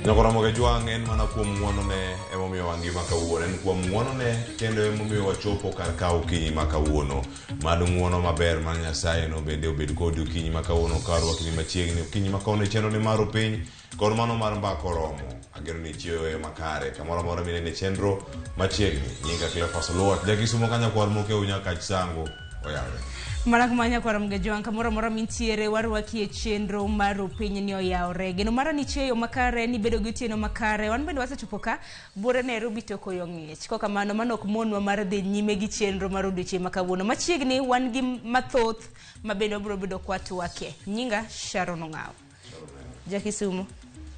Nyakoromo Kajwang' en mana kuom ng'wonone emomiyo wangima kawuono, en kuom ng'wonone kendo emomiyo wachopo kar ka okinyi ma kawuono. Mad ng'wono maber mar Nyasaye no bende obed kodi okinyi ma kawuono ka warwakni machiegni okinyi ma kawuono e chenro ni mar piny kod mano mar mbaka oromo. Ageno ni ichiewo e yo makare kamoro amora minene chenro machiegni. Nyinga Cleophas Oluoch, jakisumo ka nyakwar Mokeu nyakach Sango oyawre. Mana kuma nyakwara Mgejwang' kamoro amora mintiere warwaki e chenro mar piny ni oyawre. Geno mara ni chieyo makare ni bedo gi otieno makare. Wan bende wasechopo ka buore Nairobi to koyo ng'ich. Kok kamano mano ok monwa mar dhi nyime gi chenro mar odiochieng' ma kawuono. Machiegni wan gi mathoth ma bende wabiro bedo kwatwake. Nyinga Sharon Ong'aw. Jakisumo,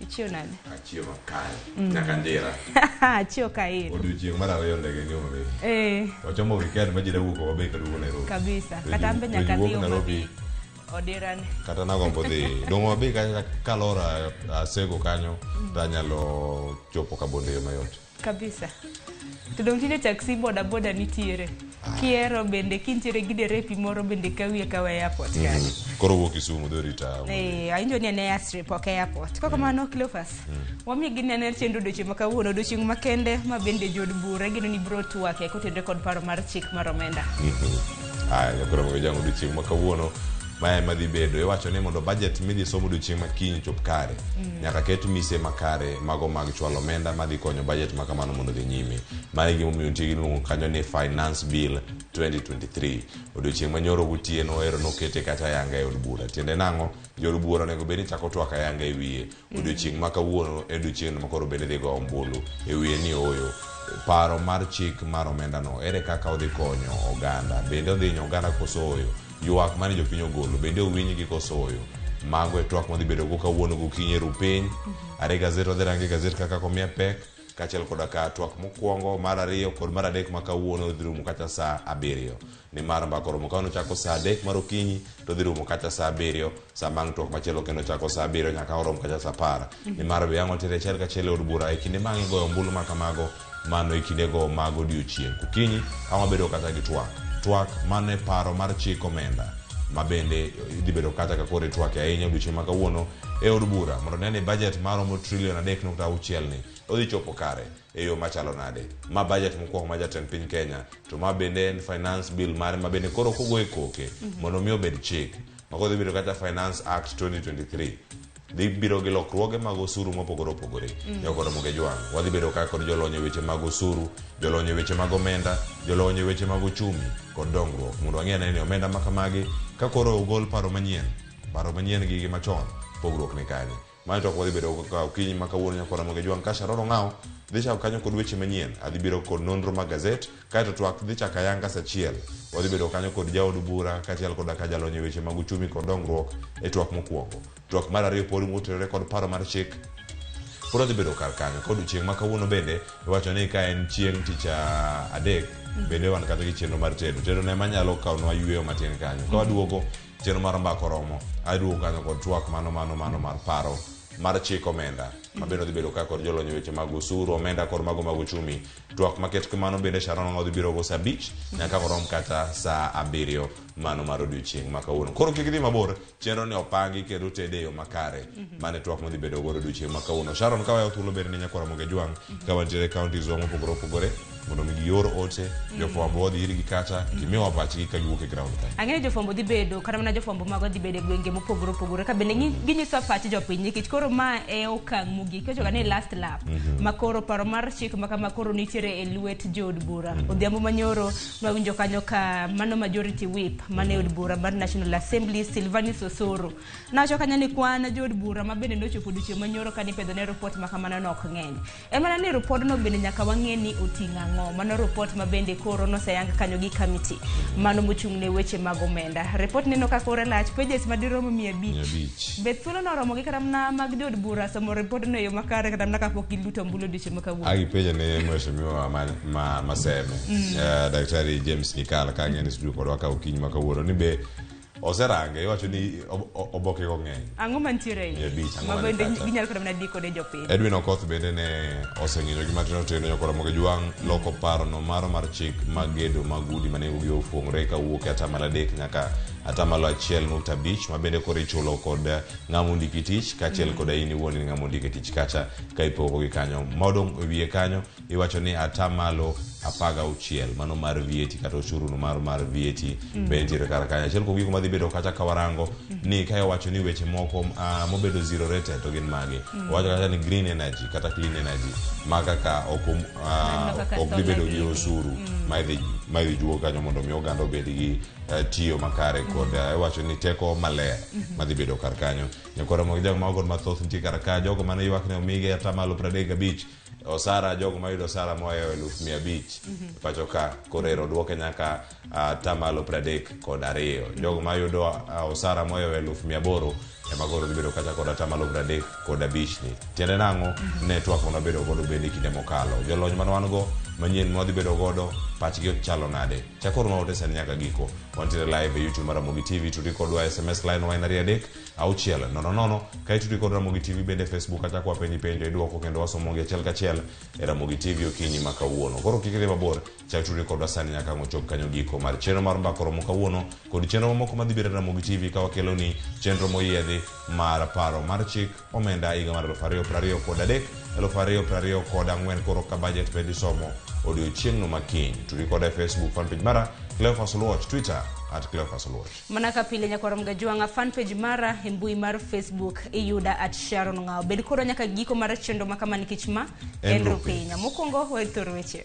ichiew nade? Achiewo makare nyaka ndira. Achiew ka in. Odiochieng' mar ariyo ndege ni Homa Bay. Eh, Wachomo weekend ma ji dawuok Homa Bay kaduogo Nairobi. kabisa. To Kata an be ji- nyaka to ji adhi wuok Homa Nairobi Bay. Odirane. kata nagombo dhi dong Homa Bay kacha kalora Asego kanyo to anyalo chopo Kabondo e yo mayot. Kabisa. To dong tinde taxi boda boda nitiere. Kiero bende kintiere gi derepi moro bende kawi akawa e airport kanyo. Koro wuok Kisumu dhi orita. Eh, awinjo ni en airstrip ok airport. Kok kamano Cleophas. Wamiyo gini ane chenro odiochieng' ma kawuono odiochieng' makende ma bende jood bura geno ni biro twake kotenore kod paro mar chik mar omenda. Aya, nyakoro Mgejwang' odiochieng' ma kawuono mae ema dhi bedo. Iwacho ni mondo budget midhi som odiochieng' ma kiny chop kare, nyaka ket mise makare mago mag chwalo omenda madhi konyo budget ma kamano mondo odhi nyime. Mano e gimomiyo nitie gimiluongo kanyo ni Finance Bill 2023. Odiochieng' ma nyoro gotieno ero nokete kata ayanga e od bura. Tiende nang'o? Jood bura onego bed ni chako twak ayanga e wiye. Odiochieng' ma kawuono e odiochieng' ma koro bende dhi go ombulu e wiye ni ooyo. Paro mar chik mar omenda no ere kaka odhi konyo oganda? Bende odhi hinyo oganda koso ooyo? Ywak mane jopiny ogolo bende owinjgi koso ooyo? Mago e twak madhi bedo go kawuono gokinyi e ru piny. Are gazet wadhi range gazet kaka komiya pek kaachiel koda ka twak mokwongo mar ariyo kod mar adek ma kawuono dhi rumo kata saa abiriyo. Nimar mbaka oromo kawuono chako saa adek mar okinyi to dhi rumo kata saa abiriyo saa bang' twak machielo kendo chako saa abiriyo nyaka orom kata saa apar. Nimar be ang' watere achiel kachiel e od bura e kinde ma ang' igoyo ombulu ma kamago mano e kindego mag odiochieng'. Kokinyi ang' wabedo kata gi twak. Twak mano e paro mar chik omenda ma bende idhi bedo kata ka koro itwake ahinya odiochieng' ma kawuono e od bura mondo ne ni budget maromo trilion 3.6 ni odhi chopo kare e yo machalo nade. Ma budget mokwongo ma jatend piny Kenya to ma bende en finance bill mare ma bende koro kogo e koke mondo mi obed chik. Mago dhi bedo kata Finance Act 2023 dhi biro gi lokruoge mag osuru mopogore opogore. Nyakoro Mugejwang' wadhi bedo ka kod jolony e weche mag osuru, jolony e weche mag omenda, jolony e weche mag uchumi kod dongruok mondo wang'e ane ni omenda ma kamagi ka koro ogol paro manyien, paro manyien gi gi machon, pogruok ni kanye. Mano to wadhi bedo ka okinyi ma kawuono nyakwara Mugejwang' ka Sharon Ong'aw dhi chako kanyo kod weche manyien. Adhi biro kod nonro mag gazet kaeto twak dhi chako ayanga saa achiel. Wadhi bedo kanyo kod jaod bura kaachiel koda ka jalony e weche mag uchumi kod dongruok e twak mokwongo. Twak mar ariyo pod motenore kod paro mar chik pod wadhi bedo kar kanyo. Ka odiochieng' ma kawuono bende iwacho ni ka en chieng' tich adek bende wan kata gi chenro mar tedo. Tedo ne manyalo kawonwa yueyo matin kanyo. Ka waduogo chenro mar mbaka oromo, aduogo kanyo kod twak mano mano mano mar paro mar chik omenda ma bende odhi bedo ka kod jolony e weche mag osuru omenda kod mago mag uchumi. Twak maket kamano bende Sharon Ong'aw dhi biro go saa abich nyaka orom kata saa abiriyo mano mar odiochieng' ma kawuono. Koro kik idhi mabor, chenro ni opangi kendo otede e yo makare. Mano e twak madhi bedo godo odiochieng' ma kawuono. Sharon ka waweyo thuolo bende ne nyakwara Mugejwang' ka wantiere e counties wa mopogore opogore mondo mi gior ote jofwambo wadhi irgi kacha gimiwa pachgi ka giwuok e ground kanyo. Ang'eyo ni jofwambo dhi bedo kata mana jofwambo mago dhi bedo e gwenge mopogore opogore ka bende ginyiso pach jopiny nikech koro ma e okang' mogik iwacho ga ni last lap ma koro paro mar chik ma kama koro nitiere e lwet jood bura. Odhiambo manyoro nwawinjo kanyo ka mano majority whip mane od bura mar National Assembly Silvanus Osoro nowacho kanyo ni kwan jood bura ma bende nochopo odiochieng' manyoro kane ipedho ne report ma kamano ne ok ng'eny. En mana ni ripodno bende nyaka wang'e ni oting'o ang'o. Mano report ma bende koro noseyang kanyo gi committee mano mochung' ne weche mag omenda. Report neno ka kore lach pages madirom 500. 500. Be thuolo noromo gi kata mana mag jood bura somo ripodno e yo makare kata mana kapok giluto ombulu odiochieng' ma kawuono? Agipenjo ne mheshimiwa ma Maseme, Daktari James Nyikal ka ang'e ni studio kodwa ka okinyi ma kawuono ni be oserange iwacho ni oboke go ng'eny. Ang'o mantiere e iye? 500, ang'o Ma man bende kacha? ginyalo kata mana dikone jopiny. Edwin Okoth bende ne oseng'injo gi matindo tindo nyakora Mugejwang' loko paro no maro mar chik mag gedo mag udi ma nengogi ofuong're kawuok e atamalo adek nyaka 1.5% ma bende koro ichulo kod ng'ama ondiki tich kaachiel koda in iwuon in ng'ama ondiki tich kacha ka ipogo gi kanyo. Modong' e wiye kanyo iwacho ni 16% mano mar VAT kata osuru no mar VAT be nitiere kar kanyo. Achiel kuom gigo madhi bedo kacha ka warango ni ka iwacho ni weche moko mobedo zero rated to gin mage. Owacho kacha ni green energy kata clean energy ma kaka ok dhi bedo gi osuru ma idhi juog kanyo mondo mi oganda obed gi tiyo makare kod iwacho ni teko maler madhi bedo kar kanyo. Nyakwara mag jago mago mathoth nitie kar ka jogo mane ywak ne omigi 35% osara, jogo mayudo osara mohewo 500,000 pacho ka koro ero duoke nyaka 32%. Jogo mayudo osara mohewo 800,000 ema koro dhi bedo kacha kod 35% ni. Tiende nang'o? Ne twak mane wabedo godo bende kinde mokalo. Jolony mane wan go manyien mwadhi bedo godo pachgi chalo nade? Chakuru maote sani nyaka giko. Wantiere live e YouTube mar Ramogi TV, tudi kodwa SMS line wa en 23 6 0 0. Kae tudi kod Ramogi TV bende Facebook kacha kwa penji penjo idwoko kendo wasomogi achiel kachiel e Ramogi TV okinyi ma kawuono. Koro kik idhi mabor, chak tudi kodwa sani nyaka ang' ochop kanyo giko mar chenro mar Mbaka Oromo kawuono kod chenro mamoko madhi bedo e Ramogi TV ka wakelo ni chenro moyiedhi mar paro mar chik omenda higa mar 2023 2024 koro ka budget bende isomo odiochieng'no makiny. Tudi koda e Facebook fanpage mara Cleophas Oluoch, Twitter at Cleophas Oluoch. Mana ka pile nyakwar Mgajwang'a, fanpage mara e mbui mar Facebook iyuda at Sharon Ng'ao. Bed kodwa nyaka giko mar chenro ma kama nikech ma en Rupiny. Mokwongo weg thor weche.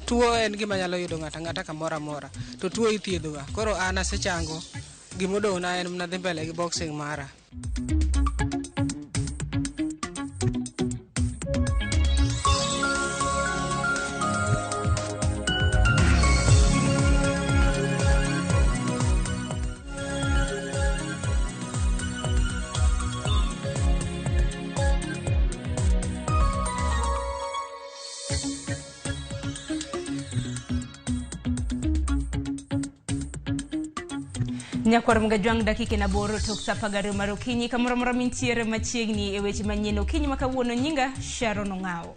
Tuo en gima nyalo yudo ng'ato ang'ata kamoro amora, to tuo ithiedhoga. Koro an asechango, gimodong'na en mana dhi mbele gi boxing mara. Nyakwar Mgajwang' dakika en 8 tok sa 12 mar okinyi kamoro amora mintiere machiegni e weche manyien okinyi ma kawuono. Nyinga Sharon Ong'ao.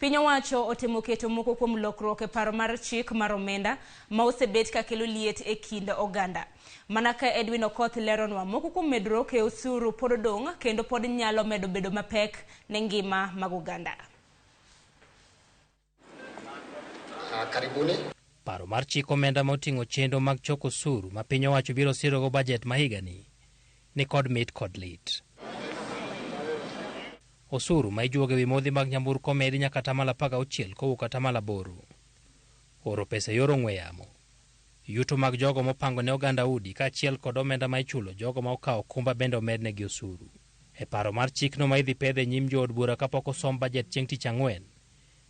Piny owacho otemo keto moko kuom lokruok e paro mar chik mar omenda ma osebet ka kelo liet e kind oganda. Mana ka Edwin Okoth leronwa, moko kuom medruok e osuru pod odong' kendo pod nyalo medo bedo mapek ne ngima mag oganda. Karibuni. Paro mar chik omenda moting'o chenro mag choko osuru ma piny owacho biro sirogo bajet ma higani ni kod mit kod lit. Osuru ma ijuogo ewi modhi mag nyamburko omedi nyaka 16% kowuok 8%. Oro pesa e yor ong'we yamo. Yuto mag jogo mopango ne oganda udi kaachiel kod omenda ma ichulo jogo ma okawo okumba bende omednegi osuru. E paro mar chikno ma idhi pedhe e nyim jood bura kapok osom bajet chieng' tich ang'wen,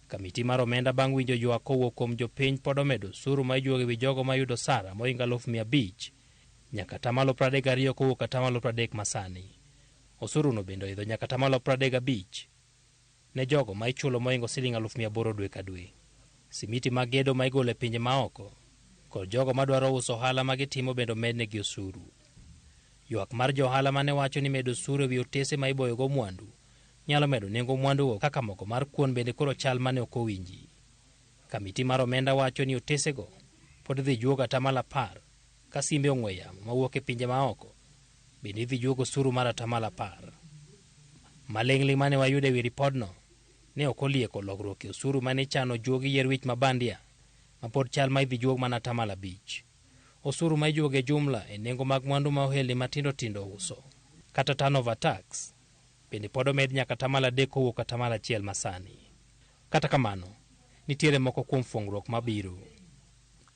kamiti mar omenda bang' winjo ywak kowuok kuom jopiny pod omedo osuru ma ijuogo ewi jogo mayudo osara mohingo 500,000 nyaka 32% kowuok 30% masani. Osuru no bende oidho nyaka 35% ne jogo ma ichulo mohingo siling 800,000 dwe ka dwe. Simiti mag gedo ma igolo e pinje maoko kod jogo madwaro uso ohala ma gitimo bende omednegi osuru. Ywak mar jo ohala mane wacho ni medo osuru ewi otese ma iboyogo mwandu nyalo medo nengo mwandugo kaka mogo mar kuon bende koro chal mane ok owinji. Kamiti mar omenda wacho ni otesego pod dhi juogo 10% ka simbe ong'we yamo mawuok e pinje maoko bende idhi juog osuru mar 10%. Maling'ling' mane wayudo ewi ripodno ne ok olieko lokruok e osuru mane ichano juogi yier wich ma bandia ma pod chal ma idhi juog mana 5%. Osuru ma ijuogo e jumla e nengo mag mwandu ma ohelni matindo tindo uso kata turnover tax bende pod omed nyaka 3% kowuok 1% masani. Kata kamano, nitiere moko kuom fungruok mabiro.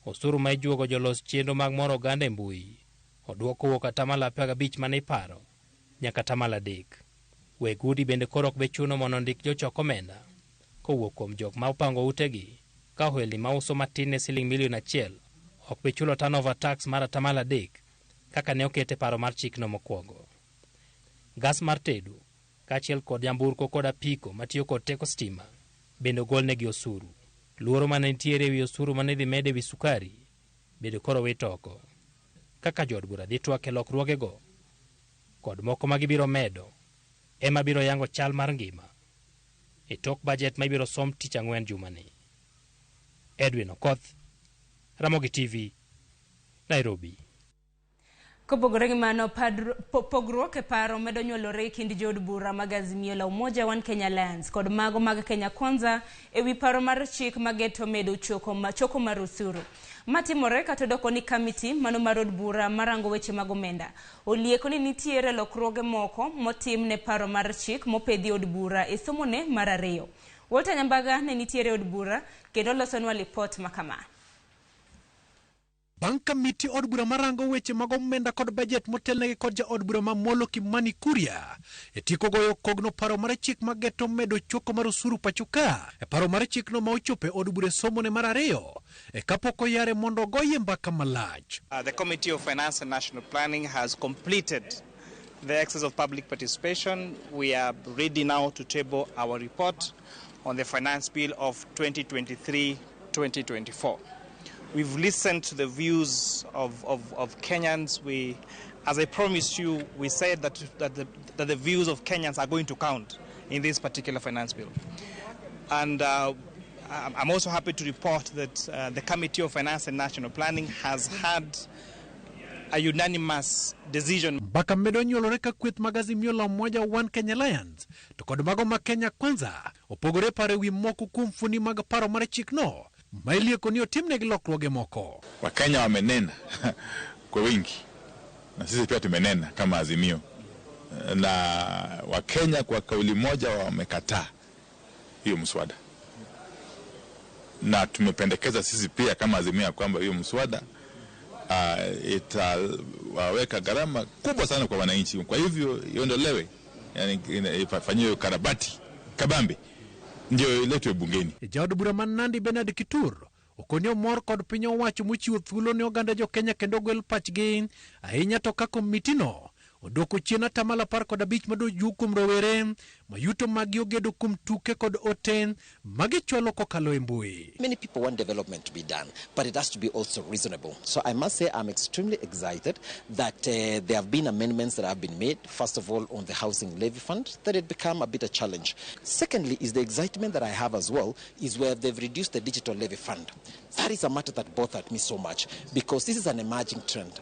Osuru ma ijuogo jolos chenro mag moro oganda e mbui oduok kowuok 15% mane iparo nyaka 3%. Weg udi bende koro ok be chuno mondo ondik jochok omenda kowuok kuom jok ma opango utegi ka ohelni ma uso matin ne siling 1 million ok be chulo turnover tax mar 3% kaka ne okete paro mar chikno mokwongo. Gas mar tedo kaachiel kod nyamburko kod apiko matiyo kod teko stima bende ogolnegi osuru. Luoro mane nitiere ewi osuru mane idhi med ewi sukari bende koro wit oko. Kaka jood bura dhi twak e lokruogego kod moko ma gibiro medo ema biro yango chal mar ngima e tok bajet ma ibiro som tich ang'wen jumani. Edwin Okoth, Ramogi TV, Nairobi. Kopogore gi mano, pogruok e paro medo nyuolore e kind jood bura mag Azimio la Umoja One Kenya Alliance kod mago mag Kenya Kwanza e wi paro mar chik mageto medo choko mar osuru. Matimore kata odoko ni kamiti mano mar od bura marango weche mag omenda olieko ni nitiere lokruoge moko motim ne paro mar chik mopedhi od bura e somone mar ariyo. Walter Nyambaga ne nitiere od bura kendo losonwa lipot makama. Bang' kamiti od bura marango weche mag omenda kod bajet motelnegi kod jaod bura ma Molo Kimani Kuria e tieko goyo kogno paro mar chik mageto medo choko mar osuru pacho ka e paro mar chikno ma ochopo e od bura e somone mar ariyo e kapok oyare mondo ogoye mbaka malach. The Committee of Finance and National Planning has completed the exercise of public participation. We are ready now to table our report on the Finance Bill of 2023-2024. We've listened to the views of Kenyans. We, as I promised you, we said that the views of Kenyans are going to count in this particular finance bill. And I'm also happy to report that the Committee of Finance and National Planning has had a unanimous decision. Mbaka medo nyuolore ka kweth mag Azimio la Umoja One Kenya Alliance to kod mago ma Kenya Kwanza opogore paro ewi moko kuom fundi mag paro mar chikno ma ilieko ni otimnegi lokruoge moko. Wakenya wamenena kwa wingi na sisi pia tumenena kama Azimio, na Wakenya kwa kauli moja wamekataa hiyo mswada, na tumependekeza sisi pia kama Azimio ya kwamba hiyo mswada itaweka gharama kubwa sana kwa wananchi, kwa hivyo iondolewe, yani ifanyiwe karabati kabambe ndio iletwe bungeni. Jaod bura ma Nandi Bernard Kitur okoni omor kod piny owacho mochiwo thuolo ne oganda jo Kenya kendo gwel pachgi ahinya to ka komitino odwoko chien 15% madoju kuom rowere ma yuto maggi ogedo kuom tuke kod ote magichwalo kokalo e mbui. Many people want development to be done, but it has to be also reasonable. So I must say I'm extremely excited that there have been amendments that have been made. First of all, on the housing levy fund, that it become a bit a challenge. Secondly, is the excitement that I have as well, is where they've reduced the digital levy fund. That is a matter that bothered me so much, because this is an emerging trend.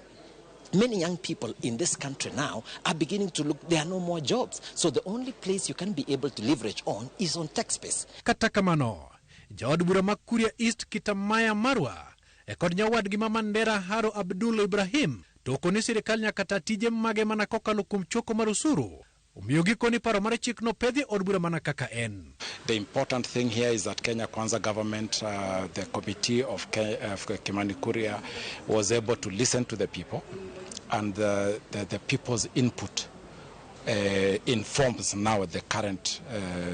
Many young people in this country now are beginning to look, there are no more jobs. So the only place you can be able to leverage on is on tech space. Kata kamano, jaod bura ma Kuria East Kitamaya Marwa e kod nyawadgi ma Mandera Haro Abdul Ibrahim to okoni sirikal nyaka ta tije mage mana kokalo kuom choko mar osuru. Omiyo gikoni paro mar chikno pedhi od bura mana kaka en. The important thing here is that Kenya Kwanza government, the committee of Kimani Kuria was able to listen to the people, and the people's input informs now the current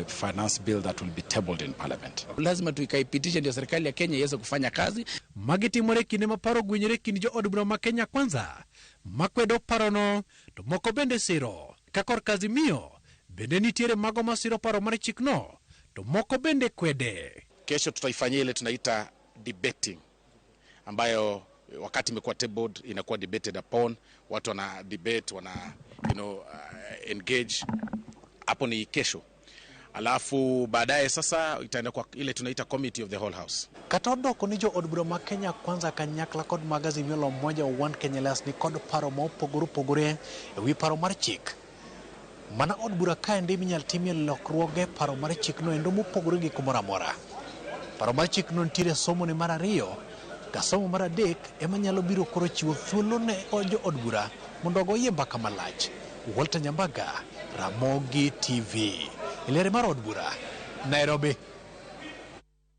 finance bill that will be tabled in parliament. Lazima tuikaipitishe ndio serikali ya Kenya iweze kufanya kazi. Magi timore kinde ma paro gwenyore kind jo od bura ma Kenya Kwanza makwedo parono to moko bende siro. Ka korka Azimio bende nitiere mago masiro paro mar chikno to moko bende kwede. Kesho tutaifanyia ile tunaita debating, ambayo wakati imekuwa tabled inakuwa debated upon, watu wana debate, wana engage. Hapo ni kesho. Alafu baadaye sasa itaenda kwa ile tunaita committee of the whole house. Kata odoko ni jo od bura ma Kenya Kwanza kanyakla kod mag Azimio la Umoja One Kenya Alliance ni kod paro ma opogore opogore ewi paro mar chik. Mana od bura kaendi minyal timie lokruoge paro mar chikno endo mopogore gi kumoro amora. Paro mar chikno nitiere somo ne mar ariyo ka somo mar adek ema nyalo biro koro chiwo thuolo ne jo od bura mondo ogoye mbaka malach. Walter Nyambaga, Ramogi TV, e liere mar od bura, Nairobi.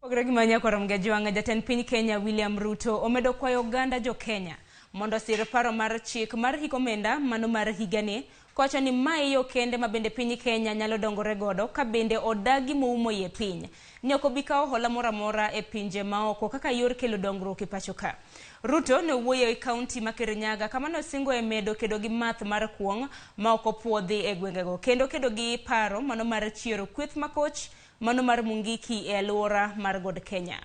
Pogore gi manya korom ga jwang'a jatend piny Kenya William Ruto omedo kwayo oganda jo Kenya mondo osir paro mar chik mar hik omenda mano mar higani kowacho ni mae yo kende ma bende piny Kenya nyalo dongore godo ka bende odagi moumo iye piny ni ok obi kawo hola moro amora e pinje maoko kaka yor kelo dongruok e pacho ka. Ruto ne owuoyo e kaunti ma Kirinyaga kama nosingo e medo kedo gi math mar kuong' ma ok opuodhi e gwengego kendo kedo gi paro mano mar chiero kweth makoch mano mar Mungiki e alwora mar God Kenya.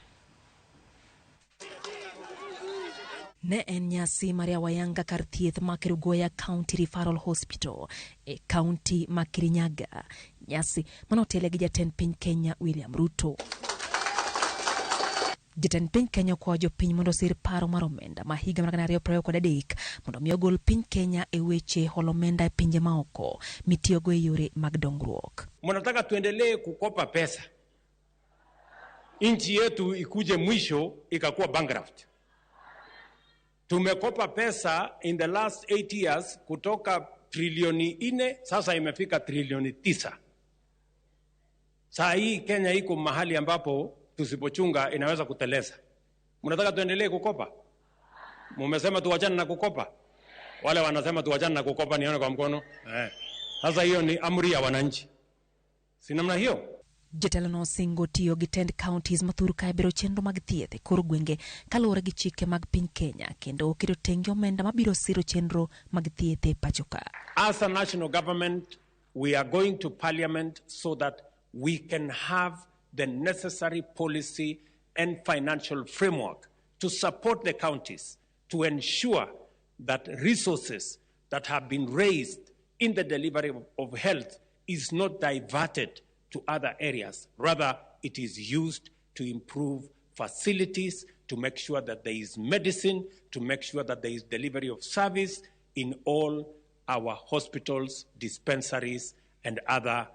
Ne en nyasi mar yawo ayanga kar thieth ma Kerugoya County Referral Hospital e kaunti ma Kirinyaga. Nyasi mane otele gi jatend piny Kenya William Ruto. Jatend piny Kenya okwayo jopiny mondo osir paro mar omenda ma higa mar 2023 mondo mi ogol piny Kenya e weche holo omenda e pinje maoko mitiyogo e yore mag dongruok. Mnataka tuendelee kukopa pesa, nchi yetu ikuje mwisho ikakuwa bankrupt. Tumekopa pesa in the last 8 years kutoka trilioni 4 sasa imefika trilioni 9. Saa hii Kenya iko mahali ambapo tusipochunga inaweza kuteleza. Mnataka tuendelee kukopa? Mumesema tuachane na kukopa? Wale wanasema tuachane na kukopa, nione kwa mkono. Sasa hiyo ni amri ya wananchi. Si namna hiyo? Jatelo no osingo tiyo gi tend counties mathur ka bero chenro mag thieth e kor gwenge kaluwore gi chike mag piny Kenya kendo oketo tenge omenda mabiro siro chenro mag thieth e pacho ka. As a national government, we are going to parliament so that we can have the necessary policy and financial framework to support the counties to ensure that resources that have been raised in the delivery of health is not diverted to other areas. Rather, it is used to improve facilities, to make sure that there is medicine, to make sure that there is delivery of service in all our hospitals, dispensaries, and other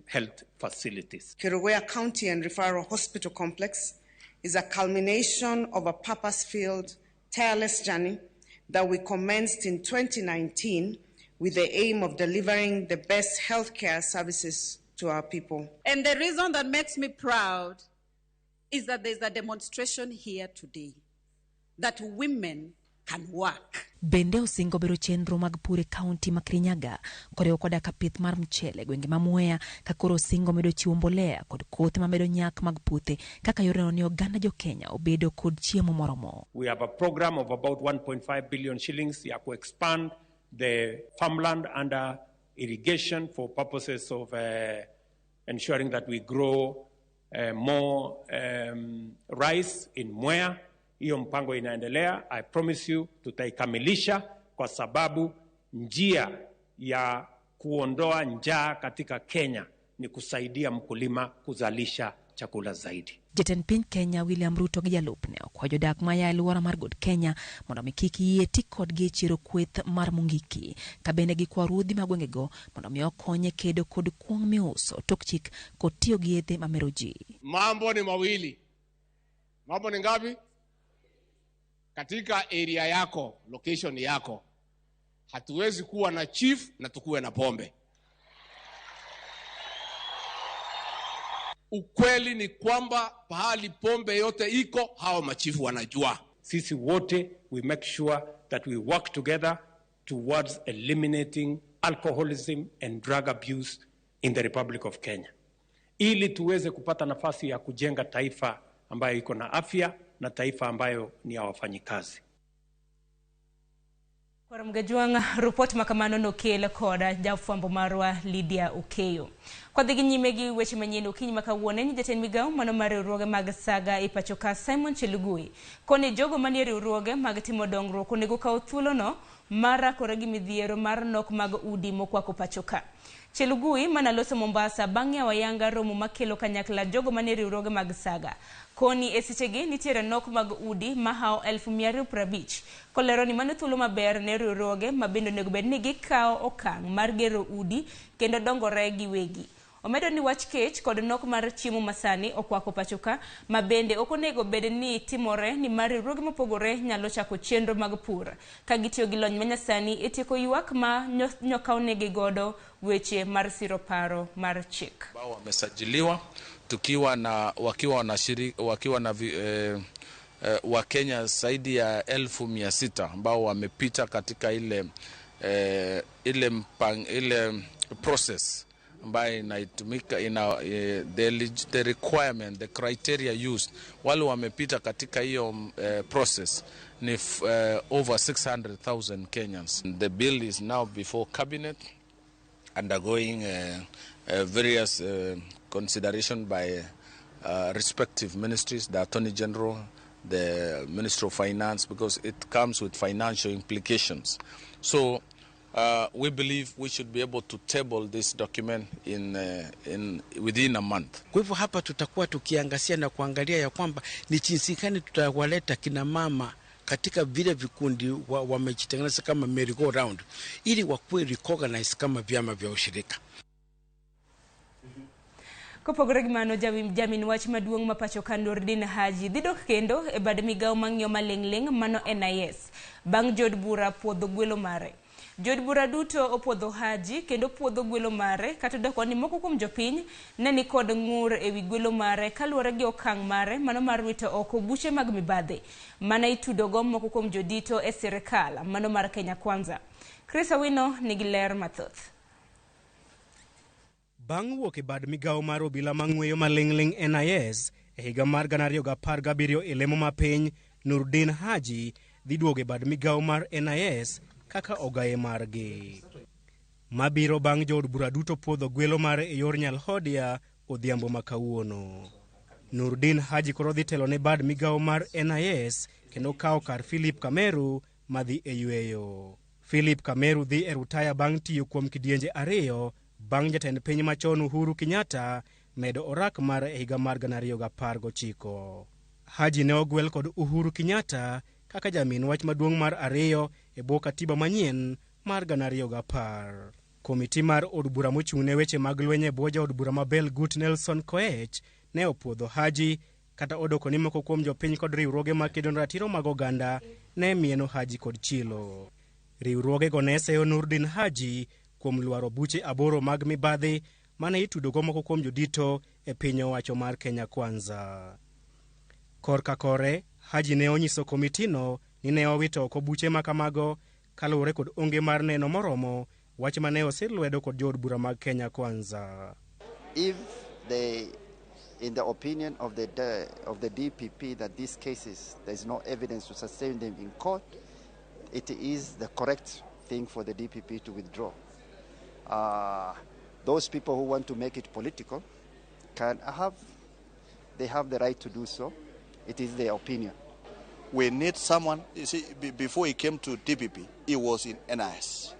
health facilities. Kerugoya County and Referral Hospital Complex is a culmination of a purpose-filled, tireless journey that we commenced in 2019 with the aim of delivering the best healthcare services to our people. And the reason that makes me proud is that there's a demonstration here today that women can work. Bende osingo bero chenro mag pur e kaunti ma Kirinyaga koriwo koda ka pith mar mchele gwenge ma Mwea ka koro osingo medo chiwo mbolea kod kothe mamedo nyak mag puothe kaka yorno ni oganda jo Kenya obedo kod chiemo moromo. We have a program of about 1.5 billion shillings ya ku expand the farmland under irrigation for purposes of ensuring that we grow more rice in Mwea. Hiyo mpango inaendelea. I promise you tutaikamilisha kwa sababu njia ya kuondoa njaa katika Kenya ni kusaidia mkulima kuzalisha chakula zaidi. Jatend piny Kenya William Ruto gi jalupne okwayo jodak maya e alwora mar God Kenya mondo mi kik yie ti kodgi e chiro kweth mar Mungiki ka bende gikwa ruodhi mag gwengego mondo mi okony e kedo kod kuong' miuso tok chik kod tiyo gi yedhe mamero ji. Mambo ni mawili. Mambo ni ngapi? Katika area yako, location yako, hatuwezi kuwa na chief na tukuwe na pombe. Ukweli ni kwamba pahali pombe yote iko, hao machifu wanajua. Sisi wote, we make sure that we work together towards eliminating alcoholism and drug abuse in the Republic of Kenya. Ili tuweze kupata nafasi ya kujenga taifa ambayo iko na afya na taifa ambayo ni ya wafanyikazi. Koro mgajwang' ripot makamano nokel koda jafwambo marwa Lydia Okeyo. Kwadhi gi nyime gi weche manyien okinyi ma kawuono ni jatend migawo mano mar riwruoge mag saga e pacho ka Simon Chelugui koni jogo manie riwruoge mag timo dongruok onego kaw thuolono mar rakore gi midhiero mar nok mag udi mokwako pacho ka. Chelugui manaloso Mombasa bang' yawo ayanga romo makelo kanyakla jogo manie riwruoge mag saga. Koni e sechegi nitiere nok mag udi mahawo 250,000 kolero ni mano thuolo maber ne riwruoge ma bende onego bed ni gikawo okang' mar gero udi kendo dongore giwegi. Omedo ni wach kech kod nok mar chiemo masani okwako pacho ka ma bende ok onego bed ni timore ni mar riwruoge mopogore nyalo chako chenro mag pur ka gitiyo gi lony manyasani e tieko ywak ma nyokawnegi godo weche mar siro paro mar chik. Ambao wamesajiliwa tukiwa na wakiwa na wakiwa na Wakenya zaidi ya 600,000 ambao wamepita katika ile process ambayo inaitumika ina the requirement, the criteria used. Wale wamepita katika hiyo process ni over 600,000 Kenyans. The bill is now before cabinet, undergoing various consideration by respective ministries, the Attorney General, the Minister of Finance, because it comes with financial implications. So we believe we should be able to table this document in within a month. Kwa hivyo hapa tutakuwa tukiangazia na kuangalia ya kwamba ni jinsi gani tutawaleta kina mama katika vile vikundi wamejitengeneza kama merry go round ili wakuwe recognized kama vyama vya ushirika. Kopogore gi mano, jamin wach maduong' ma pacho ka Nurdin Haji dhi dok kendo e bad migawo mang'iyo maling'ling' mano NIS bang' jood bura puodho gwelo mare. Jood bura duto opuodho Haji kendo puodho gwelo mare kata odoko ni moko kuom jopiny ne ni kod ng'ur ewi gwelo mare kaluwore gi okang' mare mano mar wito oko buche mag mibadhi mana itudogo moko kuom jodito e sirikal mano mar Kenya Kwanza. Chris Awino nigi ler mathoth. Bang' wuok e bad migawo mar obila mang'weyo maling'ling' NIS e higa mar 2017 e lemo mapiny, Nurdin Haji dhi duogo e bad migawo mar NIS kaka ogaye margi. Mabiro bang' jood bura duto puodho gwelo mare e yor nyalhodia odhiambo ma kawuono. Nurdin Haji koro dhi telo ne bad migawo mar NIS kendo kawo kar Philip Kameru madhi e yweyo. Philip Kameru dhi e rutaya bang' tiyo kuom kidienje ariyo bang' jatend piny machon Uhuru Kenyatta medo orak mare e higa mar 2019. Haji ne ogwel kod Uhuru Kenyatta kaka jamin wach maduong' mar ariyo e bwo katiba manyien mar 2010. Komiti mar od bura mochung' ne weche mag lweny e bwo jaod bura ma Belgut Nelson Koech ne opuodho Haji kata odoko ni moko kuom jopiny kod riwruoge makedo ne ratiro mag oganda ne mieno Haji kod chilo. Riwruogego ne seyo Nurdin Haji kuom lwaro buche 8 mag mibadhi mane itudogo moko kuom jodito e piny owacho mar Kenya Kwanza. Korka kore, Haji ne onyiso komitino ni ne owito oko buche makamago kaluwore kod onge mar neno moromo wach mane osir lwedo kod jood bura mag Kenya Kwanza. If they, in the opinion of the DPP, that these cases there is no evidence to sustain them in court, it is the correct thing for the DPP to withdraw. Those people who want to make it political they have the right to do so. It is their opinion. We need someone, you see, before he came to DPP, he was in NIS.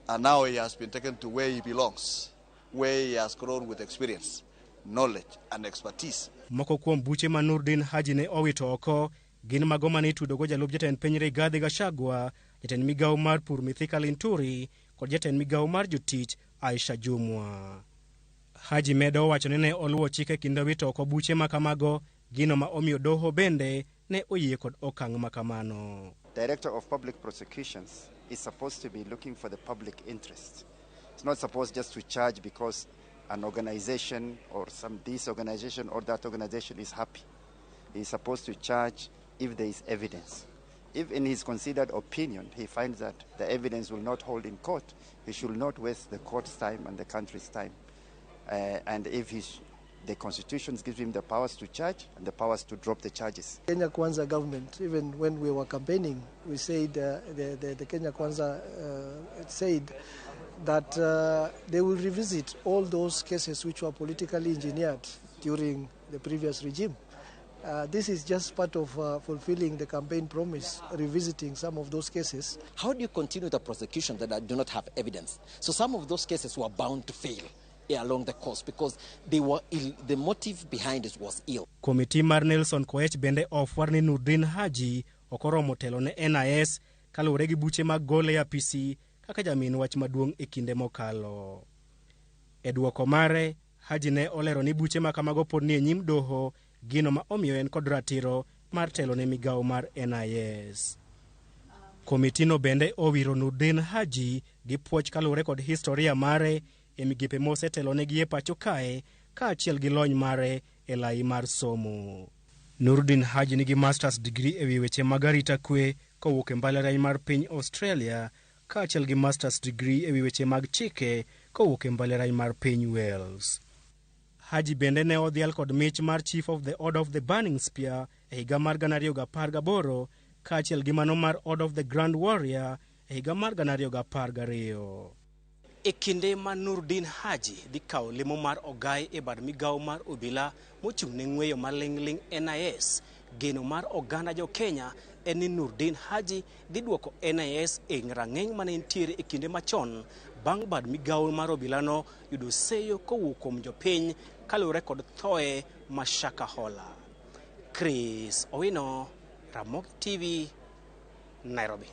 And now he has been taken to where he belongs, where he has grown with experience, knowledge, and expertise. Moko kuom buche ma Nurdin Haji ne owito oko gin mago mane itudogo jalup jatend piny Rigathi Gachagua, jatend migawo mar pur Mithika Linturi kod jatend migawo mar jotich Aisha Jumwa. Haji medo wacho ni ne oluwo chike kinde wito oko buche makamago, gino ma omiyo doho bende ne oyie kod okang' makamano. Director of Public Prosecutions is supposed to be looking for the public interest. It's not supposed just to charge because an organization or some this organization or that organization is happy. He's supposed to charge if there is evidence. If in his considered opinion he finds that the evidence will not hold in court, he should not waste the court's time and the country's time. And if the Constitution gives him the powers to charge and the powers to drop the charges. Kenya Kwanza government, even when we were campaigning, we said the Kenya Kwanza said that they will revisit all those cases which were politically engineered during the previous regime. This is just part of fulfilling the campaign promise, revisiting some of those cases. How do you continue the prosecution that do not have evidence? So some of those cases were bound to fail along the course because they were ill, the motive behind it was ill. Komiti mar Nelson Koech bende ofwar ni Nurdin Haji okoromo telo ne NIS kaluwore gi buche mag gole e apisi kaka jamin wach maduong' e kinde mokalo. E duoko mare, Haji ne olero ni buche makamago pod ni e nyim doho, gino ma omiyo en kod ratiro mar telo ne migawo mar NIS. Komitino bende owiro Nurdin Haji gi puoch kaluwore kod historia mare e migepe mosetelonegi e pacho kae kaachiel gi lony mare e lai mar somo. Nurdin Haji nigi masters degree ewi weche mag arita kwe kowuok e mbalariany mar piny Australia kaachiel gi masters degree ewi weche mag chike kowuok e mbalariany mar piny Wales. Haji bende ne odhial kod mich mar Chief of the Order of the Burning Spear e higa mar 2018 kaachiel gi mano mar Order of the Grand Warrior e higa mar 2012. E kinde ma Nurdin Haji dhi kawo lemo mar ogai e bad migawo mar obila mochung' ne ng'weyo maling'ling' NIS, Geno mar oganda jo Kenya en ni Nurdin Haji dhi duoko NIS e rang'iny mane entiere e kinde machon bang' bad migawo mar obilano yudo seyo kowuok kuom jopiny kaluwore kod thoe ma Shakahola. Chris Owino, Ramogi TV, Nairobi.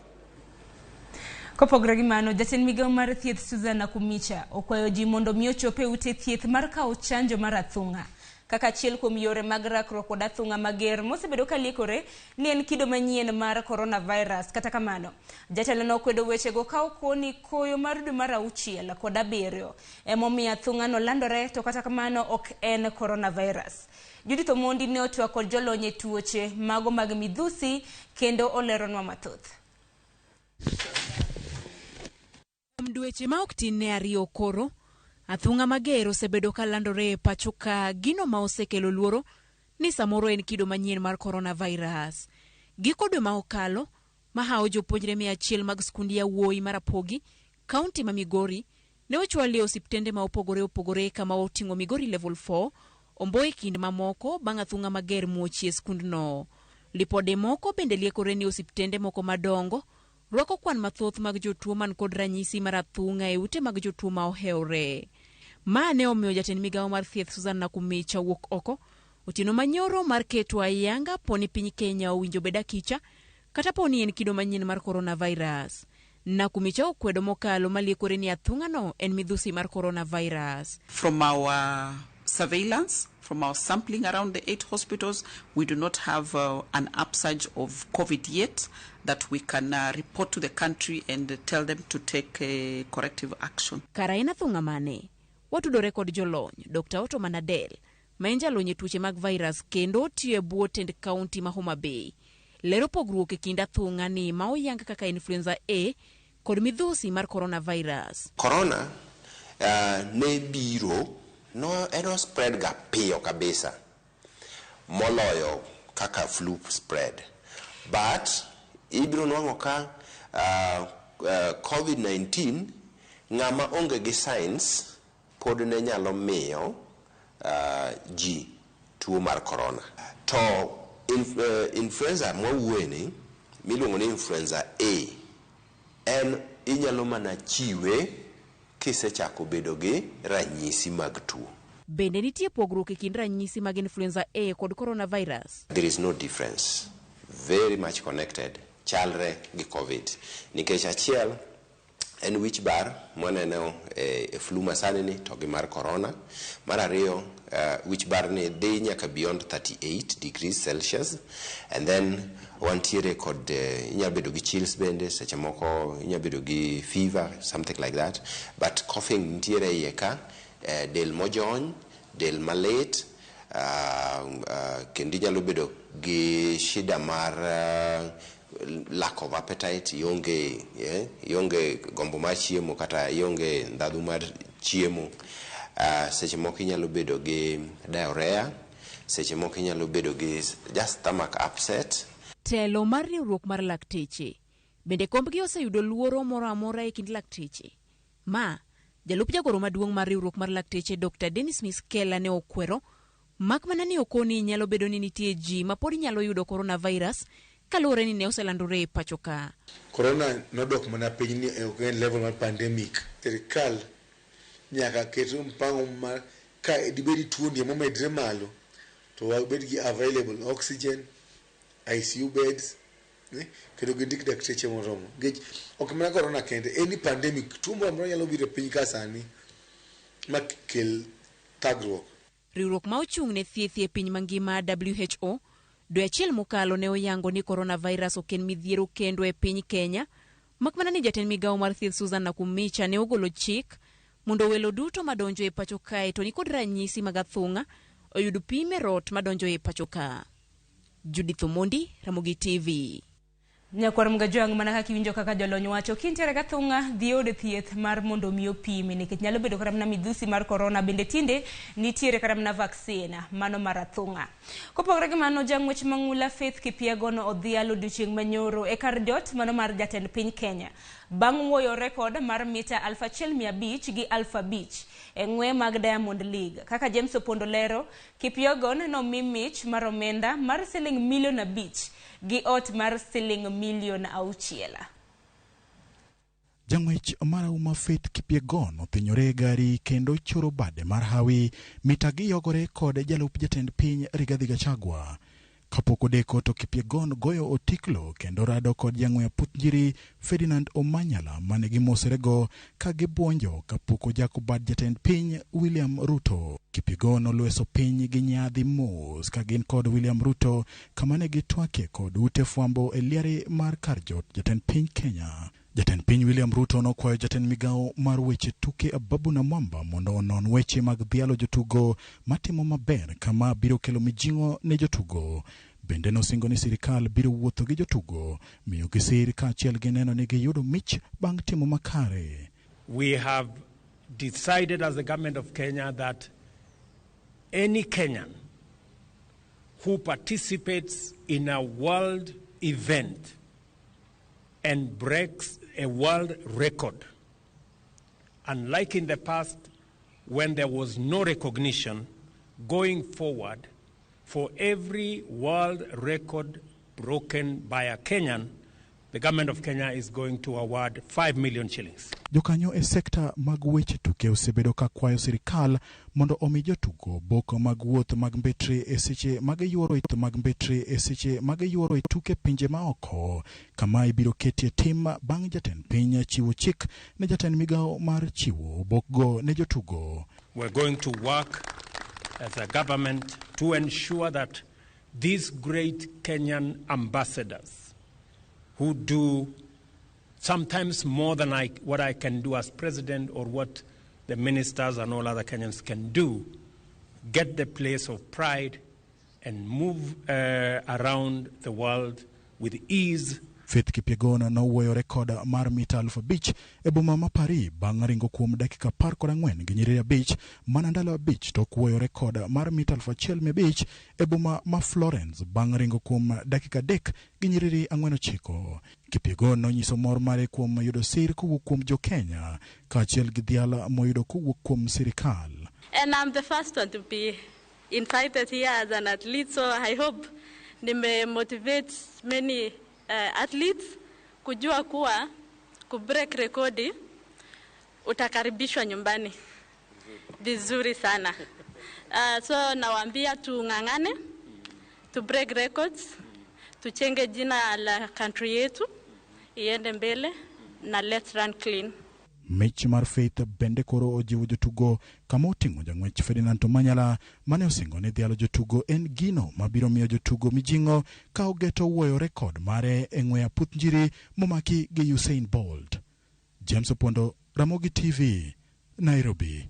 Kopogore gi mano, jatend migawo mar thieth Susan Nakhumicha okwayo ji mondo mi ochop e ute thieth mar kawo chanjo mar athung'a kaka achiel kuom yore mag rakruok kod athung'a mager mosebedo ka liekore ni en kido manyien mar coronavirus. Kata kamano, jatelo no okwedo wechego ka okoni koyo mar dwe mar 6 kod 7 emomiyo athung'ano landore, to kata kamano ok en coronavirus. Judith Omondi ne otwak kod jolony e tuoche mago mag midhusi kendo oleronwa mathoth. Kuom dweche ma ok tin ne 2 koro, athung'a mager osebedo ka landore e pacho ka, gino ma osekelo luoro ni samoro en kido manyien mar coronavirus. Giko dwe ma okalo, mahawo jopuonjre 100 mag skund yawuoyi mar Rapogi, kaunti ma Migori, ne ochwali e osiptende ma opogore opogore kama oting'o Migori Level 4, Omboyi kind mamoko bang' athung'a mager muochi e skundno. Lipode moko bende liekore ni osiptende moko madongo rwako kwan mathoth mag jotuo man kod ranyisi mar athung'a e ute mag jotuo ma ohewore. Ma ne omiyo jatend migawo mar thieth Susan Nakhumicha wuok oko otieno manyoro mar keto ayanga poni piny Kenya owinjo bed akicha kata poni en kido manyien mar coronavirus. Nakhumicha okwedo mokalo maliekore ni athung'ano en midhusi mar coronavirus. From our surveillance, from our sampling around the 8 hospitals, we do not have an upsurge of COVID yet that we can report to the country and tell them to take corrective action. Kara en athung'a mane? Watudore kod jolony, Dr. Otto Manadel, ma en jalony e tuoche mag virus kendo otiyo e bwo tend kaunti ma Homa Bay. Lero pogruok e kind athung'a ni ma oyang kaka influenza A kod midhusi mar coronavirus. Corona ne biro no eno spread ga piyo kabisa moloyo kaka flu spread, but ibiro nwang'o ka COVID-19 ng'ama onge gi signs pod ne nyalo miyo ji tuo mar corona. To influenza mwawuoye ni miluongo ni influenza A en inyalo mana chiwe kisechako bedo gi ranyisi mag tuo. Bende nitie pogruok e kind ranyisi mag influenza A kod coronavirus? There is no difference. Very much connected. Chalre gi COVID. Nikech achiel en wich bar mwaneno e flu masani ni to gi mar corona. Mar ariyo, wich bar ni dhi nyaka beyond 38 degrees Celsius. And then wantiere kod inyalo bedo gi chills bende, seche moko inyalo bedo gi fever, something like that. But coughing nitiere iye ka, del mojony, del malit, kendo inyalo bedo gi shida mar lack of appetite, ionge gombo mar chiemo kata ionge ndhadhu mar chiemo. Seche moko inyalo bedo gi diarrhea, seche moko inyalo bedo gi just stomach upset. Telo mar riwruok mar lakteche bende kombgi oseyudo luoro moro amora e kind lakteche. Ma jalup jagoro maduong' mar riwruok mar lakteche Dr. Dennis Miskela ne okwero mak mana ni okoni nyalo bedo ni nitie ji ma pod nyalo yudo coronavirus kaluwore ni ne oselandore e pacho ka. Corona nodok mana piny ni ok en level mar pandemic. Sirikal nyaka ket mpango mar ka dibed tuo ni momedre malo to wabed gi available oxygen, ICU beds, kendo gindik dakteche moromo. Nikech ok mana corona kende, any pandemic, tuo moro amora nyalo biro e piny ka sani ma kel thagruok. Riwruok ma ochung' ne thieth e piny mangima WHO dwe achiel mokalo ne oyango ni coronavirus ok en midhiero kendo e piny Kenya, mak mana ni jatend migawo mar thieth Susan Nakhumicha ne ogolo chik mondo welo duto madonjo e pacho kae to nikod ranyisi mag athung'a oyud pim e rot madonjo e pacho ka. Judith Omondi, Ramogi TV. Nyakwar Mgajwang', mana kaka iwinjo kaka jolony wacho, kintiere gi athung'a, dhi od thieth mar mondo mi opimi, nikech nyalo bedo kata mana midhusi mar corona, bende tinde nitiere kata mana vaccine mano mar athung'a. Kopogore gi mano, jang'wech mang'ula Faith Kipyegon odhialo odiochieng' manyoro e kar jot mano mar jatend piny Kenya Bang' wuoyo rekod mar mita 1500 gi 5000 e ng'we mag Diamond League. Kaka James Opondo lero, Kipyegon nomi mich mar omenda mar siling milion 5 gi ot mar siling milion 6. Jang'wech marahuma Faith Kipyegon othinyore e gari kendo choro bade mar hawi mita giyogore kod jalup jatend piny Rigathi Gachagua. Kapok odeko to Kipyegon goyo otiklo kendo rado kod jang'we aputh njiri Ferdinand Omanyala mane gimosorego ka gibuonjo kapok ojako bad jatend piny William Ruto. Kipyegon olweso piny gi nyadhi mos ka gin kod William Ruto kama ne gitwakie kod ute fwambo e liare mar kar jot jatend piny Kenya. Jatend piny William Ruto nokwayo jatend migawo mar weche tuke Ababu Namwamba mondo onon weche mag dhialo jotugo matimo maber kama biro kelo mijing'o ne jotugo. Bende nosingo ni sirikal biro wuotho gi jotugo, miyogi sir kaachiel gi neno ni giyudo mich bang' timo makare. We have decided as the government of Kenya that any Kenyan who participates in a world event and breaks a world record, unlike in the past when there was no recognition, going forward, for every world record broken by a Kenyan, the government of Kenya is going to award 5 million shillings. Jokanyo e sekta mag weche tuke osebedo ka kwayo sirikal mondo omi jotugo boko mag wuoth mag mbetre e seche magiyuoro mag mbetre e seche magiyuoro e tuke pinje maoko kama ibiro ketie tim bang' jatend piny chiwo chik ne jatend migawo mar chiwo obokgo ne jotugo. We're going to work as a government to ensure that these great Kenyan ambassadors who do sometimes more than what I can do as president or what the ministers and all other Kenyans can do, get the place of pride and move around the world with ease. Faith Kipyegon nowuoyo rekod mar mita 5000 e boma ma Paris bang' ringo kuom dakika 14 gi nyiriri 5 mana ndalo 5 tok wuoyo rekod mar mita 1500 e boma ma Florence bang' ringo kuom dakika 3 gi nyiriri 49. Kipyegon nonyiso mor mare kuom yudo sir kowuok kuom jo Kenya kaachiel gi dhial moyudo kowuok kuom sirikal. And I'm the first one to be invited here as an athlete, so I hope nime motivate many athletes kujua kuwa kubreak rekodi utakaribishwa nyumbani vizuri sana. So nawaambia tung'ang'ane to break records, tuchenge jina la country yetu iende mbele na let's run clean. Mich mar Faith bende koro ojiwo jotugo kama oting'o jang'wech Ferdinand Omanyala mane osingo ni dhialo jotugo en gino mabiro miyo jotugo mijing'o ka ogeto wuoyo rekod mare e ng'we aputh njiri momaki gi Usain Bolt. James Opondo, Ramogi TV, Nairobi.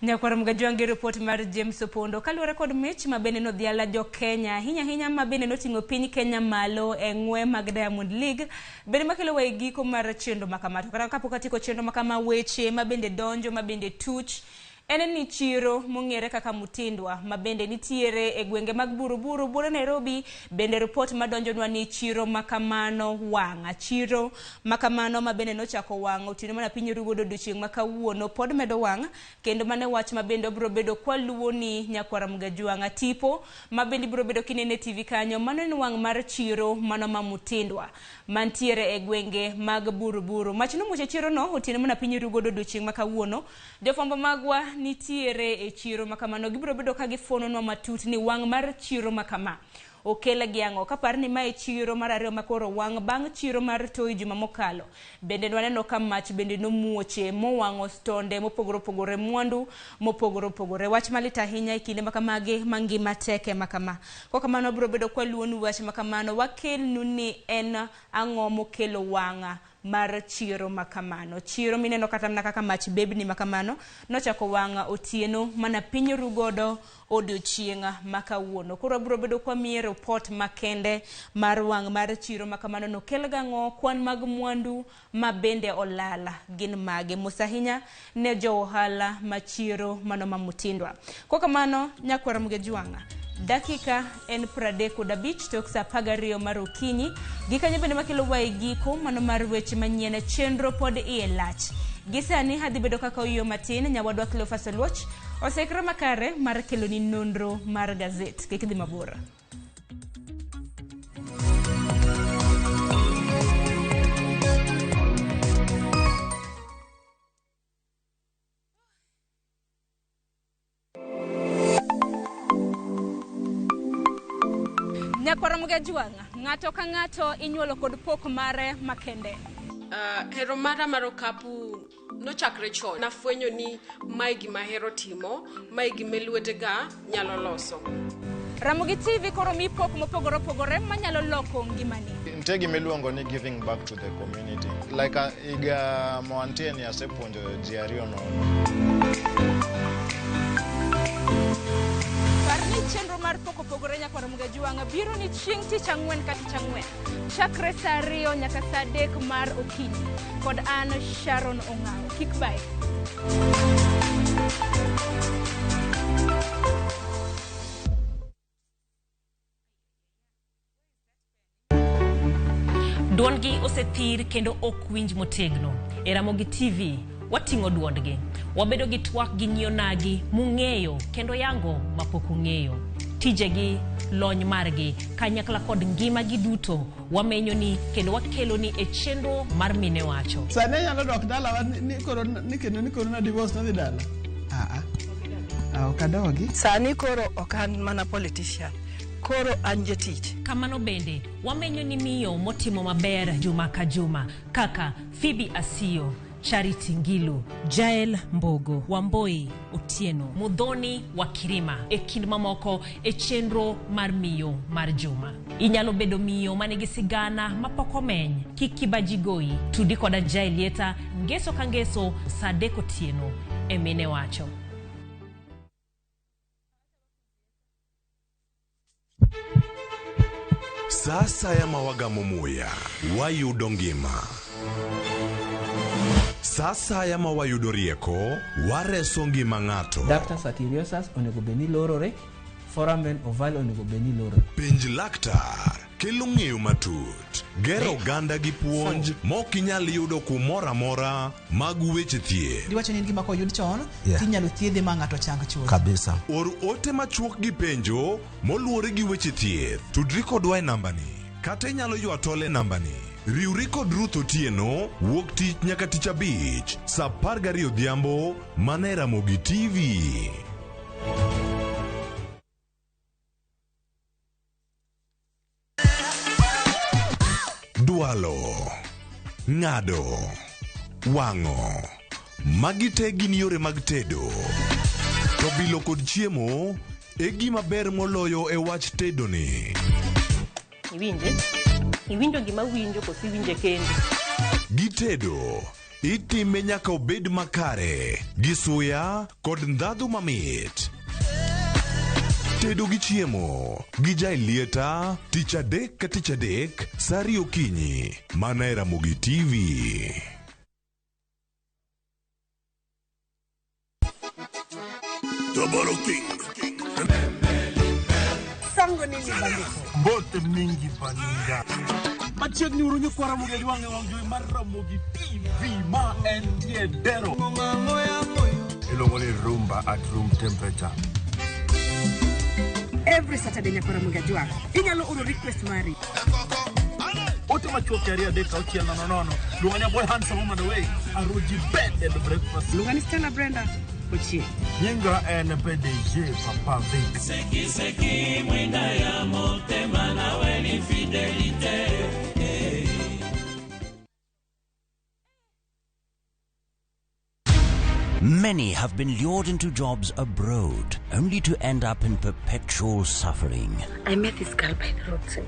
Nyakwar Mgajwangi, ripot mar James Opondo kaluwore kod mich ma bende nodhiala jo Kenya ahinya ahinya ma bende noting'o piny Kenya malo e ng'we mag Diamond League bende makelo wa e giko mar chenro makama. To kata kapok atieko chenro makama, weche ma bende donjo ma bende tuch en ni chiro mong'ere kaka Mutindwa ma bende nitiere e gwenge mag Buruburu buore Nairobi bende ripot madonjonwa ni chiro makamano wang'. Chiro makamano ma bende nochako wang' otieno mana piny rugodo odiochieng' ma kawuono pod medo wang', kendo mane wach ma bende obiro bedo kwaluwo ni nyakwara Mgajwang'a. Tipo ma bende ibiro bedo kinene TV kanyo, mano en wang' mar chiro mano ma Mutindwa mantiere e gwenge mag Buruburu. Mach nomuoch e chirono otieno mana piny rugodo odiochieng' ma kawuono. Jofwambo magwa nitiere e chiro makamano, gibiro bedo ka gifuononwa matut ni wang' mar chiro makama okel gi ang'o. Kapar ni mae chiro mar ariyo makoro wang' bang' chiro mar Toi juma mokalo. Bende nwaneno ka mach bende nomuoche mowang'o stonde mopogore opogore, mwandu mopogore opogore. Wach malit ahinya e kinde makamagi mangima teke makama. Kwa kamano biro bedo kwaluwonu wach makamano, wakelnu ni en ang'o mokelo wang' mar chiro makamano. Chiro mineno kata mana kaka mach bebni makamano nochako wang' otieno mana piny rugodo odiochieng' makawuono. Koro biro bedo kwa miye report makende mar wang' mar chiro makamano nokel gang'o, kwan mag mwandu ma bende olala gin mage. Mos ahinya ne jo ohala ma chiro mano ma Mutindwa. Kwa kamano nyakwar Mgejwang'a, Dakika en 35 tok saa 12 mar okinyi. Gikanyo bende makelo wa e giko mano mar weche manyien chenro pod iye lach. Gi sani hadhi bedo kaka oyueyo matin nyawadwa Cleophas Oluoch oseikre makare mar keloni nonro mar gazet. Kik idhi mabor. Nyakwar Ramogi Ajwang', ng'ato ka ng'ato inyuolo kod pok mare makende. Hero mara mar okapu nochakre chon. Nafwenyo ni mae gima ahero timo, mae gima lwetega nyalo loso. Ramogi TV koro mi pok mopogore opogore manyalo loko ngimani. Nitie gima iluongo ni giving back to the community. Like higa moantie ni asepuonjo ji ariyo nono. Par ni chenro mar pok opogore nyakwar Ramogi Ajwang' biro ni chieng' tich ang'wen ka tich ang'wen. Chakre saa 2 nyaka saa 3 mar okinyi. Kod an Sharon Ong'awo. Kik bae. Duondgi osethir kendo ok winj motegno. E Ramogi TV, wating'o duondgi. Wabedo gi twak gi nyio nagi mung'eyo kendo yango mapok ung'eyo. Tijegi, lony margi, kanyakla kod ngimagi duto wamenyoni kendo wakeloni e chenro mar Mine Wacho. Sani anyalo dok dalawa ni koro ni kendo ni koro na divorce nadhi dala. Ah, ok adogi. Sani koro ok an mana politician. Koro an jatich. Kamano bende, wamenyo ni miyo motimo maber juma ka juma kaka Phoebe Asiyo, Charity Ngilu, Jael Mbogo, Wamboi Otieno, Muthoni wa Kirima e kind mamoko e chenro mar miyo mar juma. Inyalo bedo miyo manigi sigana mapok omeny. Kik kibaji goyi. Tudi koda Jael Lieta ngeso ka ngeso saa 3 otieno e Mine Wacho. Sa asaya ma wagamo muya, wayudo ngima. Sa asaya ma wayudo rieko, wareso ngima ng'ato. Ductus arteriosus onego bed ni lorore, foramen ovale onego bed ni lorore. Penj laktar kelo ng'eyo matut, gero oganda gi puonj mok inyal yudo kumoro amora mag weche thieth. Giwacho ni en gima koyud chon Yeah. tinyalo thiedhe ma ng'ato chang chuth. Kabisa. Or ote machuok gi penjo moluwore gi weche thieth. Tudri kodwa e nambani kata inyalo ywa tol e nambani. Riwri kod Ruth Otieno wuok tich nyaka tich abich saa 12 odhiambo mana e Ramogi TV. Dwalo, ng'ado, wang'o. Magi te gin yore mag tedo. To bilo kod chiemo e gima ber moloyo e wach tedo ni. Iwinje? Iwinjo gima winjo koso iwinje kendi? Gitedo, itime nyaka obed makare, gi suya kod ndhadhu mamit. Tedo gi chiemo gi Jaelieta tich adek ka tich adek saa 2 okinyi mana e Ramogi TV. Toboro King. Sango nini bandiko? Mbote mingi baninga. Machiegni uru nyikwa Ramogi Ajwang' e wang' jowi mar Ramogi TV ma entie dero. Iluongo ni rumba at room temperature. Every Saturday nyakwar Ramogi Ajwang'. Inyalo oro request mari. Ote machuok 2 3 6 0 0. Luonga ni boy handsome woman away. Aruji bed and breakfast. Luonga ni Stella Brenda Ochieng. Nyinga en PDG Papa Vic. Seki seki mwinda ya motema nawe ni fidelite. Many have been lured into jobs abroad, only to end up in perpetual suffering. I met this girl by the roadside.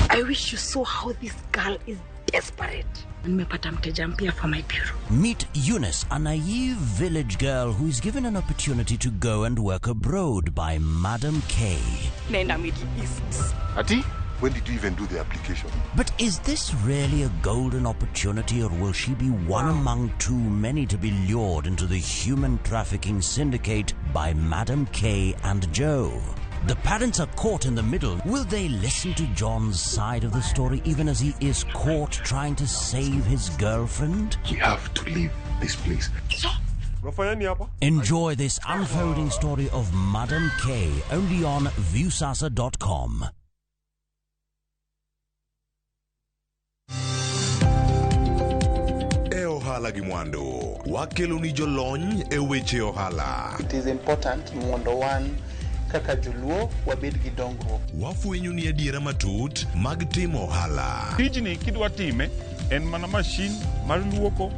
I wish you saw how this girl is desperate. Nimepata mteja mpya for my bureau. Meet Eunice, a naive village girl who is given an opportunity to go and work abroad by Madam K. Naenda Middle East. Ati? When did you even do the application? But is this really a golden opportunity, or will she be one among too many to be lured into the human trafficking syndicate by Madam K and Joe? The parents are caught in the middle. Will they listen to John's side of the story even as he is caught trying to save his girlfriend? We have to leave this place. Enjoy this unfolding story of Madam K only on Viusasa.com. E ohala gi mwandu, wakeloni jolony e weche ohala. It is important mondo wan kaka joluo wabed gi dongruok. Wafwenyo ni adiera matut mag timo ohala. Tijni kidwa time en mana mashin mar luoko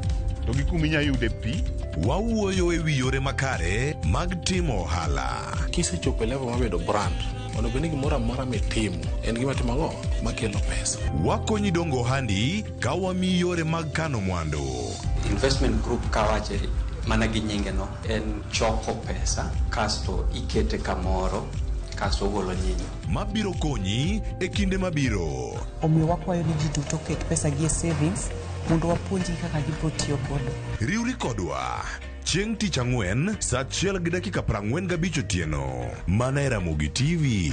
to gi kuma inya yude pi. Wawuoyo e wi yore makare mag timo ohala. Kisechopo e level mar bedo brand, onego bed ni gimoro amora mitimo en gima timo ang'o makelo pesa. Wakonyi dongo ohandi ka wamiyi yore mag kano mwandu. Investment group kawache mana gi nyinge no en choko pesa kasto ikete kamoro kasto ogolo nyinyo. Mabiro konyi e kinde mabiro. Omiyo wakwayo ni ji duto oket pesa gi e savings mondo wapuonjgi kaka gibiro tiyo godo. Riwri kodwa chieng' tich ang'wen saa 1:45 otieno mana e Ramogi TV.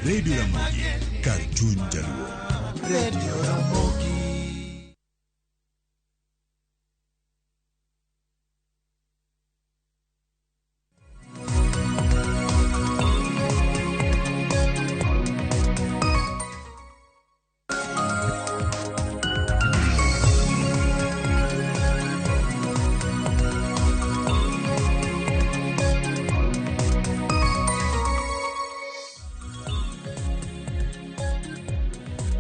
Radio Ramogi, kar chuny jaluo. Radio Ramogi.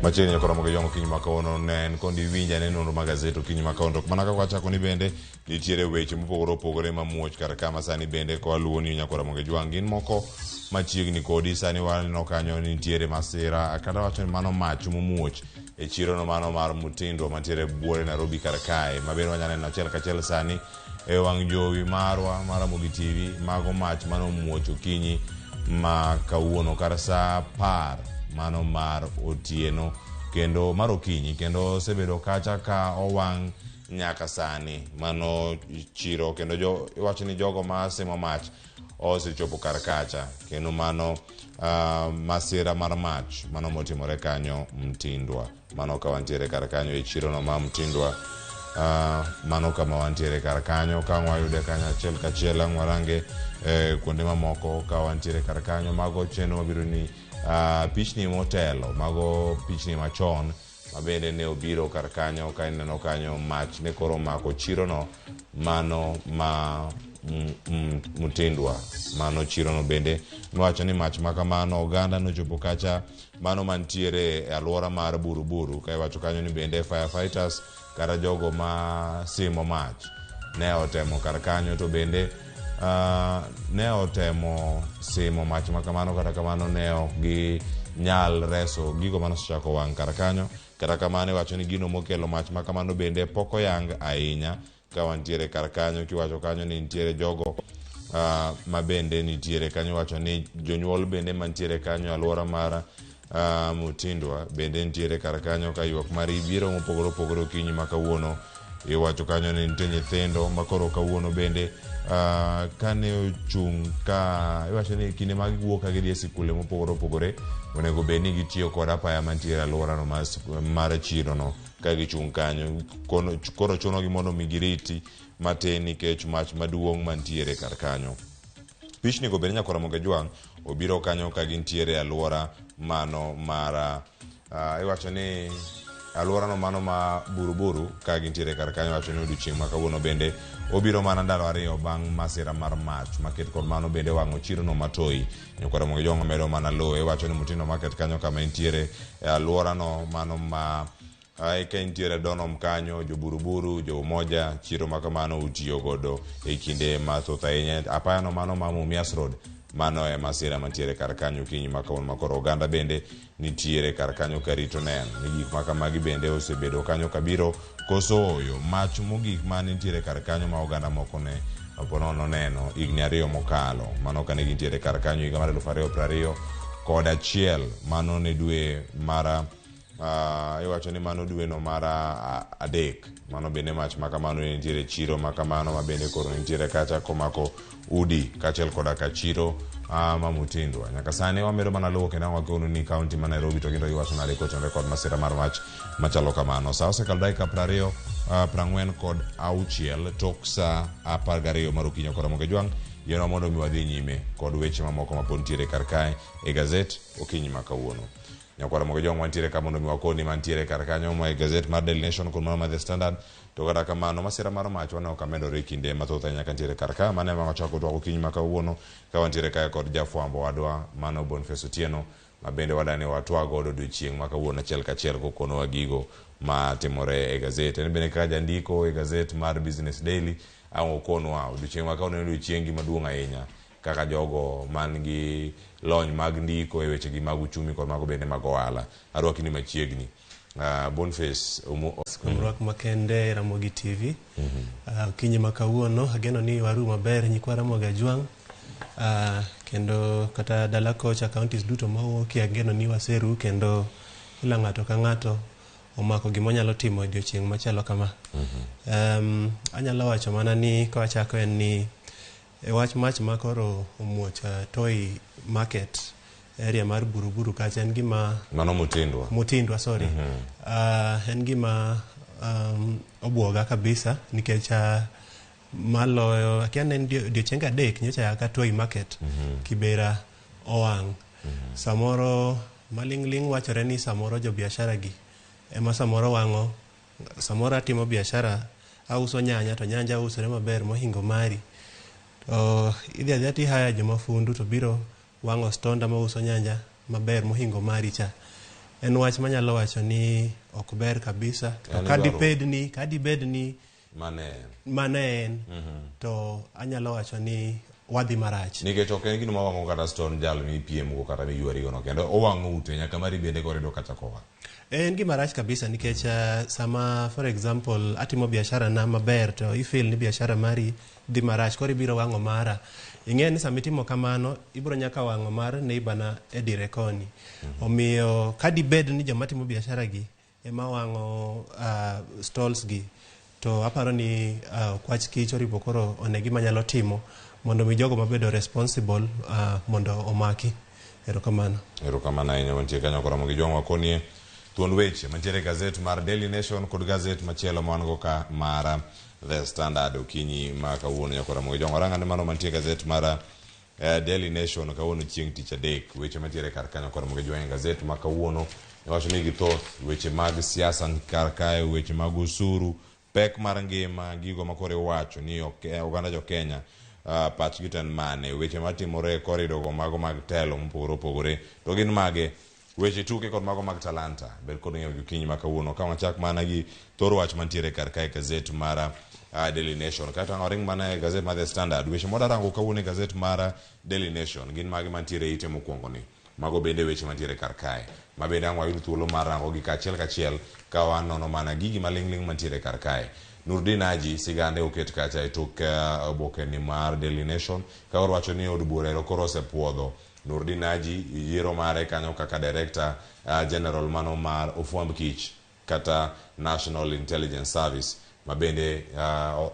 Machiegni nyaka romo gi jong okinyi ma kawuono ne en kondi winj ane nonro mag gazet okinyi ma kawuono. To mana kaka wachako ni bende nitiere weche mopogore opogore mamuoch kar kama sani bende kwa luwo ni nyaka romo gi jwang' gin moko machiegni kodi sani waneno kanyo nitiere masira kata wacho ni mano mach momuoch e chirono mano mar Mutindo mantiere buore Nairobi kar kae ma bende wanyalo neno achiel kachiel sani e wang' jowi marwa mar Ramogi TV mago mach manomuoch okinyi ma kawuono kar saa 10 mano mar otieno kendo mar okinyi kendo osebedo kacha ka owang' nyaka sani mano chiro kendo jo iwacho ni jogo ma simo mach osechopo kar kacha kendo mano masira mar mach mano motimore kanyo Mtindwa mano ka wantiere kar kanyo e chirono ma Mtindwa mano kama wantiere kar kanyo ka wayude kanyo achiel kachiel ang' warange kuonde mamoko ka wantiere kar kanyo mago chenro mabiro ni pichni motelo mago pichni machon mabende ne obiro kar kanyo ka ineno kanyo mach ne koro omako chirono mano ma Mtindwa mano chirono bende nowacho ni mach makamano oganda nochopo kacha mano mantiere e alwora mar Buruburu ka iwacho kanyo ni bende firefighters kata jogo ma simo mach ne otemo kar kanyo to bende ne otemo simo mach makamano kata kamano ne ok ginyal reso gigo manosechako wang' kar kanyo kata kamano iwacho ni gino mokelo mach makamano bende pok oyang ahinya ka wantiere kar kanyo kiwacho kanyo ni nitiere jogo ma bende nitiere kanyo iwacho ni jonyuol bende mantiere kanyo alwora mar Mutindwa bende nitiere kar kanyo ka ywak mar biro mopogore opogore okinyi ma kawuono iwacho kanyo ni nitie nyithindo ma koro kawuono bende kane ochung' ka iwacho ni kinde ma giwuok ka gidhi e sikunde mopogore opogore onego bed ni gitiyo kod apaya mantiere alworano mar chirono ka gichung' kanyo koro chunogi mondo mi giriti matin nikech mach maduong' mantiere kar kanyo. Pichni go bende nyakwar Ramogi Ajwang' obiro kanyo ka gintiere e alwora mano mar iwacho ni alworano mano ma Buruburu ka gintiere kar kanyo. Iwacho ni odiochieng' ma kawuono bende obiro mana ndalo 2 bang' masira mar mach maket kod mano bende wang'o chirono matoi. Nyakwar Ramogi Ajwang' omedo mana luwe. Iwacho ni Mutindo Market kanyo kama entiere e alworano mano ma ka entiere Donom kanyo, jo Buruburu, jo Umoja, chiro ma kamano utiyo godo e kinde mathoth ahinya. Apayano mano ma Mumias Road, mano e masira mantiere kar kanyo okinyi ma kawuono ma koro oganda bende nitiere kar kanyo karito neno ni gik ma kamagi bende osebedo kanyo kabiro koso oyo. Mach mogik ma nitiere kar kanyo ma oganda moko ne ponono neno higni 2 mokalo, mano kane gintiere kar kanyo higa mar 2021, mano ne dwe mar iwacho ni mano dwe no mar 3, mano bende mach ma kamano ne nitiere chiro ma kamano ma bende koro nitiere kacha komako udi kaachiel koda ka chiro ma Mutindwa. Nyaka sani wamedo mana luwo kendo wakono ni kaunti ma Nairobi to gin giwacho nade kotenore kod masira mar mach machalo kamano. Sa osekalo dakika 46 tok sa 12 mar okinyi. Kod Ramogi Ajwang' yienwa mondo mi wadhi nyime kod weche mamoko mapod nitiere kar kae e gazet okinyi ma kawuono. Nyakwar Ramogi Ajwang' wantiere ka mondo mi wakoni mantiere kar kanyo ma e gazet mar Daily Nation kod mano mar The Standard. To kata kamano masira mar mach waneno ka medore e kinde mathoth ahinya ka nitiere kar ka. Mano ema wachako twak okinyi ma kawuono ka wantiere kae kod jafwambo wadwa mano Boniface Otieno ma bende wadani watwag godo odiochieng' ma kawuono achiel kachiel kokonowa gigo matimore e gazet. En bende kaka jandiko e gazet mar Business Daily ang' okonwa odiochieng' ma kawuono en odiochieng' maduong' ahinya kaka jogo man gi lony mag ndiko e weche gi mag uchumi kod mago bende mag ohala. Arwaki ni machiegni. Boniface Rwak makende Ramogi TV. Okinyi ma kawuono ageno ni waru maber nyikwa Ramogi Ajwang'. Kendo kata dala kocha counties duto mawuokie ageno ni waseru kendo kila ng'ato ka ng'ato omako gima onyalo timo e odiochieng' machalo kama. Anyalo wacho mana ni kawachako en ni e wach mach ma koro omuoch Toi Market area mar Buruburu kacha en gima mano Mutindwa. Mutindwa, sorry. En gima obuoga kabisa nikech maloyo akia ne en odiochienge 3 nyocha ka Toi Market Kibera owang'. Samoro maling'ling' wachore ni samoro jo biashara gi ema samoro wang'o, samoro atimo biashara auso nyanya to nyanja usore maber mohingo mari. To idhi adhiya tihaya joma fundu to biro wang'o stonda mauso nyanja maber mohingo mari cha. En wach manyalo wacho ni ok ber kabisa. To kadibed ni mane en to anyalo wacho ni wadhi marach. Nikech ok en gino mawang'o kata stone jal mipiem go kata miyuari go no, kendo owang'o ute nyaka mari bende koro yudo kacha kowa. En gima rach kabisa nikech sama for example atimo biashara na maber to ifeel ni biashara mari dhi marach koro ibiro wang'o mara. Ing'e ni sama itimo kamano ibiro nyaka wang'o mar neighbor na e dire koni. Omiyo kadibed ni joma timo biashara gi ema wang'o stalls gi to aparo ni okwach kich oripo koro one gima nyalo timo mondo mi jogo mabedo responsible mondo omaki. Erokamano. Erokamano ahinya mantie kanyo koro Ramogi Jwang' wakonie thuond weche mantiere e gazet mar Daily Nation kod gazet machielo ma wan go ka mar The Standard okinyi ma kawuono. Nyakor Ramogi Jwang' warang ane mano mantie e gazet mar Daily Nation kawuono chieng' tich adek. Weche mantiere kar kanyo kor Ramogi Jwang' e gazet ma kawuono iwacho ni githoth weche mag siasa kar kae, weche mag osuru, pek mar ngima, gigo ma koro iwacho ni oganda jo Kenya pachgi to en mane, weche matimore e korido go mago mag telo mopogore opogore to gin mage, weche tuke kod mago mag talanta. Ber kod ng'eyo okinyi ma kawuono ka wachak mana gi thor wach mantiere kar kae gazet mar Daily Nation. Kata waring mana e gazet mar The Standard, weche mwadarango kawuono e gazet mar Daily Nation gin mage mantiere e ite mokwongo ni. Mago bende weche mantiere kar kae ma bende ang' wayud thuolo mar rango gi kachiel kachiel ka wanono mana gigi maling'ling' mantiere kar kae. Nurdin Haji sigande oket kacha e tok oboke ni mar Daily Nation ka orwacho ni od bura ero koro osepuodho Nurdin Haji yiero mare kanyo kaka Director General mano mar ofwamb kich kata National Intelligence Service ma bende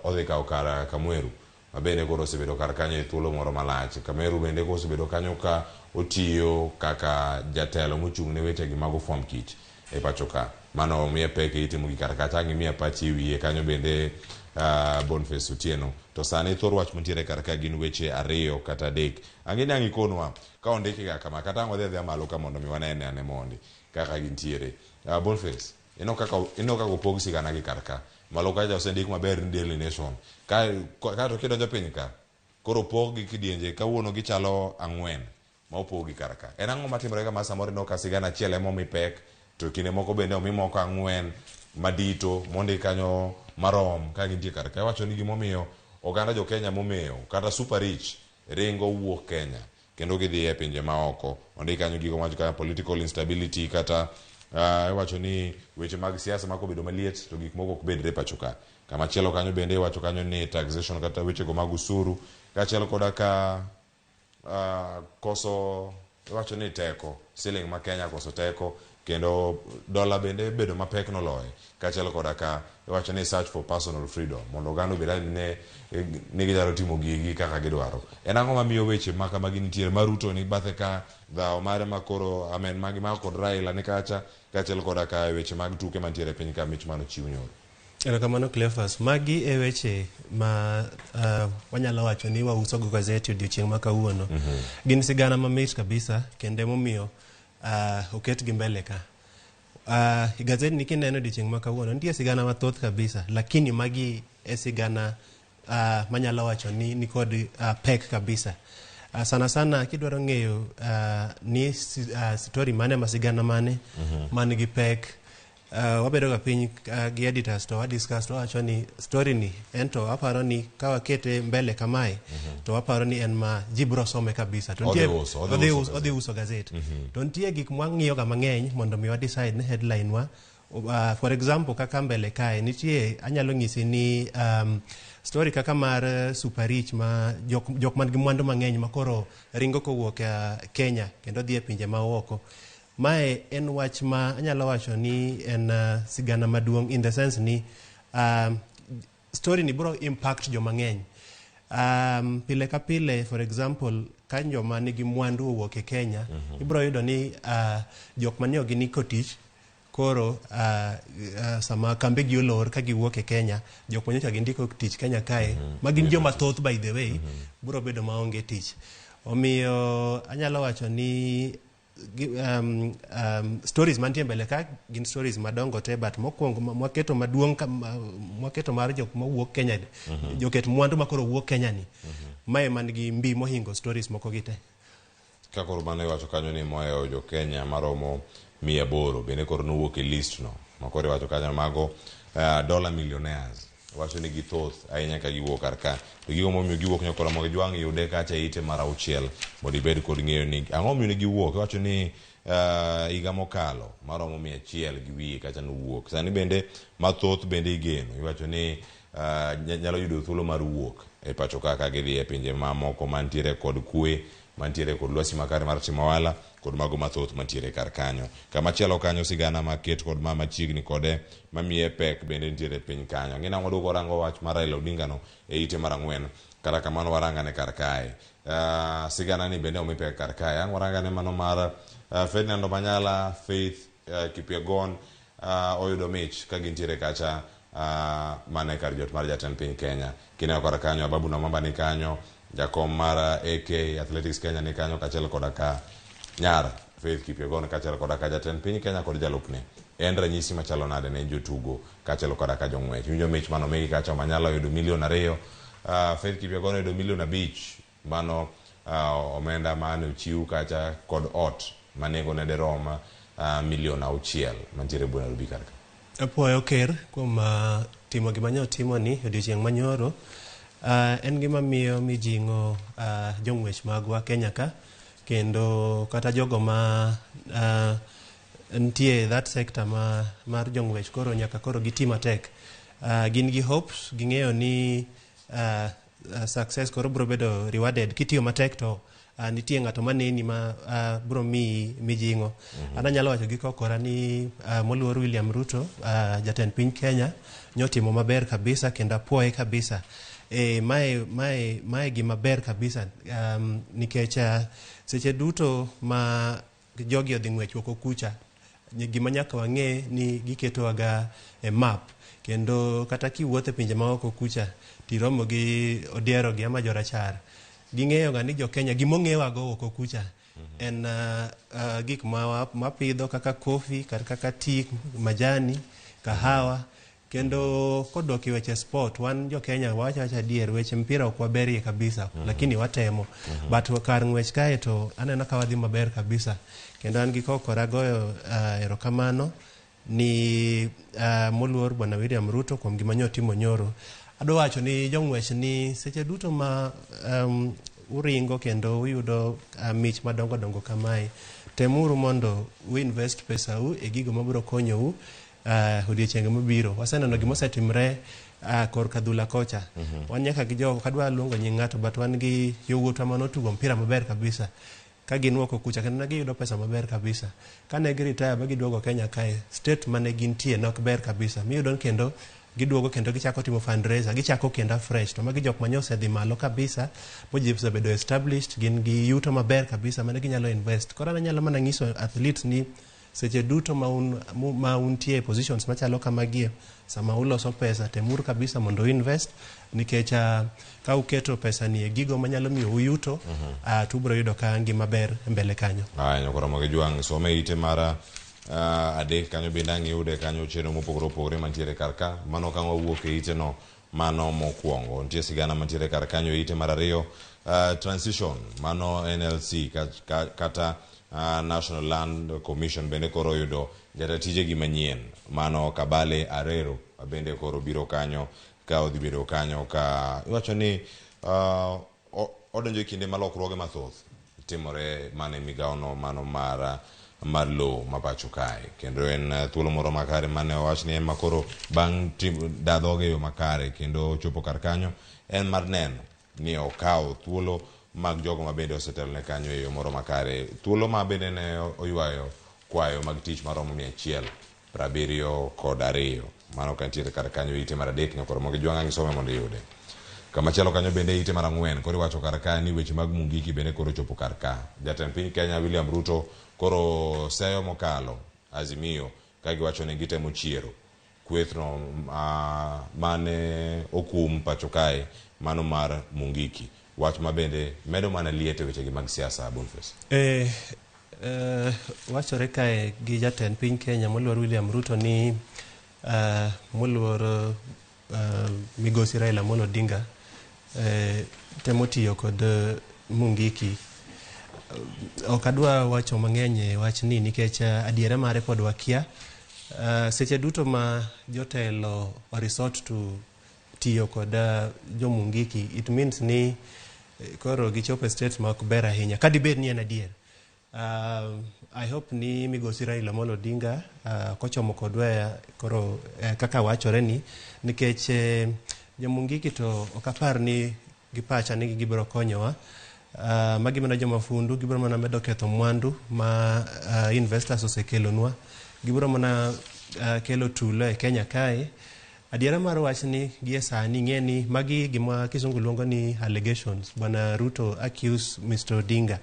odhi kawo kar Kamweru ma bende koro osebedo kar kanyo e thuolo moro malach. Kameru bende koro osebedo kanyo ka otiyo kaka jatelo mochung' ne weche gi mag ofwamb kich e pacho ka. Mano omiye pek e ite mogik kar kacha ang' imiya pachi e wiye kanyo bende Boniface Otieno. To sani thor wach mantiere kar ka gin weche ariyo kata adek. Ang'e ni ang' ikonwa ka ondiki ga kama kata ang' wadhi adhiya malo ka mondo mi wanene ane mondi kaka gintiere. Boniface, ineno kaka ineno kaka opog sigana gi kar ka. Malo kacha osendik maber ni Daily Nation. Ka ka to kidonjo piny ka koro opog gi kidienje kawuono gichalo ang'wen ma opogi kar ka. En ang'o matimore ka ma samoro ineno ka sigana achiel ema omi pek to kinde moko bende omi moko ang'wen madito mondik kanyo marom ka gintie kar ka. Iwacho ni gimomiyo oganda jo Kenya momewo kata super rich ringo wuok Kenya kendo gidhi e pinje maoko. Ondik kanyo gigo mawacho kaka political instability kata iwacho ni weche mag siasa ma kobedo maliet to gik moko ok bedre pacho ka. Kamachielo kanyo bende iwacho kanyo ni taxation kata wechego mag usuru kaachiel koda ka koso iwacho ni teko siling ma Kenya koso teko kendo dola bende bedo mapek noloye kaachiel koda ka iwacho ni search for personal freedom mondo oganda obed ne ni ginyalo timo gigi kaka gidwaro. En ang'o mamiyo weche ma kamagi nitiere ma Ruto ni bathe ka dhawo mare ma koro amen magi mako kod Raila ni kacha kaachiel koda ka weche mag tuke mantiere e piny ka mich manochiw nyoro. Erokamano Cleophas. Magi e weche ma wanyalo wacho ni wauso go gazeti odiochieng' ma kawuono. Gin sigana mamit kabisa kendo emomiyo oketgi mbele ka. Gazeti ni kineno odiochieng' ma kawuono nitie sigana mathoth kabisa lakini magi e sigana manyalo wacho ni nikod pek kabisa. Sana sana kidwaro ng'eyo ni story mane ma sigana mane man gi pek wabedo ga piny gi editors to wadiscuss to wawacho ni story ni ento aparo ni ka wakete mbele kamae to waparo ni en ma ji biro some kabisa to Odhi uso, odhi odhi uso odhi uso gazet to nitie gik mwang'iyo ga mang'eny mondo mi wadecide ni headline wa for example kaka mbele kae nitie anyalo nyisi ni story kaka mar super rich ma jok man gi mwandu mang'eny ma koro ringo kowuok Kenya kendo dhi e pinje maoko. Mae en wach ma anyalo wacho ni en sigana maduong' in the sense ni story ni biro impact joma ng'eny. Pile ka pile for example ka joma nigi mwandu owuok e Kenya ibiro yudo ni jok mane ok giniko tich koro sama kambegi olor ka giwuok e Kenya jok manyocha gindiko tich Kenya kae ma gin joma thoth by the way biro bedo maonge tich. Omiyo anyalo wacho ni stories mantie mbele ka gin stories madongo te but mokwongo mwaketo maduong' mwaketo mar jok mawuok Kenya joket mwandu makoro wuok Kenya ni mae man gi mbi mohingo stories moko gi te. Ka koro mano iwacho kanyo ni mohewo jo Kenya maromo 800 bende koro nowuok e list no ma koro iwacho kanyo mago dollar millionaires wacho ni githoth ahinya ka giwuok kar ka to gigo momiyo giwuok nyakora mondo jwang' yude kacha e ite mar auchiel mondo ibed kod ng'eyo ni ang'o momiyo ne giwuok iwacho ni higa mokalo maromo 100 gi wiye kacha nowuok sani bende mathoth bende igeno iwacho ni nyalo yudo thuolo mar wuok e pacho ka ka gidhi e pinje mamoko mantiere kod kwe mantiere kod lwasi makare mar timo ohala kod mago mathoth mantiere kar kanyo. Kamachielo kanyo sigana maket kod ma machiegni kode mamiye pek bende nitiere piny kanyo. Ang'e nang'o waduogo warango wach mar Raila Odinga no e ite mar ang'wen kata kamano warangane kar kae. Sigana ni bende omi pek kar kae. Ang' warangane mano mar Ferdinand Omanyala, Faith Kipyegon oyudo mich ka gintiere kacha mana e kar jot mar jatend piny Kenya. Kineno kar kanyo Ababu Namwamba ni kanyo, jakom mar AK Athletics Kenya ni kanyo kaachiel koda ka nyar Faith Kipyegon kaachiel koda ka jatend piny Kenya kod jalupne. En ranyisi machalo nade ne jotugo kaachiel koda ka jong'wech. Winjo mich manomigi kacha Omanyala oyudo milion 2, Faith Kipyegon oyudo milion 5 mano omenda mane ochiw kacha kod ot ma nengone derom milion 6 mantiere e Nairobi kar ka. Apuoyo ker kuom timo gima ne otimo ni odiochieng' manyoro. En gima miyo mijing'o jong'wech magwa Kenya ka kendo kata jogo ma nitie that sector ma, mar jong'wech koro nyaka koro giti matek. Gin gi hopes, ging'eyo ni success koro biro bedo rewarded kitiyo matek to nitie ng'ato maneni ma biro miyi mijing'o. An anyalo wacho gi kokora ni moluor William Ruto jatend piny Kenya nyotimo maber kabisa kendo apuoye kabisa. E, mae gima ber kabisa nikech seche duto ma jogi odhi ng'wech oko kucha Gima nyaka wang'e ni giketowaga e map kendo kata kiwuotho e pinje maoko kucha tiromo gi odiero gi ama jorachar ging'eyo ga ni jo Kenya gimong'ewago oko kucha en gik ma mapidho kaka coffee kata kaka tea, majani, kahawa kendo kodok e weche sport wan jo Kenya wawacho awacha adier weche mpira ok waberie kabisa lakini watemo but kar ng'wech kae to aneno ka wadhi maber kabisa kendo an gi kokora goyo erokamano ni moluor bwana William Ruto kuom gima nyo timo nyoro. Adwa wacho ni jong'wech ni seche duto ma uringo kendo uyudo mich madongo dongo kamae, temuru mondo u invest pesau e gigo mabiro konyou odiochienge mabiro. Waseneno gima osetimre korka adhula kocha. Wan nyaka gi jo ok adwa luongo nying ng'ato but wan gi yowuotwa manotugo mpira maber kabisa ka gin oko kucha kendo ne giyudo pesa maber kabisa. Kane gi retire ba giduogo Kenya kae, state mane gintie ne ok ber kabisa. Miyudo ni kendo giduogo kendo gichako timo fundraiser, gichako kendo afresh. To magi jok mane osedhi malo kabisa, moji osebedo established, gin gi yuto maber kabisa mane ginyalo invest. Koro an anyalo mana nyiso athletes ni seche duto ma un, ma untie e positions machalo kamagie, sama uloso pesa, temuru kabisa mondo invest nikech ka uketo pesa ni e gigo manyalo miyo uyuto to ubiro yudo ka ngima ber e mbele kanyo. Aya, nyakora Jwang' some ite mar adek kanyo bende ang' iyude kanyo chenro mopogore opogore mantiere kar ka mano ka wawuok e ite no mano mokwongo nitie sigana mantiere kar kanyo e ite mar ariyo transition mano NLC kata National Land Commission bende koro oyudo jata tijegi manyien mano Kabale Arero bende koro biro kanyo ka odhi bedo kanyo ka iwacho ni odonjo e kinde ma lokruoge mathoth timore mana e migawono mano mar lowo ma pacho kae kendo en thuolo moro makare mane owach ni en ma koro bang' da dhoge e yo makare kendo chopo kar kanyo en mar neno ni okawo thuolo mag jogo ma bende osetelone kanyo e yo moro makare thuolo ma bende ne oywayo kwayo mag tich maromo 172 mano ka nitiere kar kanyo ite mar adek nyakoro mogi jwang' ang' isome mondo iyude kamachielo kanyo bende ite mar ang'wen koro iwacho kar ka ni weche mag Mungiki bende koro chopo kar ka jatend piny Kenya William Ruto koro seyo mokalo Azimio ka giwacho ni gitemo chiero kwethno mane okum pacho kae mano mar Mungiki wach ma bende medo mana liet e wechegi mag siasa Boniface. Wachore kae gi jatend piny Kenya moluor William Ruto ni moluor migosi Raila Amolo Odinga temo tiyo kod Mungiki. Ok adwa wacho mang'eny e wachni nikech adiera mare pod wakia. Seche duto ma jotelo o resort to tiyo kod jo Mungiki, it means ni koro gichopo e state ma ok ber ahinya. Ka dibed ni en adier. I hope ni migosi Raila Amolo Odinga kochomo kodwa koro kaka wachore ni nikech jo Mungiki to ok apar ni gi pacha ni gibiro konyowa. Magi mana joma fundu gibiro mana medo ketho mwandu ma investors osekelonwa. Gibiro mana kelo tulo e Kenya kae. Adiera mar wachni gie sani ng'e ni magi gima kizungu luongo ni allegations. Bwana Ruto accuse Mr. Odinga.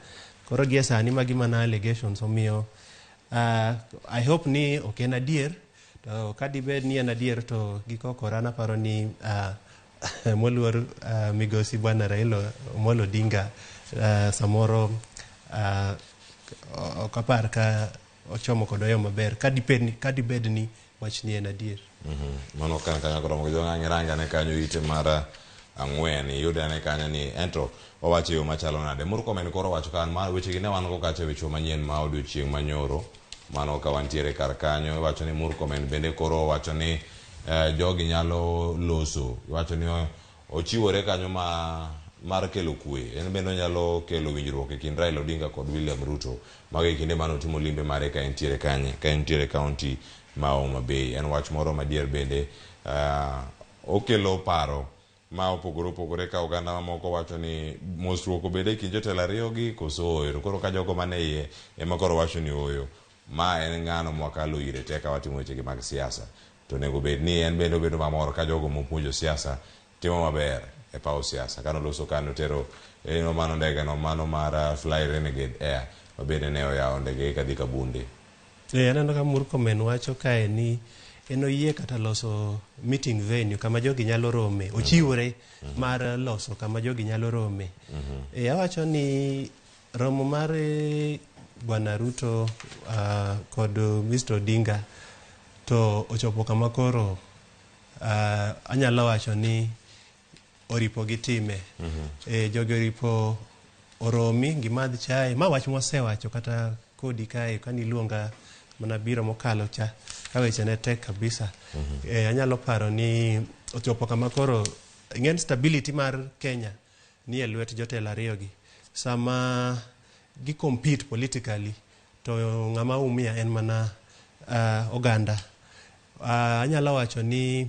Koro gie sani magi mana allegations omiyo I hope ni ok en adier to ka dibed ni en adier to gikokora naparo ni moluor migosi bwana Raila Amolo Odinga samoro ok apar ka ochomo kodwa yo maber ka dibed ni wachni en adier. Mano kan kanyo koro mogo jong'ang' iranga ne kanyo ite mar ang'wen iyude ane kanyo ni ento owacho e yo machalo nade Murkomen koro owacho ka ma wechegi ne wan go kacha e weche manyien ma odiochieng' manyoro mano ka wantiere kar kanyo iwacho ni Murkomen bende koro owacho ni jogi nyalo loso iwacho ni ochiwore kanyo ma mar kelo kwe en bende onyalo kelo winjruok e kind Raila Odinga kod William Ruto mago e kinde mane otimo limbe mare ka entiere kanye ka entiere kaunti ma Homa Bay en wach moro madier bende okelo paro ma opogore opogore ka oganda mamoko wacho ni mosruok obed e kind jotelo ariyogi koso ooyo to koro ka jogo mane iye ema koro wacho ni ooyo ma en ng'ano mwakalo ire te ka watimo wechegi mag siasa to onego bed ni en bende obedo mamor ka jogo mopuonjo siasa timo maber e paw siasa kanoloso kanotero eno mano ndege no mano mar Fly Renegade Air mabende ne oyawo ndege kadhi Kabunde. Eh, aneno ka Murkomen wacho kae ni en oyie kata loso meeting venue kama jogi nyalo rome ochiwore mar loso kama jogi nyalo rome Eh, awacho ni romo mar eh, bwana Ruto kod Mr. Odinga to ochopo kama koro anyalo wacho ni oripo gitime jogi oripo oromi gimadh chae ma wach mwasewacho kata kodi kae kaniluonga mana biro mokalo cha ka weche ne tek kabisa anyalo paro ni ochopo kama koro ing'en stability mar Kenya ni e lwet jotelo ariyogi sama gi compete politically to ng'ama umia en mana oganda anyalo wacho ni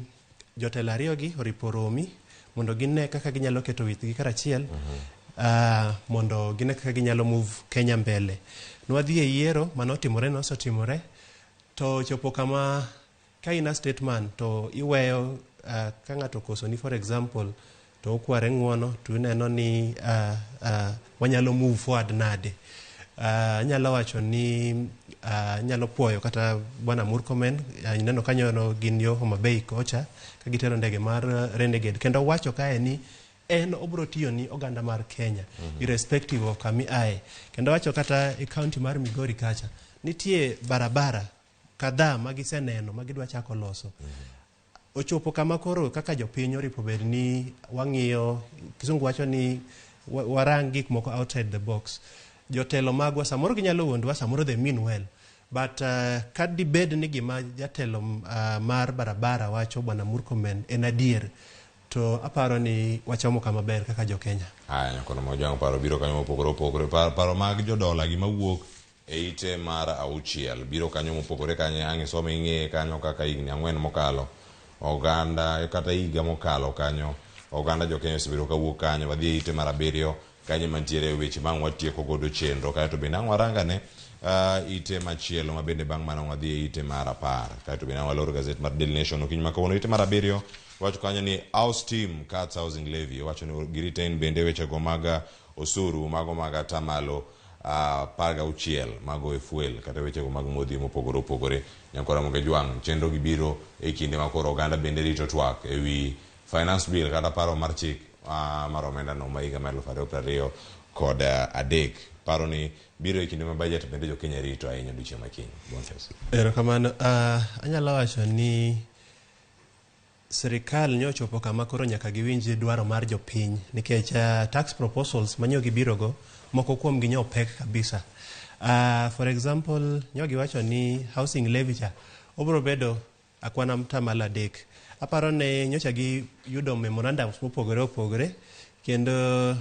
jotelo ariyogi oripo romi mondo gine kaka ginyalo keto withgi karachiel mondo gine kaka ginyalo move Kenya mbele. Nwadhi e yiero manotimore nosetimore to chopo kama ka in a statesman to iweyo ka ng'ato okosoni for example to okware ng'uono to ineno ni wanyalo move forward nade. Anyalo wacho ni anyalo puoyo kata bwana Murkomen ineno kanyono gin yo Homa Bay kocha ka gitero ndege mar Renegade kendo wacho kae ni en obro tiyo ni oganda mar Kenya irrespective of kama iaye kendo wacho kata e county mar Migori kacha nitie barabara kadhaa ma giseneno ma gidwa chako loso ochopo kama koro kaka jopiny oripo bed ni wang'iyo kisungu wacho ni warang gik moko outside the box jotelo magwa samoro ginyalo wuondowa samoro they mean well but ka dibed ni gima jatelo mar barabara wacho bwana Murkomen en adier to aparo ni wachomo kama ber kaka jo Kenya. Aya nyakono mojang paro biro kanyo mopogore opogore paro mag jodola gima wuok e ite mar 6 biro kanyo mopogore kanyo ang' isome ing'eye kanyo kaka higni 4 mokalo oganda kata higa mokalo kanyo oganda jo Kenya osebedo kawuok kanyo wadhi e ite mar 7 kanyo mantiere weche ma watieko godo chenro kaeto bende ang' warangane ite machielo ma bende bang' mano wadhi e ite mar 10 kaeto bende ang' waloro gazet mar Daily Nation okinyi ma kawuono ite mar 7 wacho kanyo ni house team cuts housing levy wacho ni giretain bende wechego mag osuru mago mag atamalo 16 mago e fuel kata wechego mag modhi mopogore opogore nyakwara Ramogi Jwang' chenro gi biro e kinde ma koro oganda bende rito twak ewi finance bill kata paro mar chik mar omenda no ma higa mar 2023 paro ni biro e kinde ma budget bende jo Kenya rito ahinya odiochieng' ma kiny. Boniface. Erokamano. Anyalo wacho ni sirikal nyochopo kama koro nyaka giwinj dwaro mar jopiny nikech tax proposals manyo gibirogo moko kuom gi nyo pek kabisa. For example, nyo giwacho ni housing levy cha obro bedo akwana mtamalo 3. Aparo ni nyocha gi yudo memorandums mopogore opogore kendo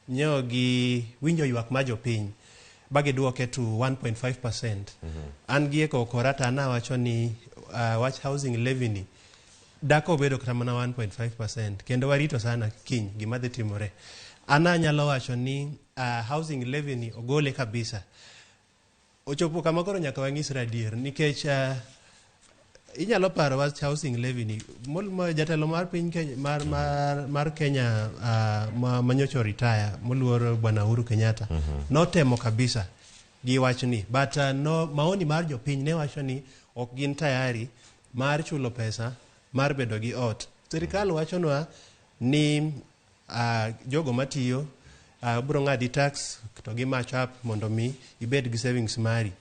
nyo gi winjo ywak mar jopiny ba giduoke to 1.5%. An gi eko kora to an awacho ni wach housing levy ni dak obedo kata mana 1.5% kendo warito sana kiny gima dhi timore. An anyalo wacho ni housing levy ni ogole kabisa. Ochopo kama koro nyaka wanyisre adier nikech inyalo paro wach housing levy ni jatelo mar piny Kenya mar Kenya manyocha retire moluor bwana Uhuru Kenyatta notemo kabisa gi wachni but no maoni mar jopiny ne wacho ni ok gin tayari mar chulo pesa mar bedo gi ot. Sirikal wachonwa ni jogo matiyo bro ng'adi tax to gi match up mondo mi ibed gi savings mari.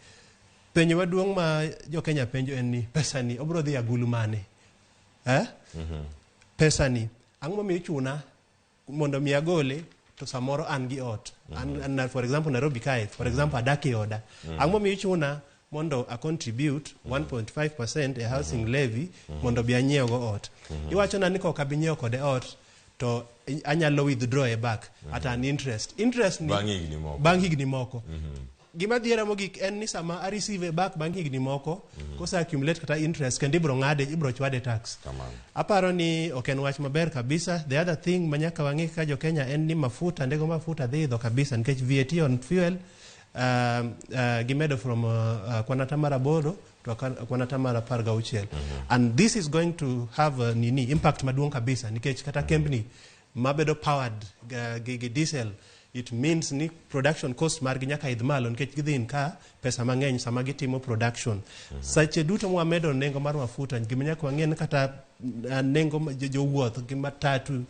Penjo maduong' ma jo Kenya penjo en ni pesa ni obro dhi agulu mane? Pesa ni ang'o momiyo ichuna mondo mi agole to samoro an gi ot. An for example Nairobi kae, for example adak e oda. Ang'o momiyo ichuna mondo a contribute 1.5% e housing levy mondo bi anyiew go ot. Iwacho na ni kok abi nyiewo kode ot to anyalo withdraw e back at an interest. Interest ni bang' higni moko. Bang' higni moko. Gima dhiera mogik en ni sama a receive back bang' higni moko kose accumulate kata interest kendo ibro ng'ade ibro chwade tax. Aparo ni ok en wach maber kabisa. The other thing manyaka wang'e kaka jo Kenya en ni mafuta ndego mafuta dhi idho kabisa nikech VAT on fuel gimedo from kwan atamaro 8 to kwan atamaro 16. And this is going to have nini impact maduong' kabisa nikech kata kembni mabedo powered gi diesel It means ni production cost margi nyaka idh malo nikech gidhi incur pesa mang'eny sama gitimo production. Seche duto mwamedo nengo mar mafuta, gima nyaka wang'e ni kata nengo jowuoth gi matatu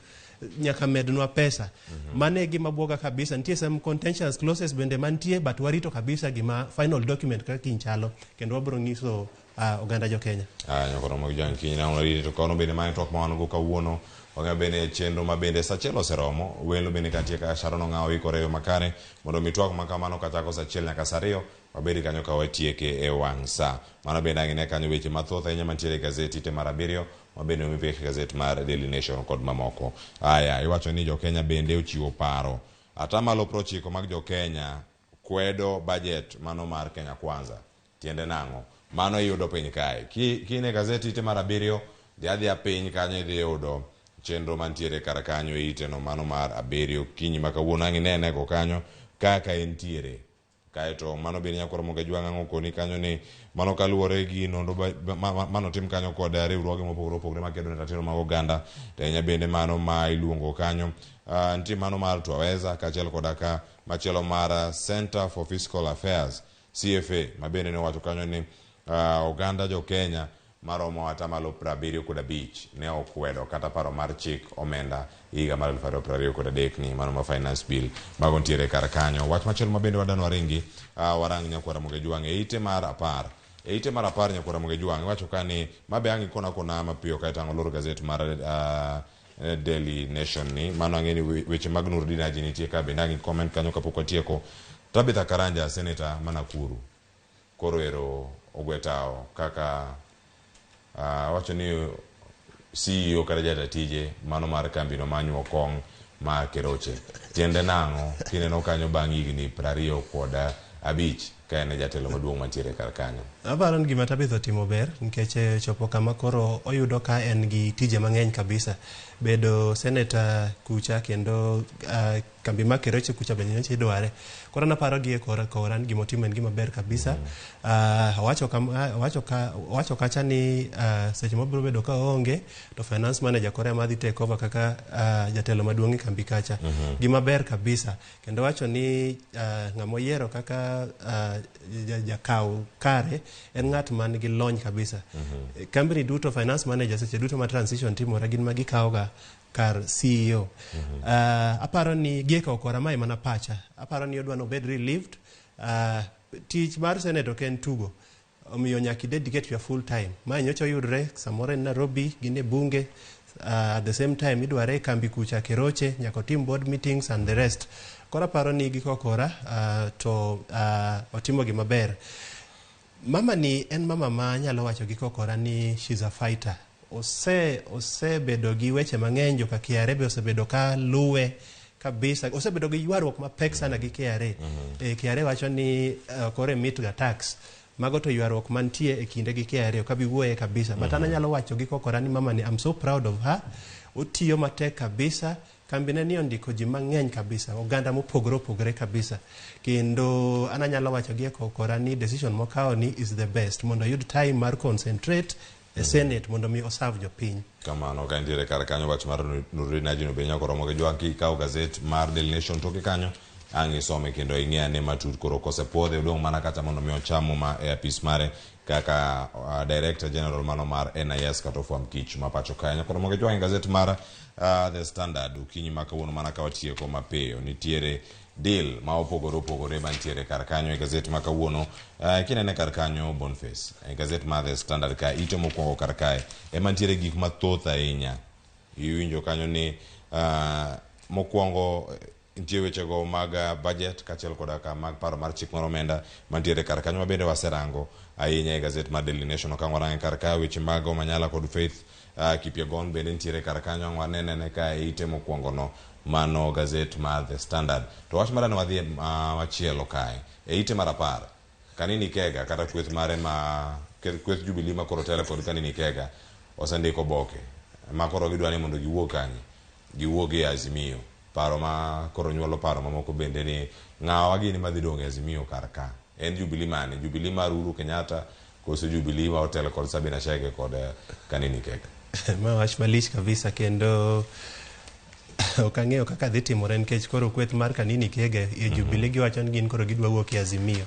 nyaka mednwa pesa. Mano e gima buoga kabisa. Nitie some contentious clauses bende mantie, but warito kabisa gima final document kaka kiny chalo, kendo wabiro nyiso oganda jo Kenya. Aya, nyakoro mag jang kiny na warito to kono bende mane twak ma wan go kawuono. Wang'eyo bende chenro ma bende sa achiel oseromo. Welo bende kantie ka Sharon Ong'awo ikore e yo makare mondo mi twak ma kamano kachako sa achiel nyaka sa ariyo wabed kanyo ka watieke e wang' sa. Mano bende ang' ine kanyo weche mathoth ahinya mantiere e gazeti te mar abiriyo ma bende omi pek e gazet mar Daily Nation kod mamoko. Aya, iwacho ni jo Kenya bende ochiwo paro. Atamalo 90 mag jo Kenya kwedo budget mano mar Kenya Kwanza. Tiende nang'o? Mano iyudo piny kae. Kine gazeti ite mar abiriyo, dhi adhiya piny kanyo idhi yudo chenro mantiere kar kanyo e iteno mano mar abiriyo. Kinyi ma kawuono ang' inene go kanyo kaka entiere. Kaeto mano bende nyakwar Moga Jwang' ang' okoni kanyo ni mano kaluwore gi nonro manotim kanyo kod riwruoge mopogore opogore makedo ne ratiro mag oganda, to ahinya bende mano ma iluongo kanyo, nitie mano mar Twaweza kaachiel koda ka machielo mar Center for Fiscal Affairs CFA, ma bende ne owacho kanyo ni oganda jo Kenya maromo atamalo 75 ne okwedo kata paro mar chik omenda higa mar 2023 ni mano ma finance bill mago ntiere kar kanyo. Wach machielo ma bende wadano waringi, warang nyakwar Ramogi Jwang' e ite mar 10. E ite mar 10 nyakwar Ramogi Jwang' iwacho ka ni mabe ang' ikona kona mapiyo kaeto ang' olor gazet mar Daily Nation ni mano ang'e ni weche mag Nurdin Haji nitie ka bende ang' i-comment kanyo kapok watieko. Tabitha Karanja, senator ma Nakuru, koro ero ogwe tawo kaka wacho ni CEO kata jata tije mano mar kambino ma nyuo kong' ma Keroche. Tiende nang'o kineno kanyo bang' higni 25 ka en e jatelo maduong' mantiere kar kanyo? Aparo ni gima Tabitha otimo ber nikech chopo kama koro oyudo ka en gi tije mang'eny kabisa. Bedo senator kucha kendo kambi ma Keroche kucha bende nyocha idware. Koro an aparo gi e kora kora ni gima otimo en gima ber kabisa. Owacho kacha ni seche mobiro bedo ka oonge to finance manager koro ema dhi take over kaka jatelo maduong' e kambi kacha. Gima ber kabisa. Kendo wacho ni ng'ama oyiero kaka jakaw kare en ng'at man gi lony kabisa. Kambi duto finance manager seche duto ma transition timore gin ma gikawoga kar CEO. Aparo ni gie kawo kora mae mana pacha. Aparo ni odwa nobed relieved. Tich mar senate ok en tugo. Omiyo nyaka i dedicate your full time. Mae nyocha oyudre samoro en Nairobi, gin e bunge. At the same time idware e kambi kucha Keroche, nyaka otim board meetings and the rest. Koro aparo ni giko kora to otimo gima ber. Mama ni en mama ma anyalo wacho gi kokora ni she's a fighter. Osebedo gi weche mang'eny, joka KRA be osebedo ka luwe kabisa. Osebedo gi ywaruok mapek sana gi KRA. KRA wacho ni koro emit ga tax. Mago to ywaruok mantie e kinde gi KRA ok abi wuoye kabisa. But an anyalo wacho gi kokora ni mama ni I'm so proud of her. Otiyo matek kabisa. Kambine ni ondiko ji mang'eny kabisa, oganda mopogore opogore kabisa. Kendo an anyalo wacho gi e kokora ni decision mokawo ni is the best mondo oyud time mar concentrate e Senate mondo mi oserve jopiny. Kamano ka nitiere kar kanyo wach mar Nurdin Haji no be nyaka oromo gi jwang' kikawo gazet mar Daily Nation toke kanyo ang' isome kendo ing'e ane matut koro kosepuodhe odong' mana kata mondo mi ocham muma e apis mare kaka Director General mano mar NIS kata ofwamb kich ma pacho kae. Nyaka oromo gi jwang' e gazet mar The Standard okinyi ma kawuono mana ka watieko mapiyo nitiere deal ma opogore opogore mantiere kar kanyo e gazet ma kawuono. Kinene kar kanyo Boniface e gazet mar The Standard ka ite mokwongo kar kae ema nitiere gik mathoth ahinya. Iwinjo kanyo ni mokwongo nitie wechego mag budget kaachiel koda ka mag paro mar chik mar omenda mantiere kar kanyo ma bende waserango ahinya e gazet mar Daily Nation. Ok ang' warange kar ka weche mag Omanyala kod Faith Kipyegon bende nitiere kar kanyo ang' wanene ka e ite mokwongo no mano gazet mar The Standard. To wach mar wadhi machielo kae e ite mar 10 Kanini Kega kata kweth mare ma kweth Jubilee ma koro telo kod Kanini Kega osendiko oboke ma koro gidwa ni mondo giwuog kanye giwuog e Azimio. Paro ma koro nyuolo paro mamoko bende ni ng'awa gini madhi dong' e Azimio kar ka en Jubilee mane? Jubilee mar Uhuru Kenyatta koso Jubilee ma otelo kod Sabina Chege kod Kanini Kega? Ma wach malich kabisa kendo Ok ang'eyo kaka dhi timore nikech koro kweth mar Kanini Kega e Jubilee giwacho ni gin koro gidwa wuok e Azimio.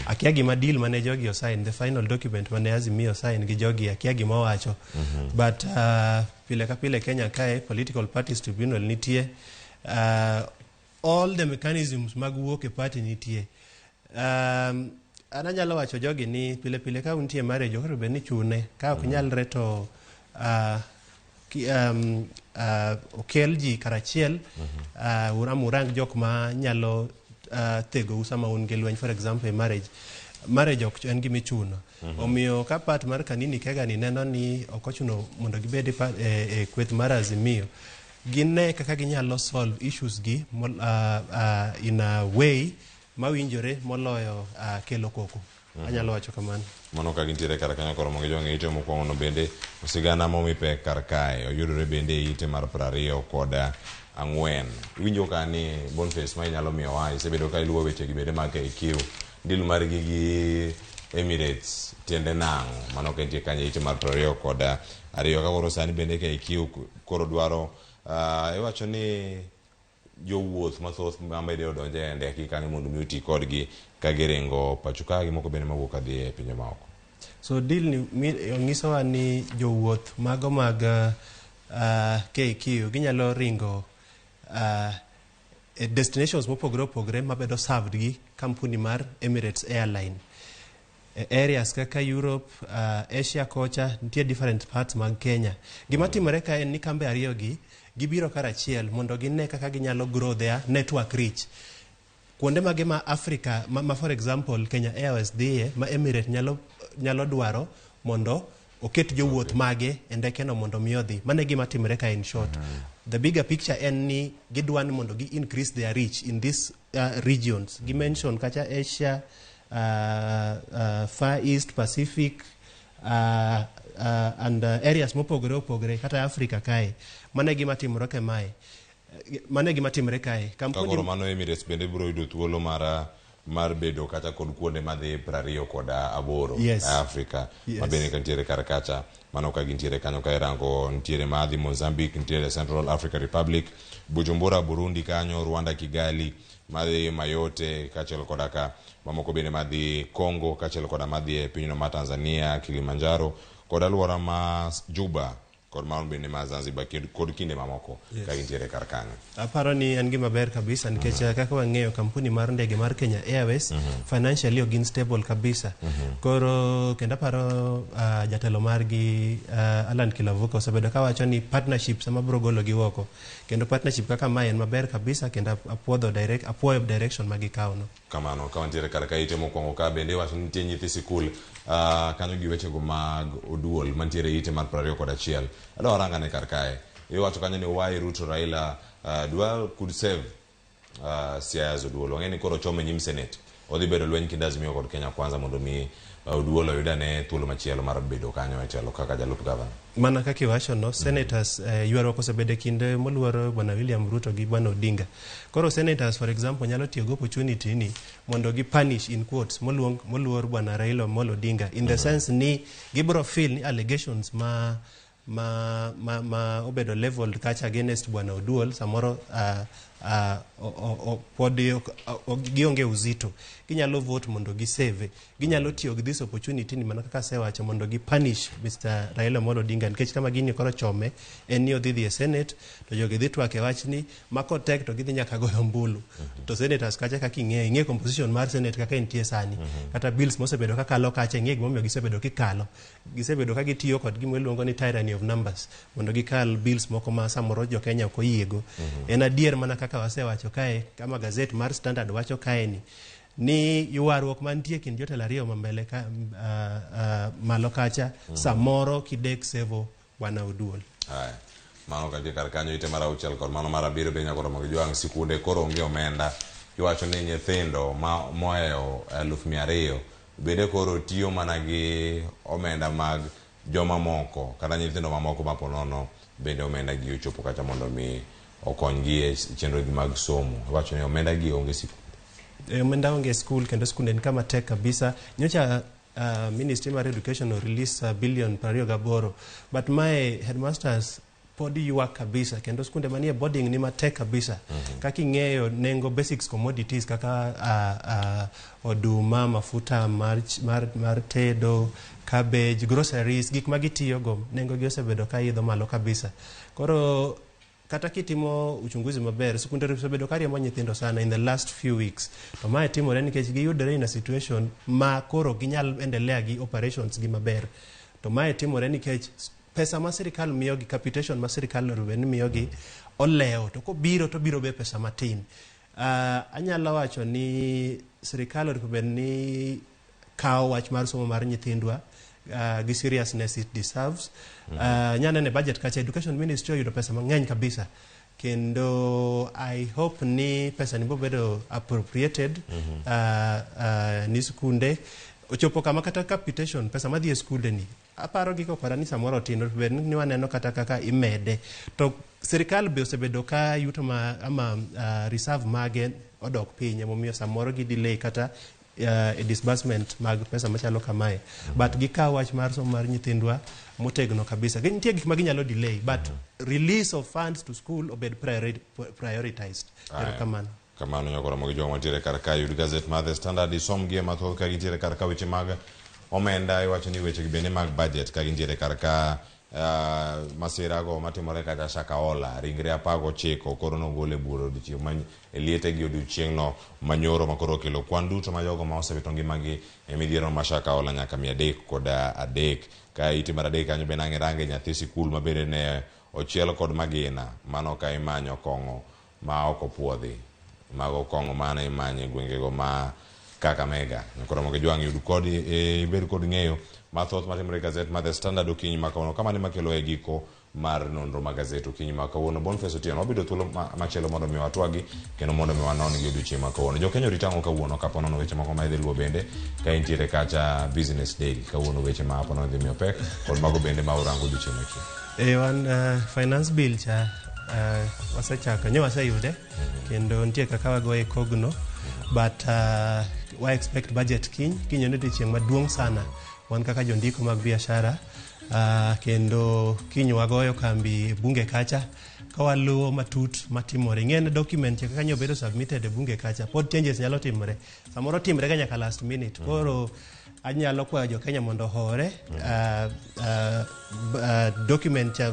Akia gima deal mane jogi osign, the final document mane Azimio osign gi jogi, akia gima owacho. But pile ka pile Kenya kae political parties tribunal nitie. All the mechanisms mag wuok e party nitie. An anyalo wacho jogi ni pile pile ka untie marriage ok onego bed ni chune ka ok nyalre to okel ji karachiel ama urang jok ma nyalo thegou sama un gi lweny. For example, e marriage ok en gima ichuno. Omiyo ka part mar Kanini Kega ni neno ni ok ochuno mondo gibed e kweth mar Azimio, gine kaka ginyalo solve issues gi in a way mawinjore moloyo kelo koko. Anyalo wacho kamano. Mano ka gintiere kar kanyo koro mondo gijwang' e ite mokwongo no bende sigana momi pek kar kae oyudore bende e ite mar 24. Iwinjo ka ni Boniface ma inyalo miyowa isebedo ka iluwo weche gi bende mag KQ deal margi gi Emirates tiende nang'o mano ka entie kanyo e ite mar 22 ka koro sani bende KQ koro dwaro iwacho ni jowuoth mathoth mabende odonjo e ndeke kanyo mondo mi oti kodgi ka giringo pacho ka gi moko bende mawuok kadhi e pinje maoko. So deal ni nyisowa ni jowuoth mago mag KQ ginyalo ringo e destinations mopogore opogore mabedo served gi kampuni mar Emirates Airline. E areas kaka Europe, Asia kocha, nitie different parts mag Kenya. Gima timore ka en ni kambe ariyo gi gibiro karachiel mondo gine kaka ginyalo grow their network reach. Kuonde mage ma Africa ma for example Kenya Airways dhiye ma Emirates nyalo dwaro mondo oket jowuoth mage e ndeke no mondo mi odhi. Mano e gima timore ka in short. The bigger picture en ni gidwa ni mondo gi increase their reach in these regions. Gi mention kacha Asia, Far East, Pacific, and areas mopogore opogore kata Africa kae. Mano e gima timore kamae. Mano e gima timore kae. Ka koro mano Emirates bende biro yudo thuolo mar bedo kata kod kuonde madhi 28 e Afrika ma bende ka nitiere kar kacha mano ka gintiere kanyo ka irango nitiere madhi Mozambique, nitiere Central Africa Republic, Bujumbura Burundi kanyo, Rwanda Kigali, madhi Mayotte kaachiel koda ka mamoko bende madhi Congo kaachiel koda madhi e pinyno ma Tanzania, Kilimanjaro kod alwora ma Juba kod mano bende ma Zanzibar kod kinde mamoko ka gintiere kar kanyo. Aparo ni en gima ber kabisa nikech kaka wang'eyo kampuni mar ndege mar Kenya Airways financially ok gin stable kabisa. Koro kendo aparo jatelo margi Alan Kilavuka osebedo kawacho ni partnerships ema biro gologi oko. Kendo partnership kaka mae en maber kabisa kendo apuodho direct, apuoyo direction ma gikawo no. Kamano ka wantiere kar ka ite mokwongo ka bende iwacho ni nitie nyithi sikul kanyo gi wechego mag oduol mantiere ite mar 21. Adwa warang ane kar kae. Iwacho kanyo ni why Ruto Raila duel could save Siaya's Oduol. Wang'e ni koro chome nyim Senate. Odhi bedo lweny kind Azimio kod Kenya Kwanza mondo mi Oduol oyud ane thuolo machielo mar bedo kanyo e telo kaka jalup gavana. Mana kaka iwacho no, senators ywaruok osebedo e kind moluor bwana William Ruto gi bwana Odinga. Koro senators for example nyalo tiyo gi opportunity ni mondo gi punish in quotes moluor bwana Raila Amolo Odinga in the sense ni gibiro feel ni allegations ma obedo leveled kacha against bwana Oduol samoro pod gionge uzito. Ginyalo vote mondo gisave. Ginyalo tiyo gi this opportunity ni mana kaka asewacho mondo gi punish Mr. Raila Amolo Odinga nikech kama gini koro chome en ni odhi dhi e Senate to jogi dhi twak e wachni ma kotek to gidhi nyaka goyo ombulu. To senators kacha kaka ing'eyo, ing'eyo composition mar Senate kaka entie sani. Kata bills mosebedo kakalo kacha ing'eyo gimomiyo gisebedo kikalo. Gisebedo ka gitiyo kod gima iluongo ni tyranny of numbers mondo gikal bills moko ma samoro jo Kenya ok oyiego. En adier mana kaka wasewacho kae kama gazet mar Standard wacho kae ni ywaruok mantie kind jotelo ariyo ma mbele ka, malo kacha samoro kidek sevo bwana Oduol. Haya. Mano kaka kar kanyo ite mar 6 kod mano mar 7 be nyaka romo gi jwang' sikunde koro onge omenda. Iwacho ni nyithindo ma mohewo 200,000 bende koro tiyo mana gi omenda mag joma moko kata nyithindo mamoko ma ponono bende omenda gi ochopo kacha mondo mi okonygi e chenro gi mag somo. Iwacho ni omenda gi onge sikul. Omenda onge skul kendo skunde ni kama tek kabisa. Nyocha Ministry mar Education o release billion 28 but my headmasters pod ywak kabisa kendo skunde manie boarding ni matek kabisa. Kaka ing'eyo nengo basics commodities kaka oduma, mafuta mar tedo, cabbage, groceries, gik ma gitiyogo nengo gi osebedo ka idho malo kabisa. Koro kata kitimo uchunguzi maber, skunde osebedo ka riembo nyithindo sana in the last few weeks. To mae timore nikech giyudore in a situation ma koro ginyal endelea gi operations gi maber. To mae timore nikech pesa ma sirikal miyogi, capitation ma sirikal onego bed ni miyogi olewo, to kobiro to biro be pesa matin. Anyalo wacho ni sirikal onego bed ni kawo wach mar somo mar nyithindwa gi seriousness it deserves. Nyanene e budget kacha education ministry oyudo pesa mang'eny kabisa. Kendo I hope ni pesa ni bobedo appropriated ni skunde ochopo kama kata capitation pesa madhi e skunde ni aparo gi kokoda ni samoro tin bed ni waneno kata kaka imede to sirikal be osebedo ka yuto ma ama reserve mage odok piny, emomiyo samoro gi delay kata e disbursement mag pesa machalo kamae. But gikawo wach mar somo mar nyithindwa motegno kabisa. Nitie gik ma ginyalo delay, but release of funds to school obed prioritized. Erokamano. Kamano nyakora mag jowa mantiere kar ka, yud gazet mar The Standard isom gie mathoth ka gintiere kar ka weche mag omenda iwacho ni weche bende mag budget ka gintiere kar ka. Masira go matimore kata Shakahola, ringre 19 koro nogol e bur odiochieng' e liete gi odiochieng'no manyoro ma koro okelo kwan duto ma jogo ma osewito ngimagi e midhiero ma Shakahola nyaka 303. Ka ite mar adek kanyo bende ang' irange nyathi sikul ma bende ne ochiel kod magina mano ka imanyo kong'o ma ok opuodhi. Mago kong'o mane imanyo e gwengego ma Kakamega. Nyakora moge jwang' yud kod ibed kod ng'eyo mathoth matimore e gazet mar The Standard okinyi ma kawuono. Kamano ema kelo e giko mar nonro mag gazet okinyi ma kawuono. Boniface Otieno, wabedo thuolo machielo mondo mi watwagi kendo mondo mi wanon gi odiochieng' ma kawuono. Jo Kenya orito ang'o kawuono kapo nono weche moko ma idhi luwo bende ka intiere kacha Business Daily kawuono weche ma apo nono dhi miyo pek kod mago bende ma urango odiochieng' machien. Wan finance bill cha wasechako, nyo waseyude kendo nitie kaka wagoye kogno, but wa expect budget kiny en odiochieng' maduong' sana wan kaka jondiko mag biashara, kendo kiny wagoyo kambi e bunge kacha ka waluwo matut matimore. Ing'e ni document kaka nyo bedo submitted e bunge kacha pod changes nyalo timore, samoro timre ga nyaka last minute. Koro anyalo kwayo jo Kenya mondo ohore. Document cha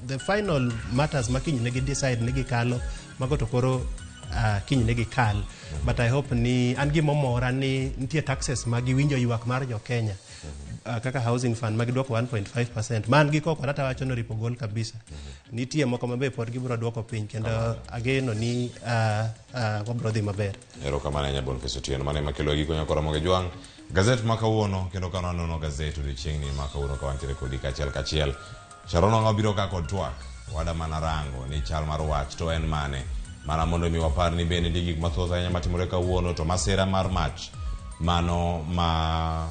the final matters ma kiny ne gi decide ne gikalo mago to koro kiny ne gikal. But I hope ni an gimomora ni nitie taxes ma giwinjo ywak mar jo Kenya, kaka housing fund ma gidwoko 1.5% man gi koko data wacho ni oripo gol kabisa. Nitie moko ma be pod gibiro dwoko piny kendo ageno ni wabiro dhi maber. Erokamano ahinya Boniface Otieno. Mano ema kelo e giko nyakora moge jwang' gazet ma kawuono kendo ka wanono gazet odiochieng'ni ma kawuono ka wantiere kodi kachiel kachiel. Sharon Ong'o biro ka kod twak wada mana rango ni chal mar wach to en mane mana mondo mi wapar ni bende nitie gik mathoth ahinya matimore kawuono to masira mar mach mano ma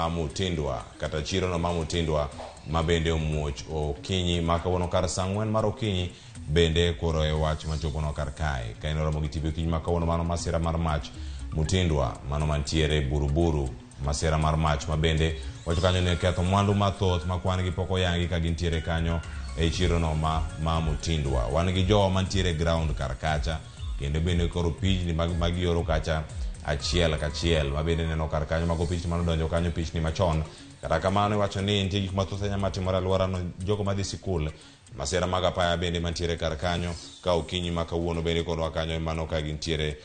Mutindwa kata chirono ma Mutindwa ma bende omuoch okinyi ma kawuono kar saa 4 mar okinyi bende koro e wach machopono kar kae. Ka en Ramogi TV okinyi ma kawuono mano masira mar mach Mutindwa mano mantiere Buruburu, masira mar mach ma bende wacho kanyo ni ketho mwandu mathoth ma kwan gi pok oyangi ka gintiere kanyo e chirono ma Mutindwa. Wan gi jowa mantiere ground kar kacha kendo bende koro pichni mag gioro kacha achiel kachiel ma bende neno kar kanyo mago pichni manodonjo kanyo pichni machon. Kata kamano iwacho ni nitie gik mathoth ahinya matimore alworano, jogo madhi sikul, masira mag apaya bende mantiere kar kanyo ka okinyi ma kawuono bende kodwa kanyo mano ka gintiere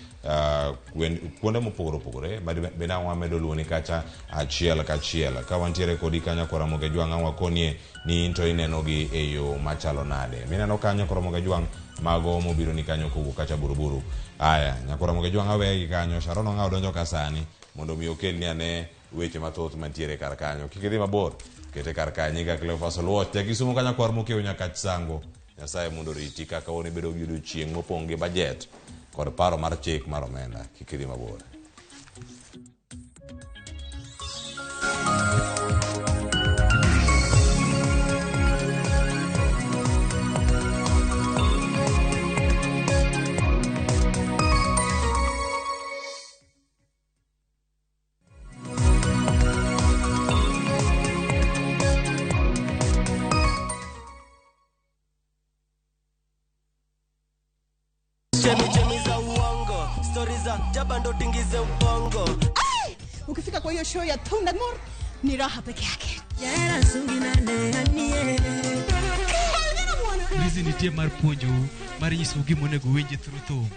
kuonde mopogore opogore bende ang' wamedo luwoni kacha achiel kachiel ka wantiere kodi kanyo kora Ramogi Jwang' ang' wakonie ni in to ineno gi e yo machalo nade mineno kanyo kora Ramogi Jwang' mago mobiro ni kanyo kowuok kacha Buruburu. Aya nyakora Ramogi Jwang' aweye gi kanyo. Sharon Ong'awo donjo ka sani mondo mi okelni ane weche mathoth mantiere kar kanyo. Kik idhi mabor, kete kar kae. Nyinga Cleophas Oluoch, ja Kisumu ka nyakwar mokiewo nyaka Sango. Nyasaye mondo oriti kaka kawuono ibedo gi odiochieng' mopong' gi budget kod paro mar chik mar omenda. Kik idhi mabor. Tingiza jabando tingize ubongo. Ay! Ukifika kwa hiyo show ya Thum Dag Mor ni raha peke yake. Hizi nitie mar puonjou mar nyisou gima onego uwinji through thum.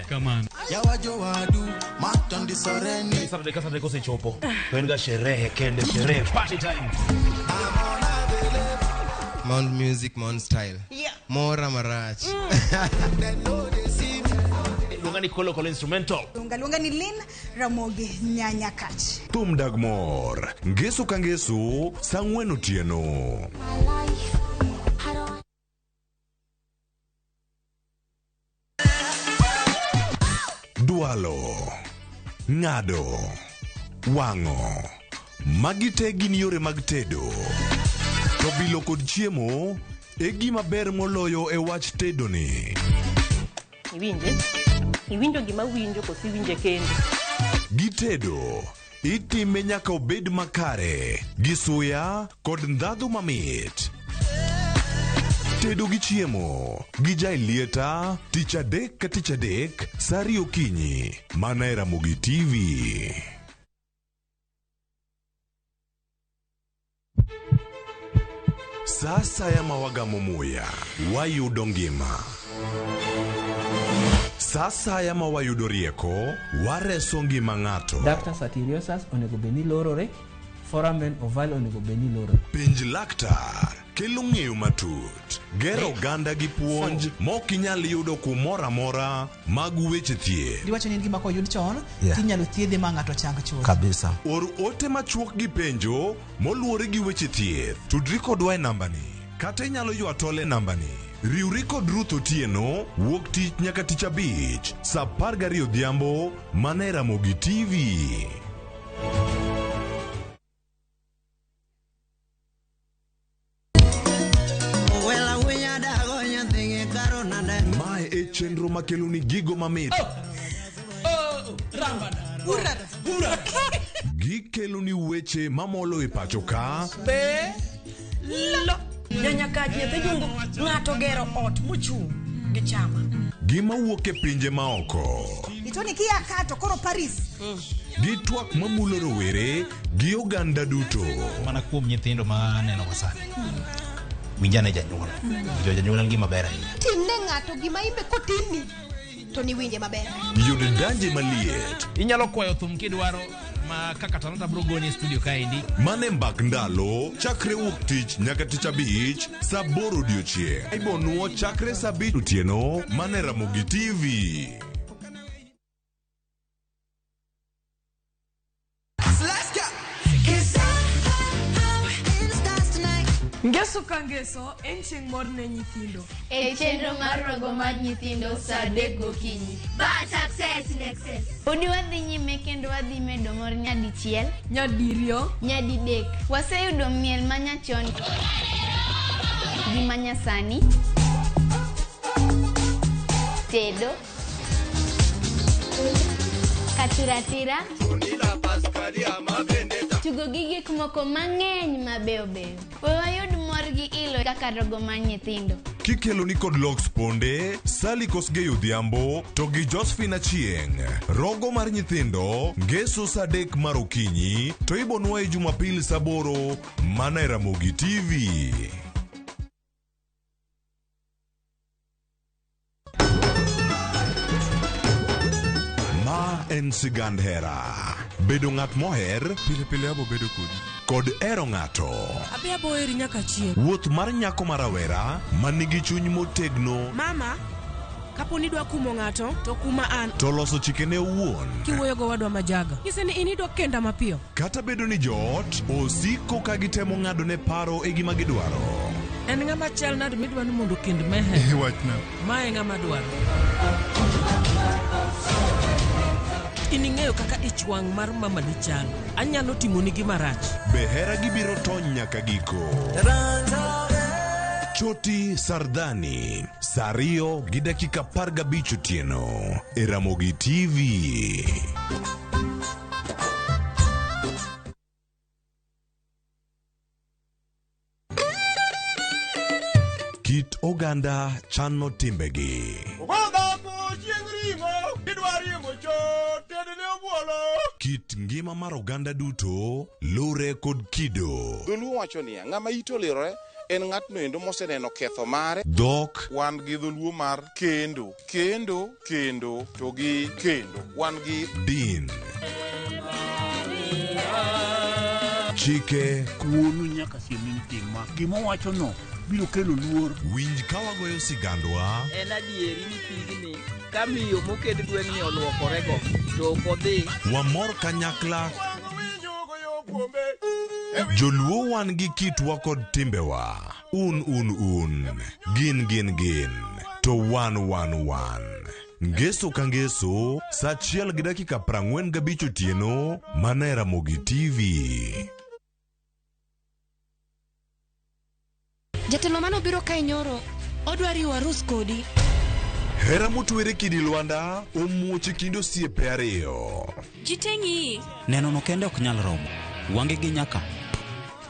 Kamano. Yawajo wadu matondisoreni. Saturday ka Saturday kosechopo to en ga sherehe kende, sherehe, party time. Mount music, Mount style. Yeah. Mora marach. Luonga ni Kolo Kolo instrumental. Luonga ni Lynn Ramogi Nyanyakach. Thum Dag Mor, ngeso ka ngeso, saa ang'wen otieno. Dwalo, ng'ado, wang'o. Magi te gin yore mag tedo. To bilo kod chiemo e gima ber moloyo e wach tedo ni. Iwinje? Iwinjo gima winjo koso iwinje kende? Gitedo, itime nyaka obed makare, gi suya kod ndhadhu mamit. Tedo gi chiemo, gi Jailieta, tich adek ka tich adek, saa ariyo okinyi, mana e Ramogi TV. Sa asaya ma wagamo muya, wayudo ngima. Sa asaya ma wayudo rieko, wareso ngima ng'ato. Ductus arteriosus onego bed ni lorore, foramen ovale onego bed ni lorore. Penj laktar kelo ng'eyo matut, gero oganda gi puonj mok inyal yudo kumoro amora mag weche thieth. Giwacho ni en gima koyud chon Yeah. tinyalo thiedhe ma ng'ato chang chuth. Kabisa. Or ote machuok gi penjo moluwore gi weche thieth. Tudri kodwa e nambani kata inyalo ywa tol e nambani. Riwri kod Ruth Otieno wuok tich nyaka tich abich saa 12 odhiambo mana e Ramogi TV. Mae e chenro makeloni gigo mamit. Gikeloni weche mamolo e pacho ka Be lo nyanyakach nyathi jungu ng'ato gero ot mochung' gi chama. Gima wuok e pinje maoko. Itoni kia ka to koro Paris. Gi twak mamulo rowere gi oganda duto. Mana kuom nyithindo ma aneno go sani. Winjane janyuol. Winjo janyuol en gima ber ahinya. Timne ng'ato gima imbe kotimni to niwinje maber. Yud danje maliet. Inyalo kwayo thum kidwaro ma kaka Talanta bro goni e studio kaendi. Mane mbak ndalo chakre wuok tich nyaka tich abich saa aboro odiochieng'. Ibonuo chakre saa abich otieno mane Ramogi TV. Ngeso ka ngeso en chieng' mor ne nyithindo. E chenro mar rogo mar nyithindo saa adek gokinyi. Bad success in excess. Podi wadhi nyime kendo wadhi medo mor nyadichiel, nyadiriyo, nyadidek. Waseyudo miel manyachon gi manyasani, tedo, katiratira, tugo gi gik moko mang'eny mabeyo beyo. We wayud mor gi ilo kaka rogo mar nyithindo. Kikeloni kod Lox Ponde, Sally Kosgei Odhiambo to gi Josephine Achieng'. Rogo mar nyithindo ngeso saa adek mar okinyi to ibonwa e Jumapil saa aboro mana e Ramogi TV. Ma en sigand hera. Bedo ng'at moher pile pile abo bedo kodi. Kod hero ng'ato. Abi abo heri nyaka chieng'. Wuoth mar nyako ma rawera ma nigi chuny motegno Mama, kapo ni idwa kumo ng'ato, to kuma an. to loso chikene owuon. Kiwuoyo go wadwa majaga. Nyise ni in idwa kenda mapiyo. Kata bedo ni joot osiko ka gitemo ng'ado ne paro e gima gidwaro. En ng'ama chal nade midwa ni mondo okend Meher? Wachna. Mae ng'ama dwaro. In ing'eyo kaka ich wang' mar mamani chalo. Anyalo timoni gima rach. Be hera gibiro tony nyaka giko. Choti Sardani, saa ariyo gi dakika 15 otieno e Ramogi TV. Kit oganda chano timbegi. Ogodhambo chieng' ring'o, idwa riembo chode. Kit ngima mar oganda duto lure kod kido. Dholuo wacho niya, ng'ama ite olirore en ng'atno endo moseneno ketho mare. Dhok. Wan gi dholuo mar kendo, kendo, kendo to gi kendo. Wan gi Din. Chike. Wuonu nyaka siem ni tim ma. Gima owachono biro kelo luor. Winj ka wagoyo sigandwa. En adieri ni pigni ka miyo moked gweng'ni olwokorego to ok odhi. Wamor kanyakla. Joluo wan gi kitwa kod timbewa. Un un un. Gin gin gin. To wan wan wan. Ngeso ka ngeso, sa 1:45 otieno, mana e Ramogi TV. Jatelo mane obiro kae nyoro odwa riwo arus kodi. Hera motwere kidi lwanda omuoch e kind osiepe ariyo. Ji te ng'iyi. Neno no kende ok nyal romo. Wange gi nyaka.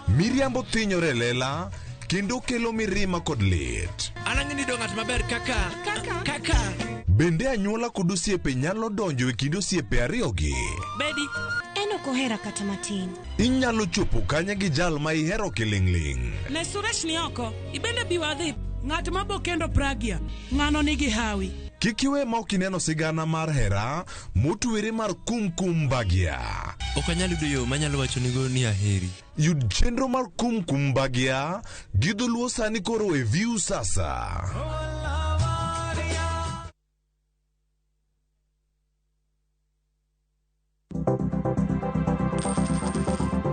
Miriambo thinyore e lela kendo kelo mirima kod lit. An ang'e ni do ng'at maber kaka kaka kaka. Bende anyuola kod osiepe nyalo donjo e kind osiepe ariyogi? Bedi. En ok ohera kata matin. Inyalo chopo kanye gi jal ma ihero kiling'ling'? Ne Suresh ni oko, ibende bi wadhi. Ng'at ma bo kendo Pragya, ng'ano nigi hawi. Kik iwe ma ok ineno sigana mar hera motwere mar Kumkum Bhagya. Ok anyal yudo yo manyalo wachonigo ni aheri. Yud chenro mar Kumkum Bhagya gi dholuo sani koro e View Sasa.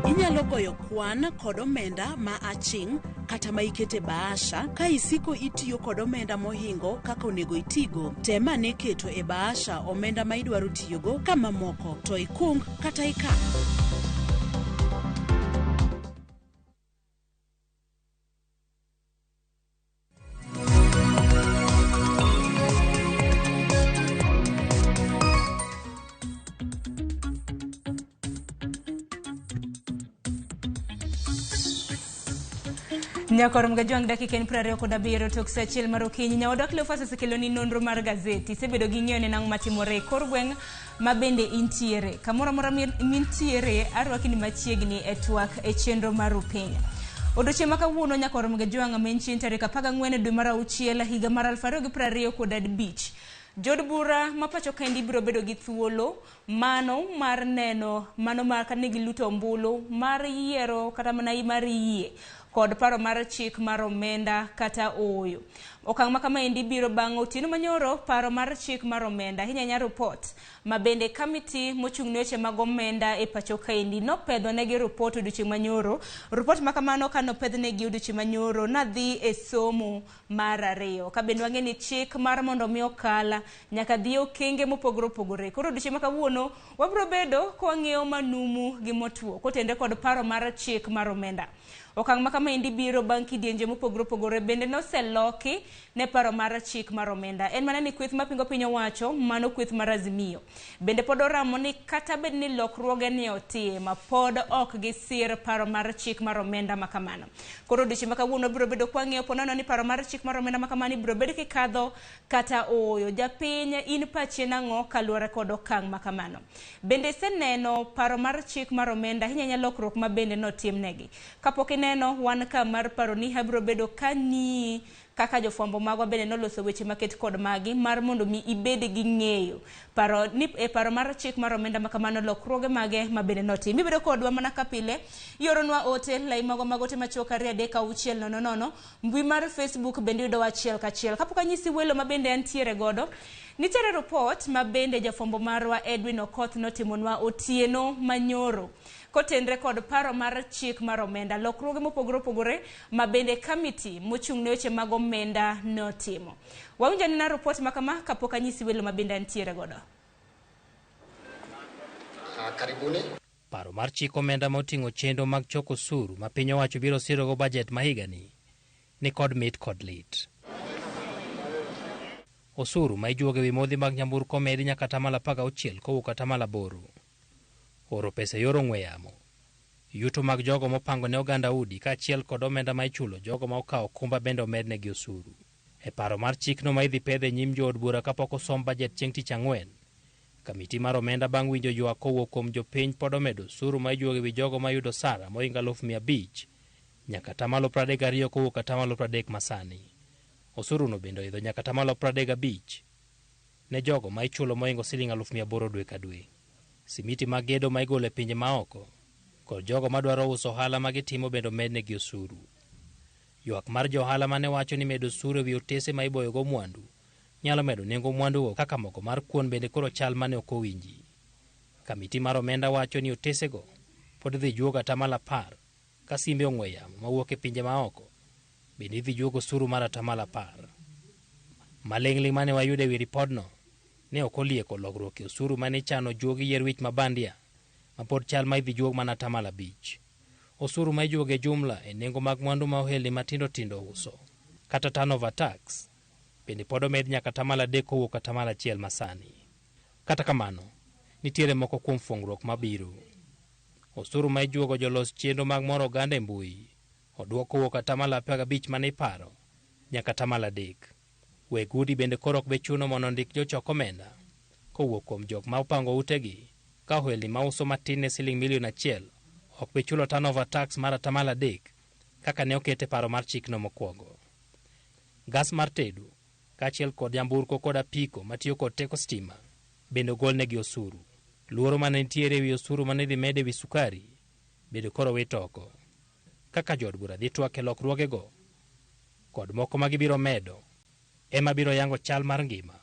Inyalo goyo kwan kod omenda ma aching' kata ma ikete bahasha ka isiko itiyo kod omenda mohingo kaka onego itigo. Tem ane keto e bahasha omenda ma idwaro tiyogo ka mamoko to ikung kata ikan. Nyakor Mgajwang' dakika en 27 tok saa 1 mar okinyi. Nyawadwa Cleophas osekeloni nonro mar gazeti. Isebedo gi ng'eyo ne nang'o matimore e kor gweng' ma bende intiere. Kamoro amora mintiere, arwaki ni machiegni e twak e chenro mar Upenya. Odiochieng' ma kawuono Nyakor Mgajwang' ma en chieng' tarik 14 dwe mar auchiel higa mar 2025. Jood bura ma pacho kaendi biro bedo gi thuolo mano mar neno mano mar kane giluto ombulu mar yiero kata mana mar yie kod paro mar chik mar omenda kata ooyo. Okang' ma kamaendi biro bang' otieno manyoro paro mar chik mar omenda ahinya ahinya ripot ma bende kamiti mochung' ne weche mag omenda e pacho kaendi nopedho negi ripot odiochieng' manyoro. Ripot ma kamano ka nopedhnegi odiochieng' manyoro nadhi e somo mar ariyo. Ka bende wang'e ni chik mar mondo mi okal nyaka dhi okenge mopogore opogore. Koro odiochieng' ma kawuono wabiro bedo ka wang'iyo manumu gi motuo kotenore kod paro mar chik mar omenda. Okang' ma kamaendi biro bang' kidienje mopogore opogore bende noseloki ne paro mar chik mar omenda. En mana ni kweth mapingo piny owacho mano kweth mar Azimio. Bende pod oramo ni kata bed ni lokruoge ni otim ma pod ok gisir paro mar chik mar omenda ma kamano. Koro odiochieng' ma kawuono biro bedo kwang'iyo ponono ni paro mar chik mar omenda ma kamano ibiro bed kikadho kata ooyo. Japiny in pachi nang'o kaluwore kod okang' ma kamano. Bende iseneno paro mar chik mar omenda ahinya ahinya lokruok ma bende notimnegi. Kapok ineno wan ka mar paro ni abiro bedo kang'iyi kaka jofwambo magwa bende noloso weche maket kod magi mar mondo mi ibed gi ng'eyo paro ni e paro mar chik mar omenda ma kamano lokruoge mage ma bende notim. Ibedo kodwa mana ka pile, ioronwa ote lai magwa mag ote machuok 2 3 6 0 0, mbui mar Facebook bende yudowa achiel kachiel. Kapok anyisi welo ma bende antiere godo, nitiere report ma bende jafwambo marwa Edwin Okoth notimonwa otieno manyoro kotenre kod paro mar chik mar omenda lokruoge mopogore opogore ma bende kamiti mochung' ne weche mag omenda notimo. Wawinjo anena report ma kama kapok anyisi welo ma bende antiere godo. Karibuni. Paro mar chik omenda moting'o chenro mag choko osuru ma piny owacho biro sirogo bajet ma higani ni kod mit kod lit. Osuru ma ijuogo ewi modhi mag nyamburko omedi nyaka 16% kowuok 8%. Oro pesa e yor ong'we yamo. Yuto mag jogo mopango ne oganda udi kaachiel kod omenda ma ichulo jogo ma okawo okumba bende omednegi osuru. E paro mar chikno ma idhi pedhe nyim jood bura kapok osom bajet chieng' tich ang'wen, Kamiti mar omenda bang' winjo ywak kowuok kuom jopiny pod omedo osuru ma ijuogo ewi jogo mayudo osara mohingo 500,000 nyaka 32% kowuok 30% masani. Osuruno bende oidho nyaka 35% ne jogo ma ichulo mohingo siling 800,000 dwe ka dwe. Simiti mag gedo ma igolo e pinje maoko kod jogo madwaro uso ohala ma gitimo bende omednegi osuru. Ywak mar jo ohala mane wacho ni medo osuru ewi otese ma iboyogo mwandu nyalo medo nengo mwandugo kaka mogo mar kuon bende koro chal mane ok owinji. Kamiti mar omenda wacho ni otesego pod idhi juog 10% ka simbe ong'we yamo mawuok e pinje maoko bende idhi juog osuru mar 10%. Maling'ling' mane wayudo ewi ripodno ne ok olieko lokruok e osuru mane ichano juogi yier wich mabandia ma pod chal ma idhi juog mana 5%. Osuru ma ijuogo e jumla e nengo mag mwandu ma ohelni matindo tindo uso kata turnover tax bende pod omed nyaka 3% kowuok 1% masani. Kata kamano, nitiere moko kuom fungruok mabiro. Osuru ma ijuogo jolos chenro mag moro oganda e mbui oduok kowuok 15% mane iparo nyaka 3%. Weg udi bende koro ok be chuno mondo ondik jochok omenda kowuok kuom jok ma opango utegi ka ohelni mauso matin ne siling milion 1 ok be chulo turnover tax mar 3% kaka ne okete paro mar chikno mokwongo. Gas mar tedo kaachiel kod nyamburko kod apiko matiyo kod teko stima bende ogolnegi osuru. Luoro mane nitiere ewi osuru mane idhi med ewi sukari bende koro wit oko. Kaka jood bura dhi twak e lokruogego kod moko ma gibiro medo ema biro yango chal mar ngima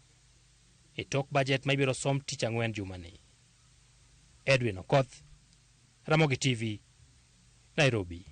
e tok bajet ma ibiro som tich ang'wen jumani. Edwin Okoth, Ramogi TV, Nairobi.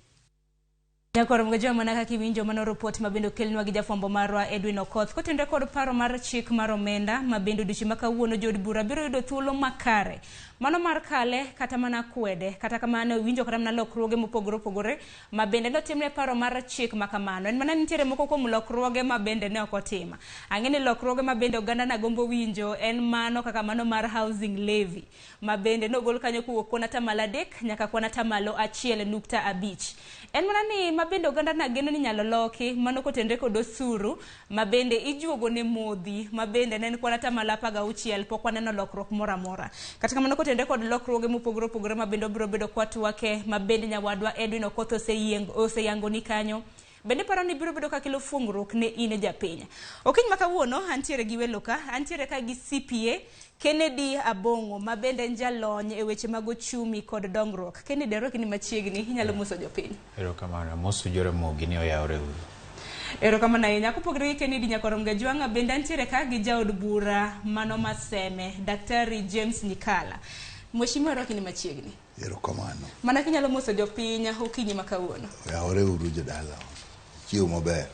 Nyakwar Mgajo mana kaka iwinjo mano report ma bende okelnwa gi jafwambo marwa Edwin Okoth kotenore kod paro mar chik mar omenda ma bende odiochieng' ma kawuono jood bura biro yudo thuolo makare mano mar kale kata mana kwede. Kata kamano iwinjo kata mana lokruoge mopogore opogore ma bende notimne paro mar chik ma kamano. En mana nitiere moko kuom lokruoge ma bende ne ok otim. Ang'e ni lokruoge ma bende oganda na gombo winjo en mano kaka mano mar housing levy ma bende nogol kanyo kowuok kuon 3% nyaka kuon 1.5%. En mana ni ma bende oganda na geno ni nyalo loki mano kotenre kod osuru ma bende ijuogo ne modhi ma bende ne en kwan 16% pok waneno lokruok moro amora. Kata kamano kotenre kod lokruoge mopogore opogore ma bende obiro bedo kwatwake ma bende nyawadwa Edwin Okoth oseyango ni kanyo. Bende paro ni biro bedo kakelo fungruok ne in japiny. Okinyi ma kawuono antiere gi welo ka, antiere ka gi CPA Kennedy Abong'o ma bende en jalony e weche mag ochumi kod dongruok. Kennedy, arwaki ni machiegni, inyalo moso jopiny. Erokamano, amoso Jaramogi ni oyawre uru. Erokamano ahinya. Kopogore gi Kennedy Nyakwar Mgajwang'a, bende antiere ka gi jaod bura mano Maseme, Daktari James Nyikala. Mheshimiwa, arwaki ni machiegni. Erokamano. Mana kinyalo moso jopiny okinyi ma kawuono. Oyawre uru jodala. Chiwo maber.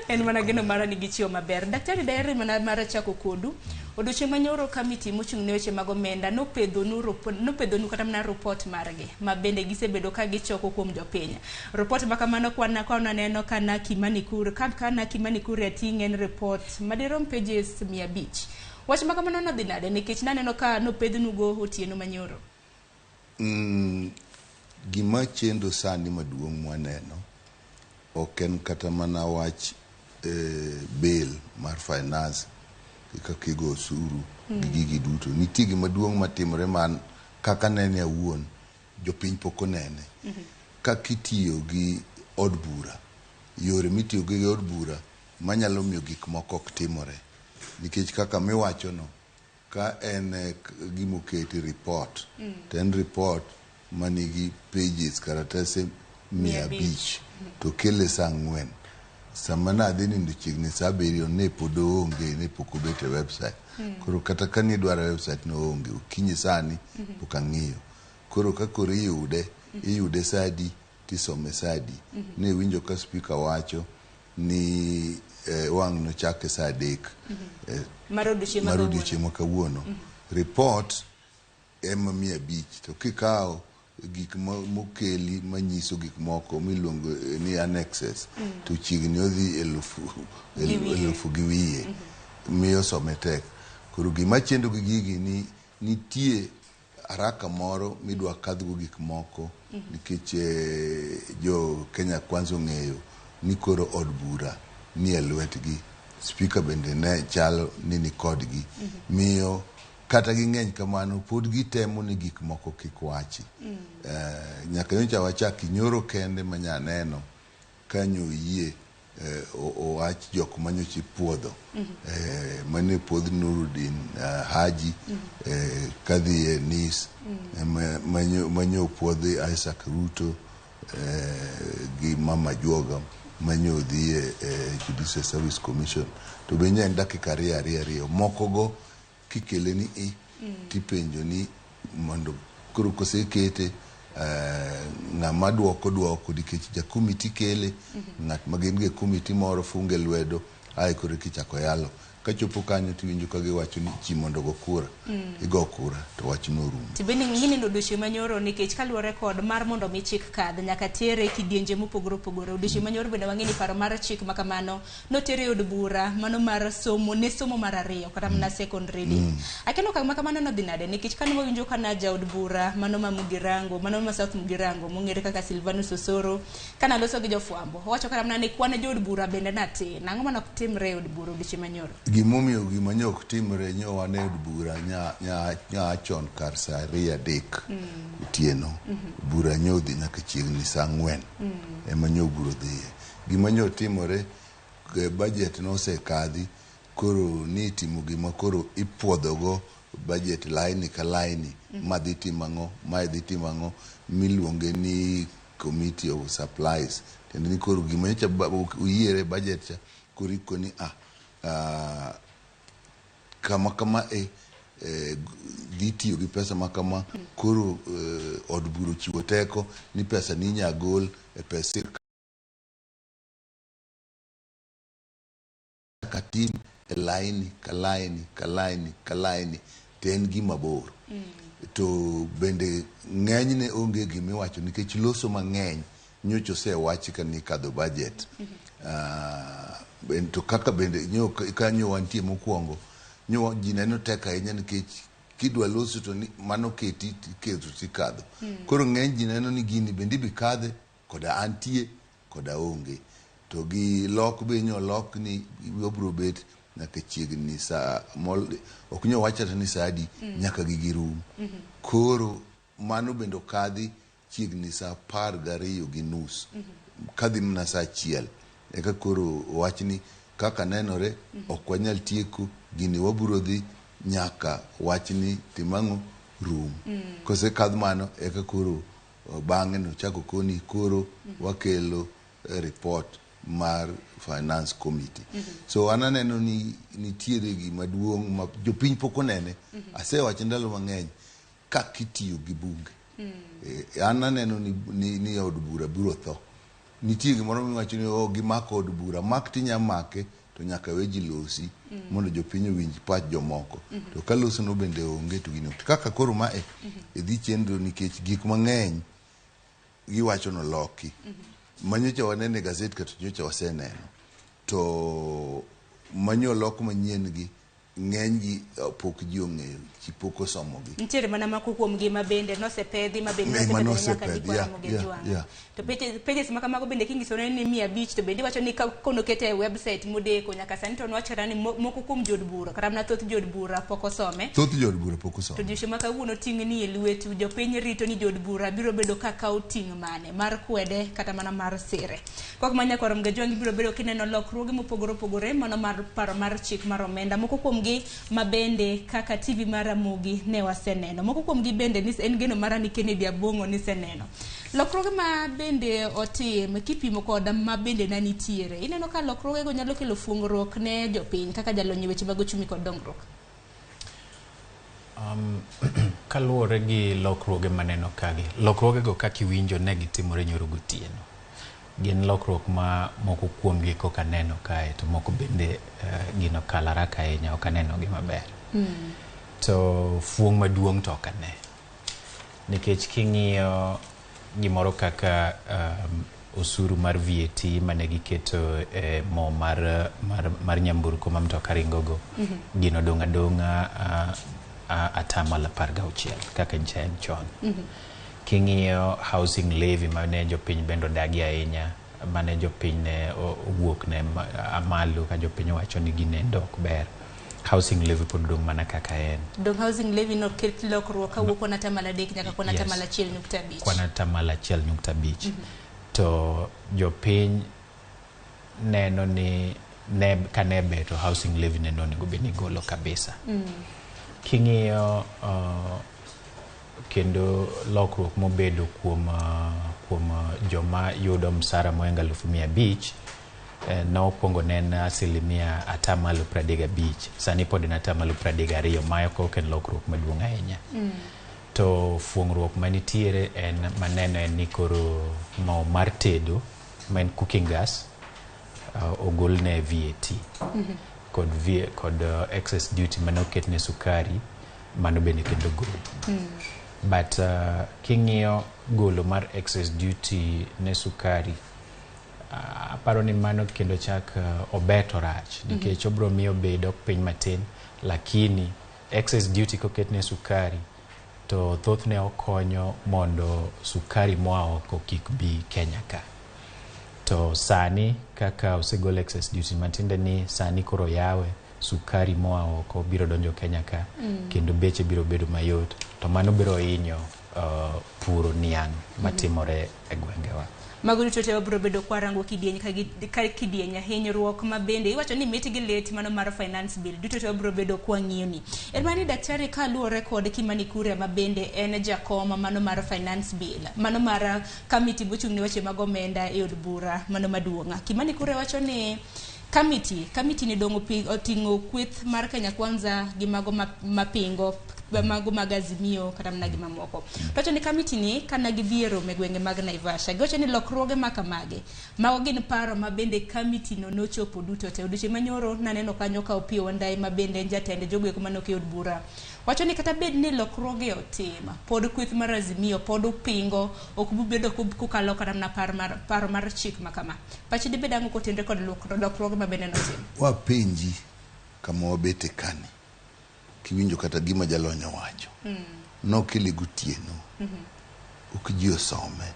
En mana geno mara ni gichiwo maber. Daktari, daher mana mar chako kodu. Odiochieng' manyoro kamiti mochung' ne weche mag omenda nopedhonu kata mana report margi ma bende gisebedo ka gichoko kuom jopiny. Report ma kamano kwana neno ka Naki Manikuri, ka Naki Manikuri ating' en report madirom pages 500. Wach ma kamano nodhi nade nikech naneno ka nopedhnugo otieno manyoro? Gima chendo sani maduong' mwaneno ok en kata mana wach bill mar finance kaka igo osuru gi gigi duto. Nitie gima duong' matimore man kaka nene awuon jopiny pok onene. Kaka itiyo gi od bura, yore mitiyo gi od bura manyalo miyo gik moko ok timore. Nikech kaka miwachono, ka en gimoketi report, to en report manigi pages karatase 500 to kele saa 4. Sama nadhi nindo chiegni saa 7 ne pod oonge, ne pok obet e website. Koro kata ka nidwaro website no oonge, okinyi sani pok ang'iyo. Koro ka koro iyude, iyude saa adi tisome saa adi. Ne winjo ka speaker wacho ni wang' nochake saa 3 mar odiochieng' ma kawuono. Report ema 500 to kikawo gik mokeli manyiso gik moko miluongo ni annexes to chiegni odhi 1,000 gi wiye. Miyo some tek. Koro gima chendo gi gigi ni nitie haraka moro midwa kadhgo gik moko nikech jo Kenya Kwanza ong'eyo ni koro od bura ni e lwetgi. Speaker bende ne chalo ni ni kodgi. Miyo Kata ging'eny kamano, pod gitemo ni gik moko kik wachi. Nyaka nyocha wachak nyoro kende ma nyaneno kanyo yie owach jok manyocha ipuodho. Mane puodh Nurudin Haji kadhi e Nice, manyo puodhi Isaac Ruto gi Mama Juoga manyo dhi e Judicial Service Commission. To be en dakika ariyo ariyo ariyo moko go kikele ni i tipenjo ni mondo koro kosekete ng'ama duoko duoko nikech ja komiti kele, ng'at ma gin go e komiti moro funge lwedo ae koro kichako yalo. Kachopo kanyo tiwinjo ka giwacho ni ji mondo ogo kura. Igo kura to wachno orumo. To bende ng'ini odiochieng' manyoro nikech kaluwore kod mar mondo mi chik kadh nyaka tere kidienje mopogore opogore. Odiochieng' manyoro bende wang'e ni paro mar chik ma kamano notere e od bura mano mar somo ne somo mar ariyo kata mana second reading. Akeno okang' ma kamano nodhi nade nikech kane wawinjo kana jaod bura mano ma Mugirango, mano ma South Mugirango mong'ere kaka Silvanus Osoro kana loso gi jofwambo owacho kata mana ni kwan jood bura bende natin. Ang'o mane ok timre e od bura odiochieng' manyoro? Gimomiyo gima ne ok timre nyo wan e od bura nya chon kar saa 2 3 otieno. Bura nyo odhi nyaka chiegni saa 4 ema nyo bura odhiye. Gima nyo timore, budget nosekadhi, koro ni itimo gima koro ipuodhogo budget laini ka laini, ma dhi timo ang'o, mae dhi timo ang'o, miluonge ni committee of supplies. Tiende ni koro gima nyocha oyiere budget cha, koro ikoni kama kama dhi tiyo gi pesa ma kama, koro od bura ochiwo teko ni pesa ni inya gol e pes sirkal katin e laini ka laini ka laini ka laini to en gima bor. To bende ng'enyne onge gimiwacho nikech loso mang'eny nyocha osewachi ka ni kadho budget. To kaka bende nyo kanyo wantie mokwongo nyo ji neno tek ahinya nikech kidwa loso to ni mano keti tiketo tikadho. Koro ng'eny ji neno ni gini bende ibi kadhe koda antie koda onge. To gi lok be nyo lok ni wabro bet nyaka chiegni saa ok nyo wach kata ni saa adi, nyaka gigi rum. Koro mano bende okadhi chiegni saa 12:30 kadhi mana saa 1 eka koro wach ni kaka nenore ok wanyal tieko gini, wabiro dhi nyaka wach ni timang'o rum. Kosekadh mano eka koro bang'e no chako koni koro wakelo report mar finance committee. So an aneno ni nitiere gima duong' ma jopiny pok onene. Asewache ndalo mang'eny kaka itiyo gi bunge. An aneno ni od bura biro tho. Nitie gimoro miwacho ni gimako od bura, mak tinya make to nyaka we ji losi mondo jopiny owinj pach jomoko. To ka loso no bende onge to gino. Kaka koro mae idhi chenro nikech gik mang'eny giwacho no loki. Manyocha wanene e gazet kata nyocha waseneno. To manyo lok manyien gi ng'eny gi pok ji ong'eyo, ji pok osomogi. Nitiere mana moko kuom gi ma bende nosepedhi, ma bende Ma nosepedhi nyaka nosepedhi, giko Ramogi Ojwang'. To pages ma kamago bende kinyiso ni 500 to bende iwacho ni kono kete e website modeko nyaka sani to nwachore ni moko kuom jood bura kata mana thoth jood bura pok osome. Thoth jood bura pok osome. To odiochieng' ma kawuono ting' ni e lwetu, jopiny rito ni jood bura biro bedo ka kawo ting' mane mar kwede kata mana mar sire. Kok ma nyaka Ramogi Ojwang' ibiro bedo kineno lokruoge mopogore opogore mano mar paro mar chik mar omenda. Moko kuom gi ma bende kaka TV mar Ramogi ne waseneno. Moko kuom gi bende ni en geno mara ni Kennedy Abong'o niseneno. Lokruoge ma bende otim kipimo kod ma bende na nitiere. Ineno ka lokruoge go nyalo kelo fuongruok ne jopiny kaka jalony e weche mag ochumi kod dongruok. Kaluwore gi lokruoge maneno kagi, lokruoge go kaka iwinjo ne gitimore nyoro gotieno. Gin lokruok ma moko kuomgi koka aneno kae to moko bende gino kalo haraka ahinya ok aneno gi maber. To fuong' maduong' to ok ane. Nikech king'iyo gimoro kaka osuru mar VAT mane giketo e mo mar nyamburko ma mtoka ringogo, gino dong' adong'a 16% kaka ncha en chon. King'iyo housing levy mane jopiny bende odagi ahinya, mane jopiny ne owuok ne malo ka jopiny owacho ni ginendo ok ber. Housing levy pod dong' mana kaka en. Dong housing levy noket lokruok kawuok kuon atamalo 3 nyaka kuon atamalo 1.5. Kwan atamalo 1.5. To jopiny neno ni ne kane ber to housing levy neno onego bed ni igolo kabisa. King'iyo kendo lokruok mobedo kuom joma yudo msara mohingo 500,000, nokwongo ne en asilimia 35%, sani pod en 32%, ma ok en lokruok maduong' ahinya. To fuong'ruok manitiere en maneno en ni koro mo mar tedo ma en cooking gas ogolne VAT kod excess duty mane oket ne sukari, mano bende kendo gol. But king'iyo golo mar excess duty ne sukari, aparo ni mano kendo chak obeto rach nikech obro miyo bei dok piny matin, lakini excess duty koket ne sukari to thothne okonyo mondo sukari moa oko kik bi Kenya ka. To sani kaka osegol excess duty matiende ni sani koro yawe sukari moa oko biro donjo Kenya ka kendo beche biro bedo mayot, to mano biro hinyo puro niang' matimore e gwengewa. Mago duto te wabiro bedo kwarango kidieny ka kidieny hinyruok ma bende iwacho ni mit gi lit mano mar finance bill duto te wabiro bedo kwang'iyo ni. En mana ni daktari kaluwore kod Kimani Kuria ma bende en jakom mano mar finance bill mano mar kamiti mochung' ne weche mag omenda e od bura mano maduong'. Kimani Kuria wacho ni kamiti ni dong' oting'o kweth mar Kenya Kwanza gi mago mapingo mago mag Azimio kata mana gi mamoko. To ni kamiti ni kana gidhi e romo e gwenge mag Naivasha, giwacho ni lokruoge ma kamagi mago gin paro ma bende kamiti no nochopo duto te. Odiochieng' manyoro naneno kanyo ka Opiyo Wandayi ma bende en jatend jogo eko mane okeyo od bura wacho ni kata bed ni lokruoge otim, pod kweth mar Azimio pod upingo, ok bubedo kukalo kata mana paro mar chik ma kama. Pachi dibed ang'o kotenre kod lokruoge ma bende notim? Wapenji kama wabete kani, kiwinjo kata gima jalony owacho. Nokele gotieno, ok ji osome.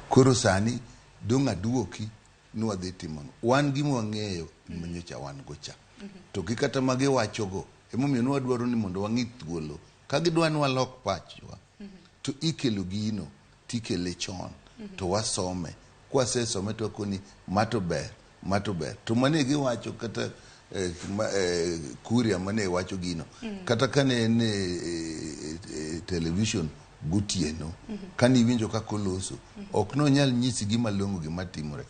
Koro sani dong' aduoki ni wadhi timo ang'o. Wan gima wang'eyo manyocha wan go cha. To gi kata magiwachogo, emomiyo ne wadwaro ni mondo wang'i thuolo. Ka gidwa ni walok pachwa, to ikelo gino, tikele chon, to wasome. Kwasesome to wakoni ma to ber, ma to ber. To mane giwacho kata Kuria mane wacho gino. Kata kane en e television gotieno, kane iwinjo kaka oloso, ok nonyal nyisi gima long'o gima timore.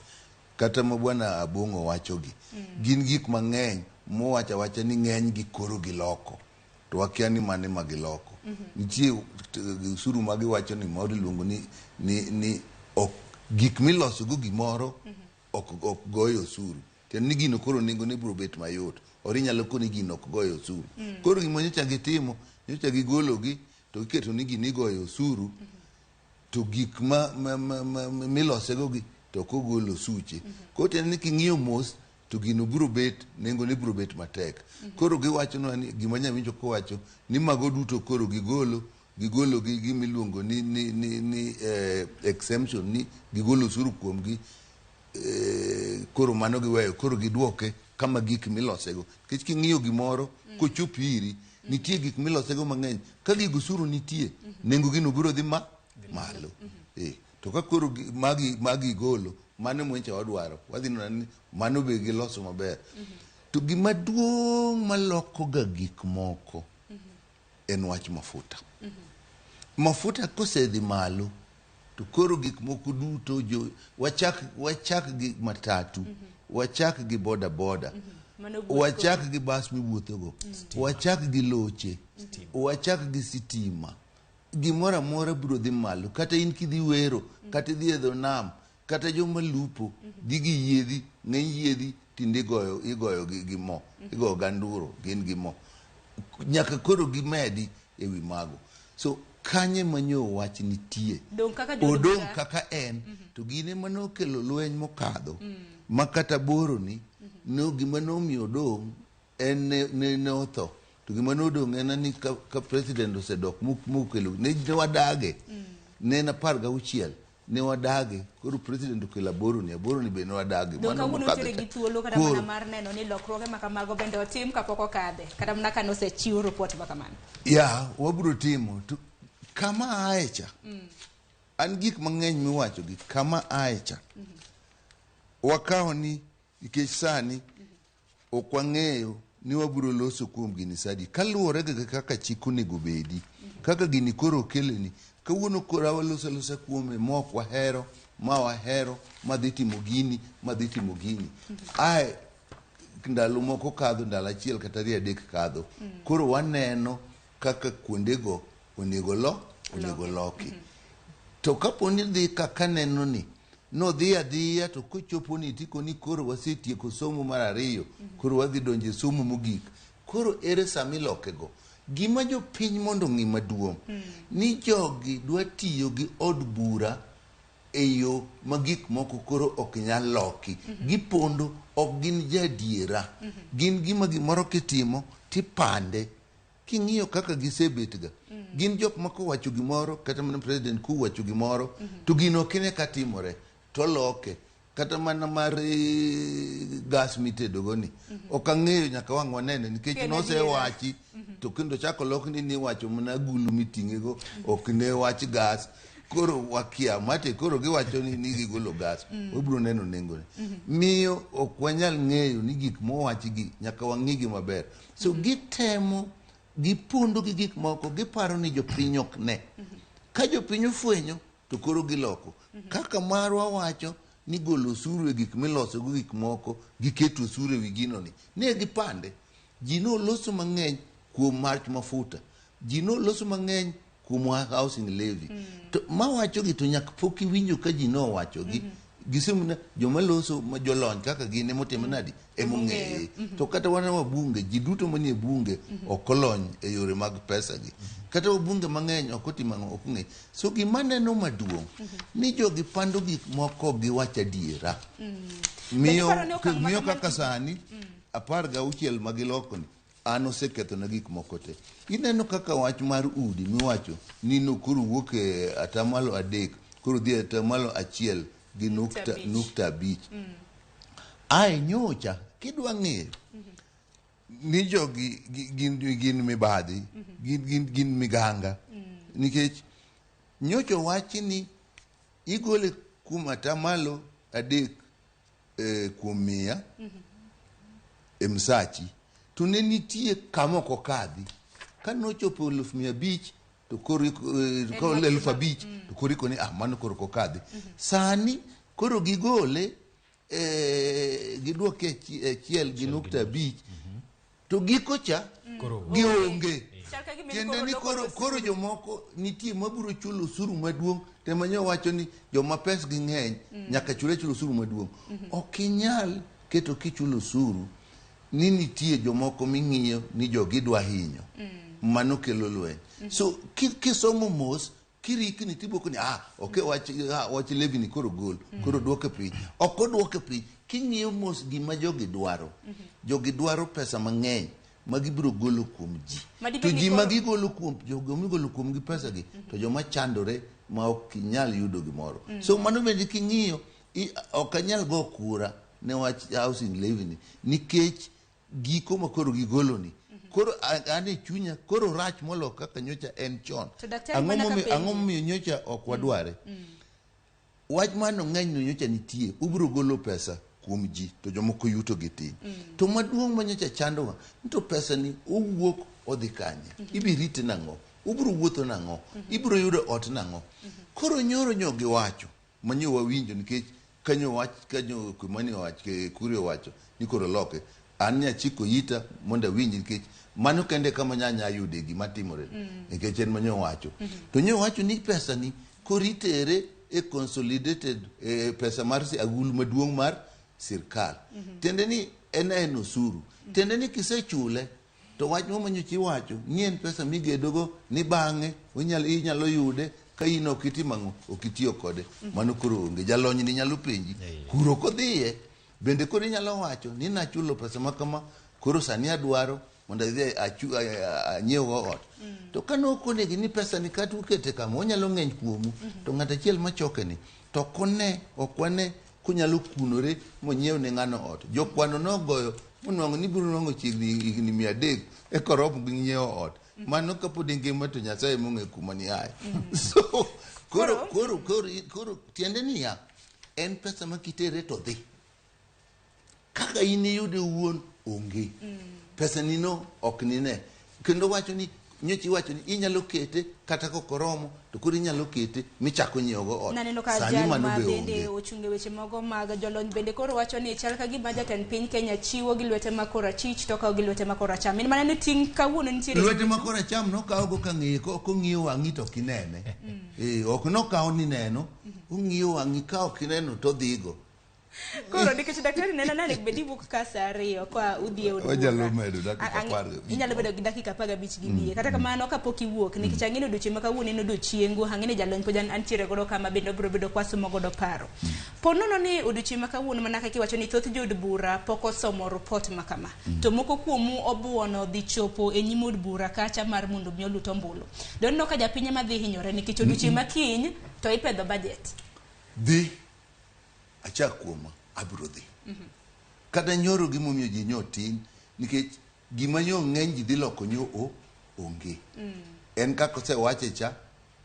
Kata ma bwana Abong'o wachogi, gin gik mang'eny mowacho awacha ni ng'eny gi koro giloko. To wakia ni mane ma giloko. Nitie osuru ma giwacho ni moro iluongo ni ok gik miloso go gimoro ok goyo osuru. Tiende ni gino koro nengo ne biro bet mayot. Or inyalo koni gino ok goyo osuru. Koro gima nyocha gitimo, nyocha gigologi to giketo ni gini igoyo osuru, to gik ma milosego gi to ok ogol osuche. Koro tiende ni king'iyo mos to gino biro bet, nengo ne biro bet matek. Koro giwachonwa ni gima nyawinjo kowacho ni mago duto koro gigolo gi gima iluongo ni exemption, ni gigolo osuru kuomgi. Koro mano giweyo, koro giduoke kama gik milosego. Nikech king'iyo gimoro kochopo iri, nitie gik milosego mang'eny. Ka gigo osuru nitie, nengo gino biro dhi malo. To ka koro magi golo, mano mwencha wadwaro. Wadhi neno ni mano be giloso maber. To gima duong' maloko ga gik moko en wach mafuta. Mafuta kosedhi malo, to koro gik moko duto wachak gi matatu, wachak gi boda boda, wachak gi bas miwuothogo, wachak gi loche, wachak gi sitima. Gimoro amora biro dhi malo. Kata in kidhi wero, kata idhi e dho nam, kata joma lupo dhi gi yiedhi, ng'eny yiedhi tinde igoyo gi mo, igoyo ganduro, gin gi mo. Nyaka koro gimedi ewi mago. So kanye manyo wach nitie, odong' kaka en, to gine manokelo lweny mokadho, ma kata boro ni, no gima nomiyo odong' en ne otho. To gima nodong' en ni ka president osedok mokelo, ne wadage, ne en 16. ne wadagi koro president okelo aboro ni aboro ni be ne wadagi Dong Mano kawuono mokadho nitiere cha. gi thuolo kata Koro- mana mar neno ni lokruoge ma kamago bende otim kapok okadhe kata mana ka nosechiw report ma kamano. ya wabiro timo to kama ae cha an gik mang'eny miwacho gi kama ae cha wakawo ni nikech sani ok wang'eyo ni wabiro loso kuom gini sadi kaluwore gi kaka chik onego bedi kaka gini koro okeleni kawuono koro waloso alosa kuome ma ok wahero ma wahero ma dhi timo gini ma dhi timo gini ae ndalo moko kadho ndalo achiel kata ariyo adek kadho koro waneno kaka kuondego onego lo onego loki to kapo ni dhi kaka neno ni nodhi adhiya to kochopo ni tiko ni koro wasetieko somo mar ariyo koro wadhi donjo e somo mogik koro ere sama ilokego gima jopiny mondo ong'i maduong' ni jogi dwa tiyo gi od bura e yo ma gik moko koro ok nyal loki gipondo ok gin jadiera gin gima gimoro kitimo tipande king'iyo kaka gisebetga gin jok ma kowacho gimoro kata mana president kowacho gimoro to gino ok ine ka timore toloke kata mana mar eh, gas mitedogo ni ok ang'eyo nyaka wang' wanene nikech Kendo nosewachi to kendo chako lok ni niwacho mana agulu miting'ego ok ne wach gas koro wakia mate koro giwacho ni, ni gigolo gas wabiro neno nengone miyo ok wanyal ng'eyo ni gik mowachgi nyaka wang'igi maber so gitemo gipondo gi gik moko giparo ni jopiny ok ne ka jopiny ofwenyo to koro giloko kaka marwa wacho ni golo osuru e gik miloso go gik moko giketo osuru e wi gino ni ne gipande ji noloso mang'eny kuom march mafuta ji noloso mang'eny kuom housing levy to mawacho gi to nyaka pok iwinjo ka ji nowacho gi gisemna joma loso ma jolony kaka gin emotimo nadi emong'eye to kata wan wabunge ji duto manie bunge ok olony e yore mag pesa gi kata wabunge mang'eny ok otimo ang'o ok ong'e so gima neno maduong' ni jogi pando gik moko giwach adiera miyo iparo ni okang' ma miyo kamano kaka sani 16 ma giloko ni an osekethona gik moko te ineno kaka wach mar udi miwacho ni no koro wuok e atamalo 3 koro dhi e atamalo 1 gi nukta 5. nukta 5 ae nyocha kidwa ng'eyo ni jogi gin, gin mibadhi gin miganga nikech nyocha owachi ni igole kuom atamalo 3 kuom 100 e msachi to ne nitie kama ok okadhi ka nochopo 500,000 to koro 5,000 to koro ikoni ah mano koro ok okadhi sani koro gigole giduoke 1.5 to giko cha gionge Chal ka gima tiende koro ni loko koro, osuru. koro jomoko nitie mabiro chulo osuru maduong' tema nyo wacho ni joma pesgi ng'eny nyaka chule chulo osuru maduong' ok inyal keto kichulo osuru ni nitie jomoko ming'iyo ni jogi dwa hinyo mano kelo lweny so kisomo mos kirikni tiboko ni ah ok wach ah, wach levy ni koro gol koro duoke piny ok oduoke piny king'iyo mos gima jogi dwaro jogi dwaro pesa mang'eny ma gibiro golo kuom ji Ma dibed to ni ji ma koro- gigolo kuom jogo migolo kuom gi pesa gi to joma chandore ma ok nyal yudo gimoro so mano bende king'iyo ok anyal go kura ne wach housing levy ni nikech giko ma koro gigolo ni koro an e chunya koro rach molo kaka nyocha en chon To daktari ang'o mana ka momiyo penji. ang'o momiyo nyocha ok wadware wach mano ng'eny no nyocha nitie ubiro golo pesa kuom ji to jomoko yuto gi tin to maduong' ma nyocha chandowa ni to pesa ni owuok odhi kanye ibiro rite nang'o ubiro wuotho nang'o ibiro yudo ot nang'o koro nyoro nyo giwacho manyo wawinjo nikech kanyo wach kanyo Kimani owach Kuria owacho ni koro loke an nyachiko ita mondo awinj nikech mano kende kama nyanya yude gima timore nikech en manyo wacho to nyo wacho ni pesa ni koro itere e consolidated pesa mar agulu maduong' mar sirkal tiende ni en osuru tiende ni kisechule to wach mo manyocha iwacho ni en pesa migedogo ni bang'e inyalo yude ka in ok itimo ang'o ok itiyo kode mano koro onge jalony ni nyalo penji kuro kodhiye bende koro inyalo wacho ni nachulo pesa ma kama koro sani adwaro mondo adhi anyiew go ot. To kane okonegi ni pesa ni kata ukete kama onyalo ng'eny kuomu, to ng'at achiel machoke ni to ok wane kunyalo kunore monyiew ne ng'ano ot. Jokwano nogoyo monwang'o ni biro nwang'o chiegni higni 300 eka rom gi nyiewo ot. Mano kapod ingima to Nyasaye mong'e kuma ni aye. So koro tiende niya, en pesa ma kitere to dhi. Kaka in iyude wuon onge. Pesa ni no ok nine. Kendo wacho ni nyocha iwacho ni inyalo kete kata kokoromo to koro inyalo kete michako nyiewo go ot. Naneno ka Sani jal mano ma be bende onge. ochung' e weche mogo mag jolony bende koro wacho ni chal ka gima jatend piny Kenya chiwo gi lwete ma korachich to okawo gi lwete ma koracham. In mana ni ting' kawuono nitiere Lwete ma koracham nokawo go ka ng'iye kong'iyo wang'i to ok inene. Ok nokawo ni neno, ong'iyo wang'i ka ok ineno to odhigo. Koro nikech daktari neno nane bed iwuok ka saa 2 kwa udhi e od Wanyalo bura. medo dakika 15. Inyalo bedo gi dakika 15 gi wiye. Kata kamano kapok iwuok nikech ang'e ni odiochieng' ma kawuono en odiochiengu, ang'e ni jalony pod antiere godo kama bende obiro bedo kwasomo godo paro. Po nono ni odiochieng' ma kawuono mana kaka iwacho ni thoth jood bura pok osomo report ma kama. To moko kuomu obuono dhi chopo e nyim od bura kacha mar mondo mi olut ombulu. Doneno ka japiny ema dhi hinyore nikech odiochieng' ma kiny to ipedho budget. Dhi achak kuoma abiro dhi. Kata nyoro gimomiyo ji nyo tin nikech gima nyo ng'eny ji dhi loko nyo o onge. En kaka osewache cha,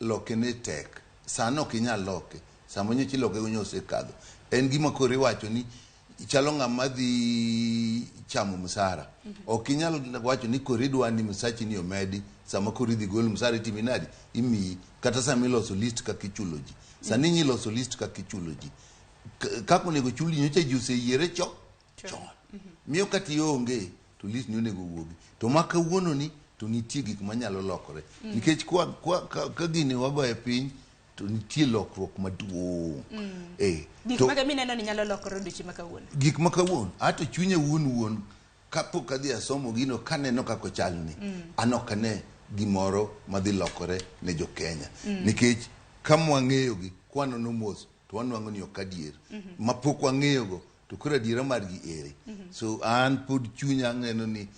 loke ne tek. Sano ok inyal loke. Sama nyocha iloke go nyo osekadho. En gima koro iwacho ni chalo ng'ama dhi chamo msara. Ok inyal wacho ni koro idwa ni msachi ni omedi sama koro idhi gol msara itimi nadi imiyi kata sama iloso list kaka ichulo ji. Sani iloso list kaka ichulo ji. Kaka onego chul ji nyocha ji oseyiere chon. Miyo kata ionge to list ni onego wuogi. To ma kawuono ni to nitie gik manyalo lokore. Nikech ka gini wagoye piny to nitie lokruok maduong'. Gik mage mineno ni nyalo lokore odiochieng' ma kawuono? Gik ma kawuono, ato chunya wuon kapok adhi asomo gino kaneno kaka ochalni, an ok ane gimoro madhi lokore ne jo Kenya. Nikech kama wang'eyogi kwanono mos to wanwang'o ni ok adier. Mapok wang'eyogo to koro adiera margi ere. So an pod chunya neno ni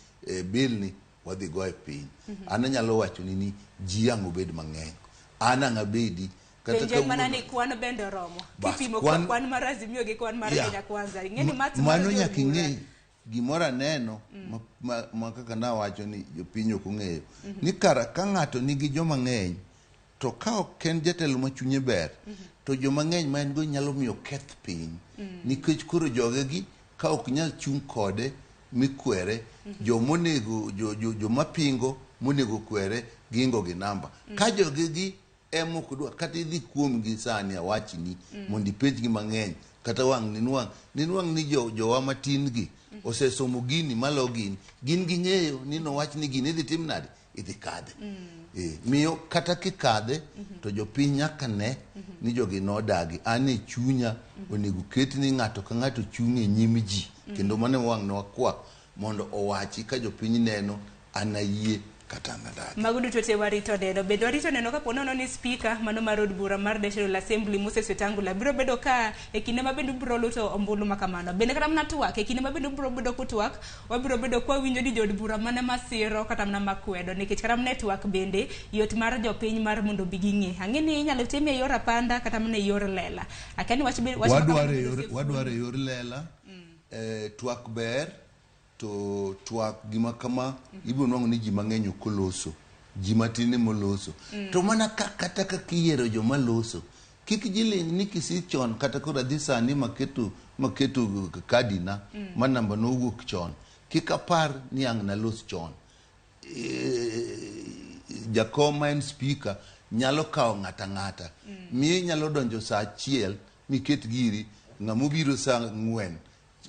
bill ni wadhi goye piny. An anyalo wacho ni ji ang' obed mang'eny. An ang' abedi kata Penjo mana kawuono ni kwan bende oromo. Bas, Kipimo kwan mar Azimio gi kwan mar Kenya Kwanza. Ing'e ni maths mar mano jood nyaka bura. ing'e gimoro aneno ma kaka nawacho ni jopiny ok ong'eyo. Ni kara ka ng'ato nigi joma ng'eny to ka ok en jatelo ma chunye ber to joma ng'eny ma en go nyalo miyo keth piny. Nikech koro jogegi ka ok nyal chung' kode mikwere, jomonego joma pingo monego kwere gingo gi namba. Ka jogegi ema ok dwa kata idhi kuomgi sani awachni mondo ipenjgi mang'eny kata wang' ninwang' ni jowa matin gi osesomo gini malo gini gin ging'eyo ni nowach ni gini idhi tim nade idhi kadhe. Miyo kata kikadhe to jopiny nyaka ne ni jogi nodagi. An e chunya onego ket ni ng'ato ka ng'ato chung' e nyim ji kendo mano wang' nwakwa mondo owachi ka jopiny neno an ayie kata an adagi. Mago duto te warito neno. Bende warito neno kapo nono ni speaker mano mar od bura mar National Assembly Moses Wetangula biro bedo ka e kinde ma bende ubiro luto ombulu ma kamano. Bende kata mana twak e kinde ma bende ubiro bedo kutwak, wabiro bedo kwa winjo ni jood bura mane masiro kata mana makwedo nikech kata mana e twak bende yot mar jopiny mar mondo bi ging'e. Ang'e ni inyalo time e yor apanda kata mana e yor lela. Akia ni wach wach ma kamano Wadwaro e yor lela. Twak ber to twak gima kama ibiro nwang'o ni ji mang'eny ok oloso, ji matin ema oloso. To mana kata kaka iyiero joma loso, kik ji ling' ni kisi chon kata koro adhi sani maketo kadina ma namba nowuok chon, kik apar ni ang' nalos chon. Jakom ma en speaker nyalo kawo ng'ata ng'ata. Miyo inyalo donjo saa 1 miket giri, ng'ama obiro saa 4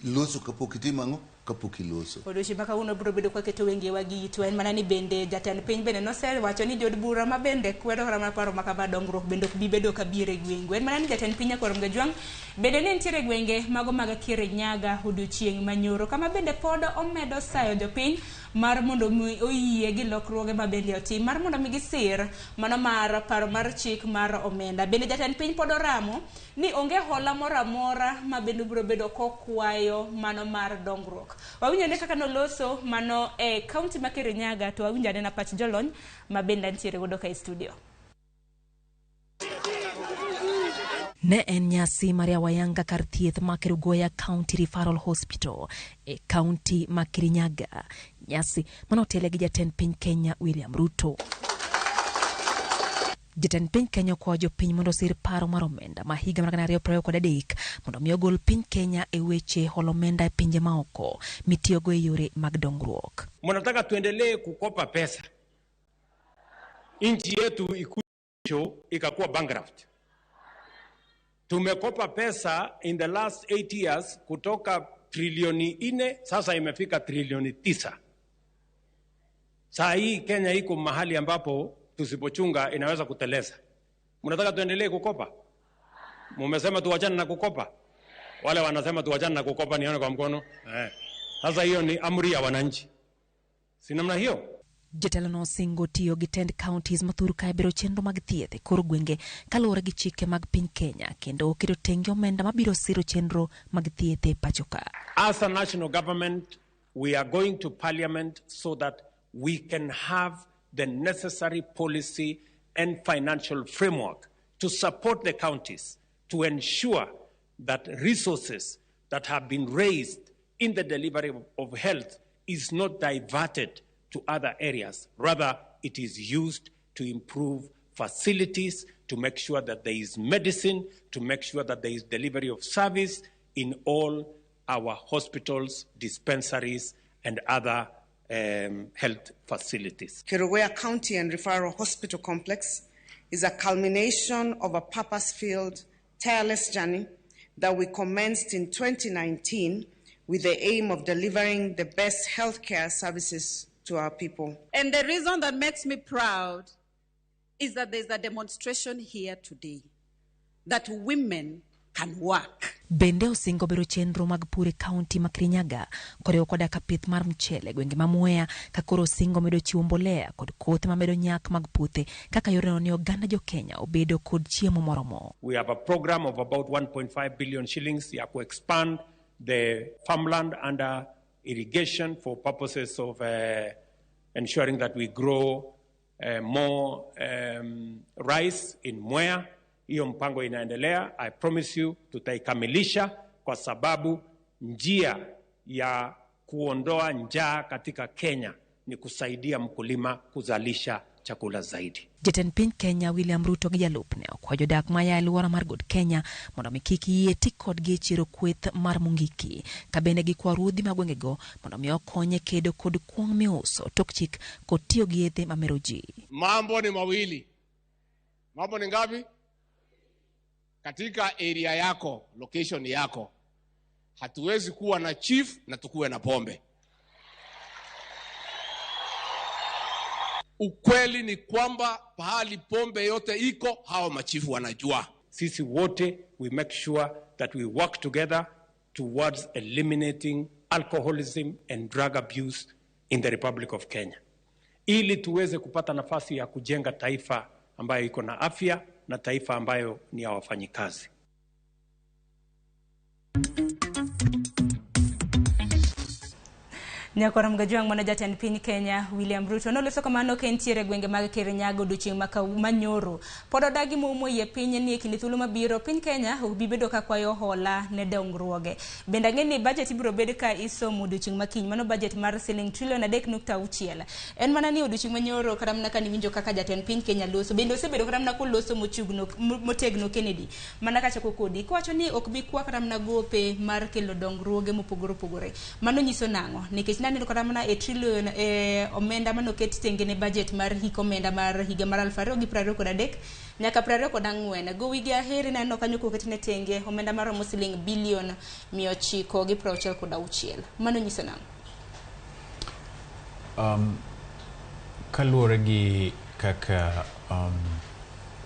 loso kapok itimo ang'o? Kapok iloso. Odiochieng' ma kawuono biro bedo kwaketo wengewa gi itwa en mana ni bende jatend piny bende nosewacho ni jood bura ma bende kwedo kata mana paro ma kama dongruok bende ok bi bedo ka biro e gwengu. En mana ni jatend piny Nyakwar Kajwang' bende ne nitiere e gwenge mago mag Kirinyaga odiochieng' manyoro kama bende pod omedo sayo jopiny mar mondo mi oyie gi lokruoge ma bende otim mar mondo mi gisir mano mar paro mar chik mar omenda. Bende jatend piny pod oramo ni onge hola moro amora ma bende biro bedo kokwayo mano mar dongruok. Wawinjo ane kaka noloso mano e kaunti ma Kirinyaga, to wawinjo anena pach jolony ma bende antiere godo ka e studio. Ne en nyasi mar yawo ayanga kar thieth ma Kerugoya County Referral Hospital e kaunti ma Kirinyaga. Nyasi mane otele gi jatend piny Kenya William Ruto. Jatend piny Kenya okwayo jopiny mondo osir paro mar omenda ma higa mar 2023 mondo mi ogol piny Kenya e weche holo omenda e pinje maoko mitiyogo e yore mag dongruok. Mnataka tuendelee kukopa pesa, nchi yetu ikucho ikakuwa bankrupt. Tumekopa pesa in the last 8 years kutoka trilioni 4 sasa imefika trilioni 9. Saa hii Kenya iko mahali ambapo tusipochunga inaweza kuteleza. Mnataka tuendelee kukopa? Mumesema tuachane na kukopa? Wale wanasema tuachane na kukopa nione kwa mkono. Sasa hiyo ni amri ya wananchi. Si namna hiyo? Jatelo no osingo tiyo gi tend counties mathur ka bero chenro mag thieth e kor gwenge kaluwore gi chike mag piny Kenya kendo oketo tenge omenda mabiro siro chenro mag thieth e pacho ka. As a national government, we are going to parliament so that we can have the necessary policy and financial framework to support the counties to ensure that resources that have been raised in the delivery of health is not diverted to other areas. Rather, it is used to improve facilities, to make sure that there is medicine, to make sure that there is delivery of service in all our hospitals, dispensaries, and other health facilities. Kerugoya County and Referral Hospital Complex is a culmination of a purpose-filled, tireless journey that we commenced in 2019 with the aim of delivering the best healthcare services to our people. And the reason that makes me proud is that there's a demonstration here today that women can work. Bende osingo bero chenro mag pur e kaunti ma Kirinyaga koriwo koda ka pith mar mchele gwenge ma Mwea ka koro osingo medo chiwo mbolea kod kothe mamedo nyak mag puothe kaka yorno ni oganda jo Kenya obedo kod chiemo moromo. We have a program of about 1.5 billion shillings ya ku expand the farmland under irrigation for purposes of ensuring that we grow more rice in Mwea. Hiyo mpango inaendelea. I promise you tutaikamilisha kwa sababu njia ya kuondoa njaa katika Kenya ni kusaidia mkulima kuzalisha chakula zaidi. Jatend piny Kenya William Ruto gi jalupne okwayo jodak maya e alwora mar God Kenya mondo mi kik yie ti kodgi e chiro kweth mar Mungiki ka bende gikwa ruodhi mag gwengego mondo mi okonye kedo kod kuong' miuso tok chik kod tiyo gi yedhe mamero ji. Mambo ni mawili. Mambo ni ngapi? Katika area yako, location yako, hatuwezi kuwa na chief na tukuwe na pombe. Ukweli ni kwamba pahali pombe yote iko, hao machifu wanajua. Sisi wote, we make sure that we work together towards eliminating alcoholism and drug abuse in the Republic of Kenya. Ili tuweze kupata nafasi ya kujenga taifa ambayo iko na afya na taifa ambayo ni ya wafanyikazi. Nyakora Mgajwang' mano jatend piny Kenya William Ruto noloso kamano ka entiere gwenge mag Kirinyaga odiochieng' manyoro. Pod odagi moumo yie piny ni e kinde thuolo mabiro piny Kenya ok bi bedo ka kwayo hola ne dongruoge. Bende ang'e ni budget ibiro bed ka isomo odiochieng' makiny, mano budget mar siling trilion 3.6. En mana ni odiochieng' manyoro kata mana kaniwinjo kaka jatend piny Kenya loso, bende osebedo kata mana koloso motegno Kennedy. Mana kachako kodi kowacho ni ok bi kwa kata mana gope mar kelo dongruoge mopogore opogore. Mano nyiso nang'o? Nikech naneno kata mana e trilion omenda manoket tenge ne budget mar hik omenda mar higa mar 2023 nyaka 24. Gowi gi aheri naneno kanyo koket ne tenge omenda maromo siling bilion 966. Mano nyiso nang'o? Kaluwore gi kaka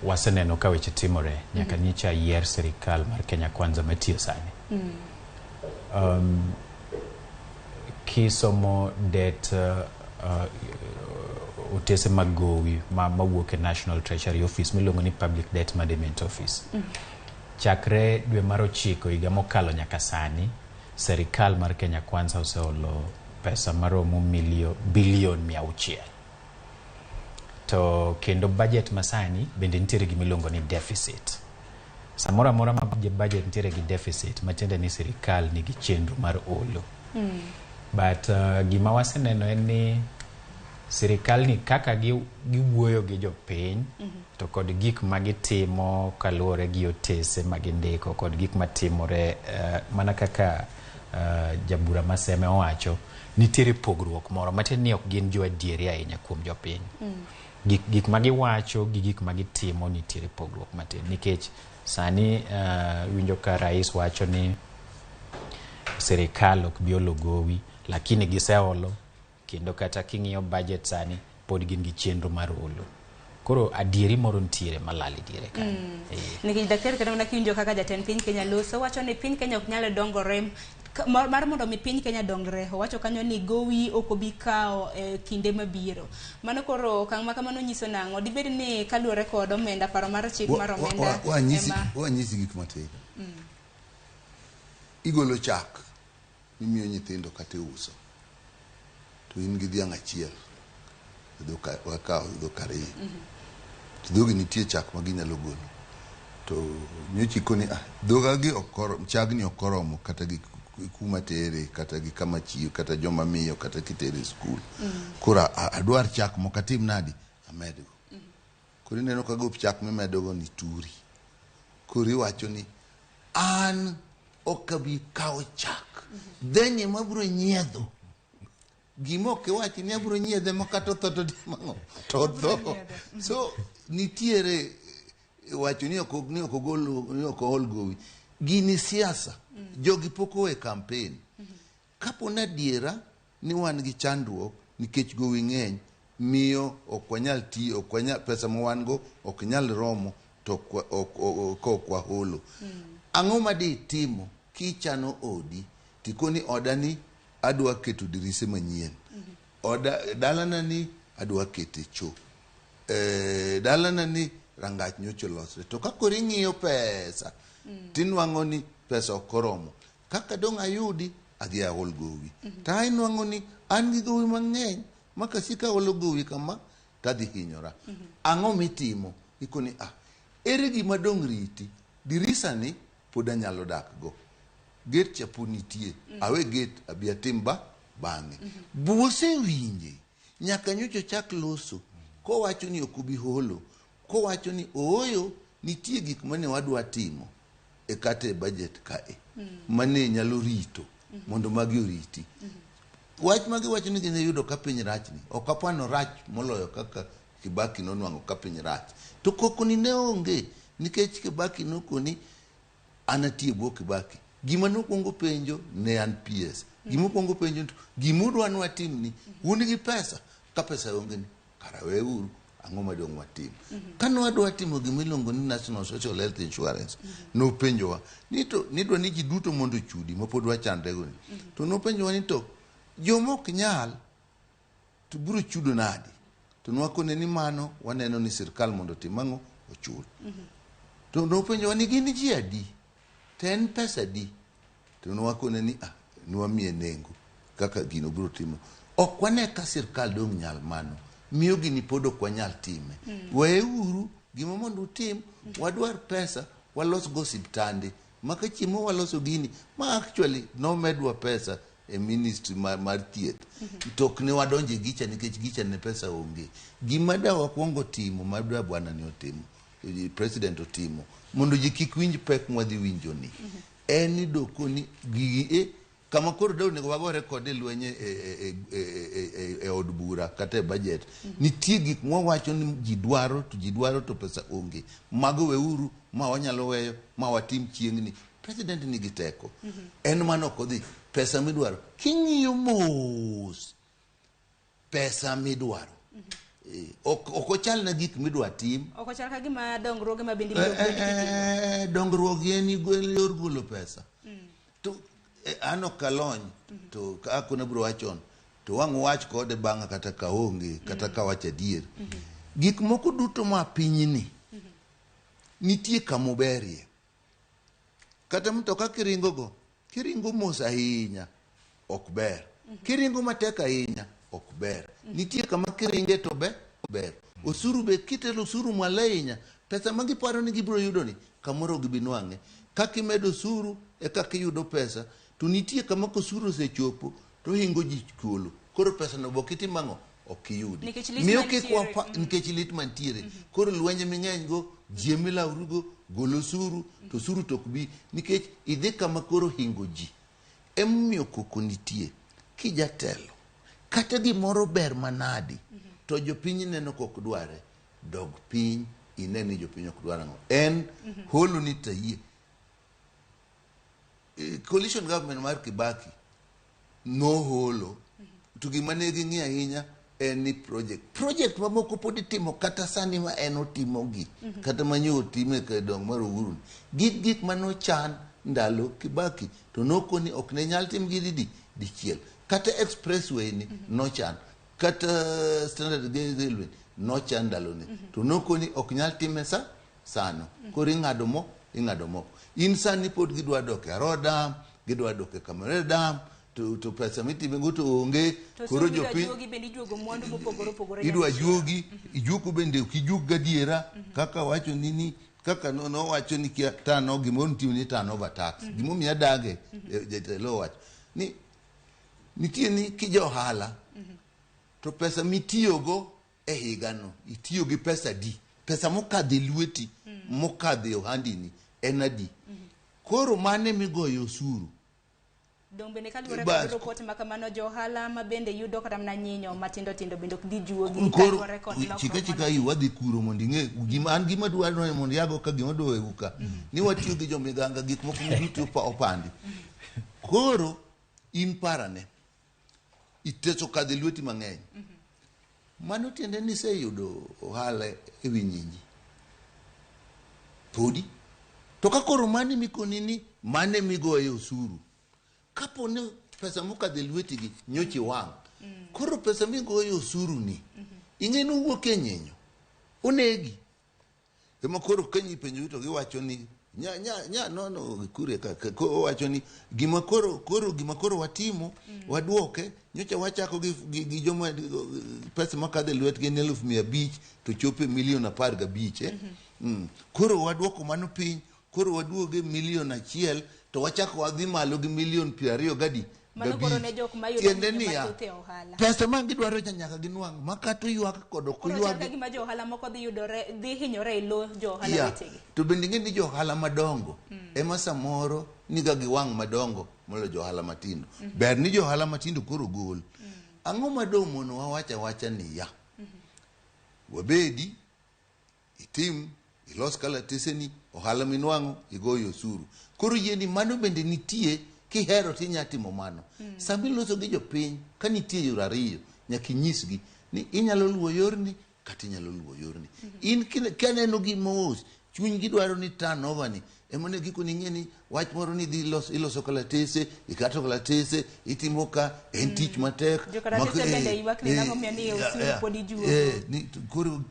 waseneno ka weche timore nyaka nyicha yier sirikal mar Kenya Kwanza matiyo sani. Kisomo debt otese mag gowi mawuok e National Treasury Office miluongo ni Public Debt Management Office. Chakre dwe mar 9 higa mokalo nyaka sani, serikal mar Kenya Kwanza oseolo pesa maromo bilion 600. To kendo budget masani bende nitiere gima iluongo ni deficit. Samoro amora ma budget nitiere gi deficit, matiende ni sirikal nigi chenro mar olo. But gima waseneno en ni sirikal ni kaka giwuoyo gi jopiny to kod gik ma gitimo kaluwore gi otese ma gindiko kod gik matimore mana kaka jabura Maseme owacho, nitiere pogruok moro matiende ni ok gin jo adieri ahinya kuom jopiny. Gik ma giwacho gi gik ma gitimo nitiere pogruok matin, nikech sani winjo ka rais wacho ni sirikal ok bi olo gowi, lakini giseolo, kendo kata king'iyo budget sani pod gin gi chenro mar olo. Koro adieri moro nitiere malal e diere kanyo. Nikech daktari, kata mana kiwinjo kaka jatend piny Kenya loso, wacho ni piny Kenya ok nyal dongore mar mondo mi piny Kenya dongre. Owacho kanyo ni gowi ok obi kawo kinde mabiro. Mano koro okang' ma kamano nyiso nang'o? Dibed ni kaluwore kod omenda, paro mar chik mar omenda Wanyisi gik matin. Igolo chak mimiyo nyithindo kata iuso, to in gi dhiang' achiel, dhok wakawo dhok 2. To dhogi nitie chak ma ginyalo golo. To nyocha ikoni dhogagi ok chagni ok oromo kata gi kuma tere, kata gi kama chiwo, kata joma miyo, kata kitere e skul. Koro adwar chak moko atim nadi? Amedgo. Koro ineno ka gop chak mimedogo ni turi. Koro iwacho ni an ok abi kawo chak. Dhenye mabiro nyiedho. Gima ok iwachi ni abiro nyiedhe ma kata otho to timo ang'o? To otho. So nitiere wacho ni ok ogol, ni ok ool gowi. Gini siasa. Jogi pok owe campaign. Kapo ni adiera ni wan gi chandruok nikech gowi ng'eny, miyo ok wanyal tiyo, ok wanyal, pesa ma wan go ok nyal romo to ok waholo. Ang'o ma di timo kichano odi tikoni oda ni adwa keto dirise manyien, oda dalana ni adwa kete cho, dalana ni rangach nyocha olosre, to ka koro ing'iyo pesa tinwang'o ni pesa ok oromo, kaka dong' ayudi adhi aol gowi. To inwang'o ni an gi gowi mang'eny ma kasika olo gowi kama tadhi hinyora. Ang'o mitimo? Ikoni ere gima dong' riti? Dirisa ni pod anyalo dak go, gate cha pod nitie, awe gate abi atim ba bang'e. Bosewinje nyaka nyocha chak loso kowacho ni ok obi holo, kowacho ni ooyo nitie gik mane wadwa timo e kata e budget kae mane nyalo rito mondo magi oriti. Wach magi wacho ni gine yudo ka piny rachni, ok apano rach moloyo kaka Kibaki nonwang'o ka piny rach. To koko ni ne onge nikech Kibaki nokoni an atiyo bwo Kibaki. Gima nokwongo penjo ne an PS. Gima okwongo penjo gima udwa ni watimni, un gi pesa, ka pesa onge ni kara weuru, ang'o madong' watim. Ka nwadwa timo gima iluongo ni National Social Health Insurance, nopenjowa ni to nidwa ni ji duto mondo ochudi ma pod wachandre go ni. To nopenjowa ni to joma ok nyal to biro chudo nadi? To nwakone ni mano waneno ni sirkal mondo otim ang'o? Ochul. To nopenjowa ni gin ji adi? To en pesa adi? To nwakone ni nwamiye nengo kaka gino biro timo. Ok wane ka sirkal dong' nyal mano. Miyo gini pod ok wanyal time. Weuru gima mondo utim, wadwar pesa walos go osiptande. Ma ka chiemo waloso gini, ma actually nomedwa pesa e ministry mar thieth. To ok ne wadonje e gicha nikech gicha ne pesa onge. Gima da wakwongo timo, ma da bwana ni otimo, president otimo, mondo ji kik winj pek mwadhi winjo ni. En ni doko ni gigi kama koro da onego wagore kode lweny e od bura kata e budget. Nitie gik mwawacho ni ji dwaro to ji dwaro to pesa onge. Mago weuru ma wanyalo weyo ma watim chieng'ni. President nigi teko. En mano ok odhi. Pesa midwaro. King'iyo mos, pesa midwaro. Ok ochal na gik midwa tim. Ok ochal ka gima dongruoge ma bende ibiro gwel kitimo. Dongruok en yor golo pesa. To an ok alony, to akone biro wachon. To wang' wach kode bang'a kata ka onge, kata ka wach adier. Gik moko duto ma pinyni nitie kamoberie. Kata mtoka kiringo go, kiringo mos ahinya, ok ber. Kiringo matek ahinya, ok ber. Nitie kama kiringe to be ber. Osuru be kitelo osuru mwalo ahinya, pesa ma giparo ni gibiro yudo ni, kamoro ok gibi nwang'e. Kaka imedo osuru e kaka iyudo pesa, to nitie kama kosuru osechopo to ohingo ji chulo. Koro pesa no be ok itim ang'o? Ok iyudi. Nikech lit Miyo kik mantiere. wapa, nikech lit mantiere. Koro lwenje ming'eny go, ji emilawrugo, gol osuru, to osuru to ok bi, nikech idhi kama koro hingo ji. Emomiyo koko nitie. Kijatelo, kata gimoro ber manadi, to jopiny neno kok dware, dog piny ine ni jopiny ok dwar ang'o. En holo ni tayie. Coalition government mar Kibaki noholo to gima ne ging'iyo ahinya en ni project mamoko pod itimo kata sani ma en otimogi kata manyo otime e dong mar Uhuru ni. Gin gik manochan ndalo Kibaki to nokoni ok ne nyal timgi didi dichiel kata expressway ni nochan kata standard gauge railway nochan ndalone to nokoni ok nyal time sa sano koro ing'ado mo ing'ado moko in sani pod gidwa dok e Arror Dam gidwa dok e Kamarere Dam to pesa mitimego to onge To koro osuru idwa jopiny juogi bende ijuogo mwandu mopogore opogore idwa nyadichiel. juogi ijuoko bende ok ijuog gadiera kaka wacho ni ni kaka nowacho ni kia tano gimoro nitie ni turnover tax gimomiyo adage jatelo owacho ni nitie ni kija ohala to pesa mitiyogo e higano itiyo gi pesa di pesa mokadho e lweti mokadho e ohandini en adi koro mane migoyo osuru Dong bende kaluwore Bas. kod ripot ma kamano jo ohala ma bende yudo kata mana nyinyo matindo tindo bende ok dhi juogi koro kaluwore kod lokruok chika chika mano- i wadhi kuro mondo ing'e gima an gima dwaro ni mondo yago ka gima dwa wewu ka ni watiyo gi jomiganga gik moko duto opandi koro in parane iteso kadho e lweti mang'eny mano tiende ni iseyudo ohala e wi nyinyi podi to ka koro mane mikoni ni mane migoye osuru kapo ni pesa mokadho e lwetigi nyochi wang' koro pesa migoye osuru ni ing'e ni owuok e nyinyo onegi ema koro ka ipenjogi to giwacho ni nya nya nya nono kure ka ka- ko owacho ni gima koro koro gima koro watimo waduoke nyocha wachako gi joma pesa makadho e lwetgi en 500,000 to chopo e milion 15 eh? Koro waduoko mano piny koro waduoge milion 1 to wachako wadhi malo gi milion 20 gadi Mano koro ne jok mayudo Tiende nyinyo niya, mathoth e ohala. pesa ma gidwaro cha nyaka ginwang' ma kata oywak kod ok Koro chal oywag ka gima jo ohala moko dhi yudore dhi hinyore e lo jo ohala wetegi. To bende ing'e ni jo ohala madongo ema samoro niga gi wang' madongo moloyo jo ohala matindo. Ber ni jo ohala matindo koro gol. Ang'o madong' mondo wawach awacha niya, wabedi itim ilos kalateseni ohala minwang'o igoyo osuru koro yie ni mano bende nitie kihero tinya timo mano sama iloso gi jopiny ka nitie yore ariyo nyaka inyisgi ni inyalo luwo yorni kata inyalo luwo yorni in kaneno gi mos chunygi dwaro ni turnover ni ema ne gikoni ing'e ni wach moro ni idhi iloso kalatese ikato kalatese itimo ka en tich matek Jo kalatese bende ywak ni nang'o omiyo ni osuru pod ijuogo. Ni koro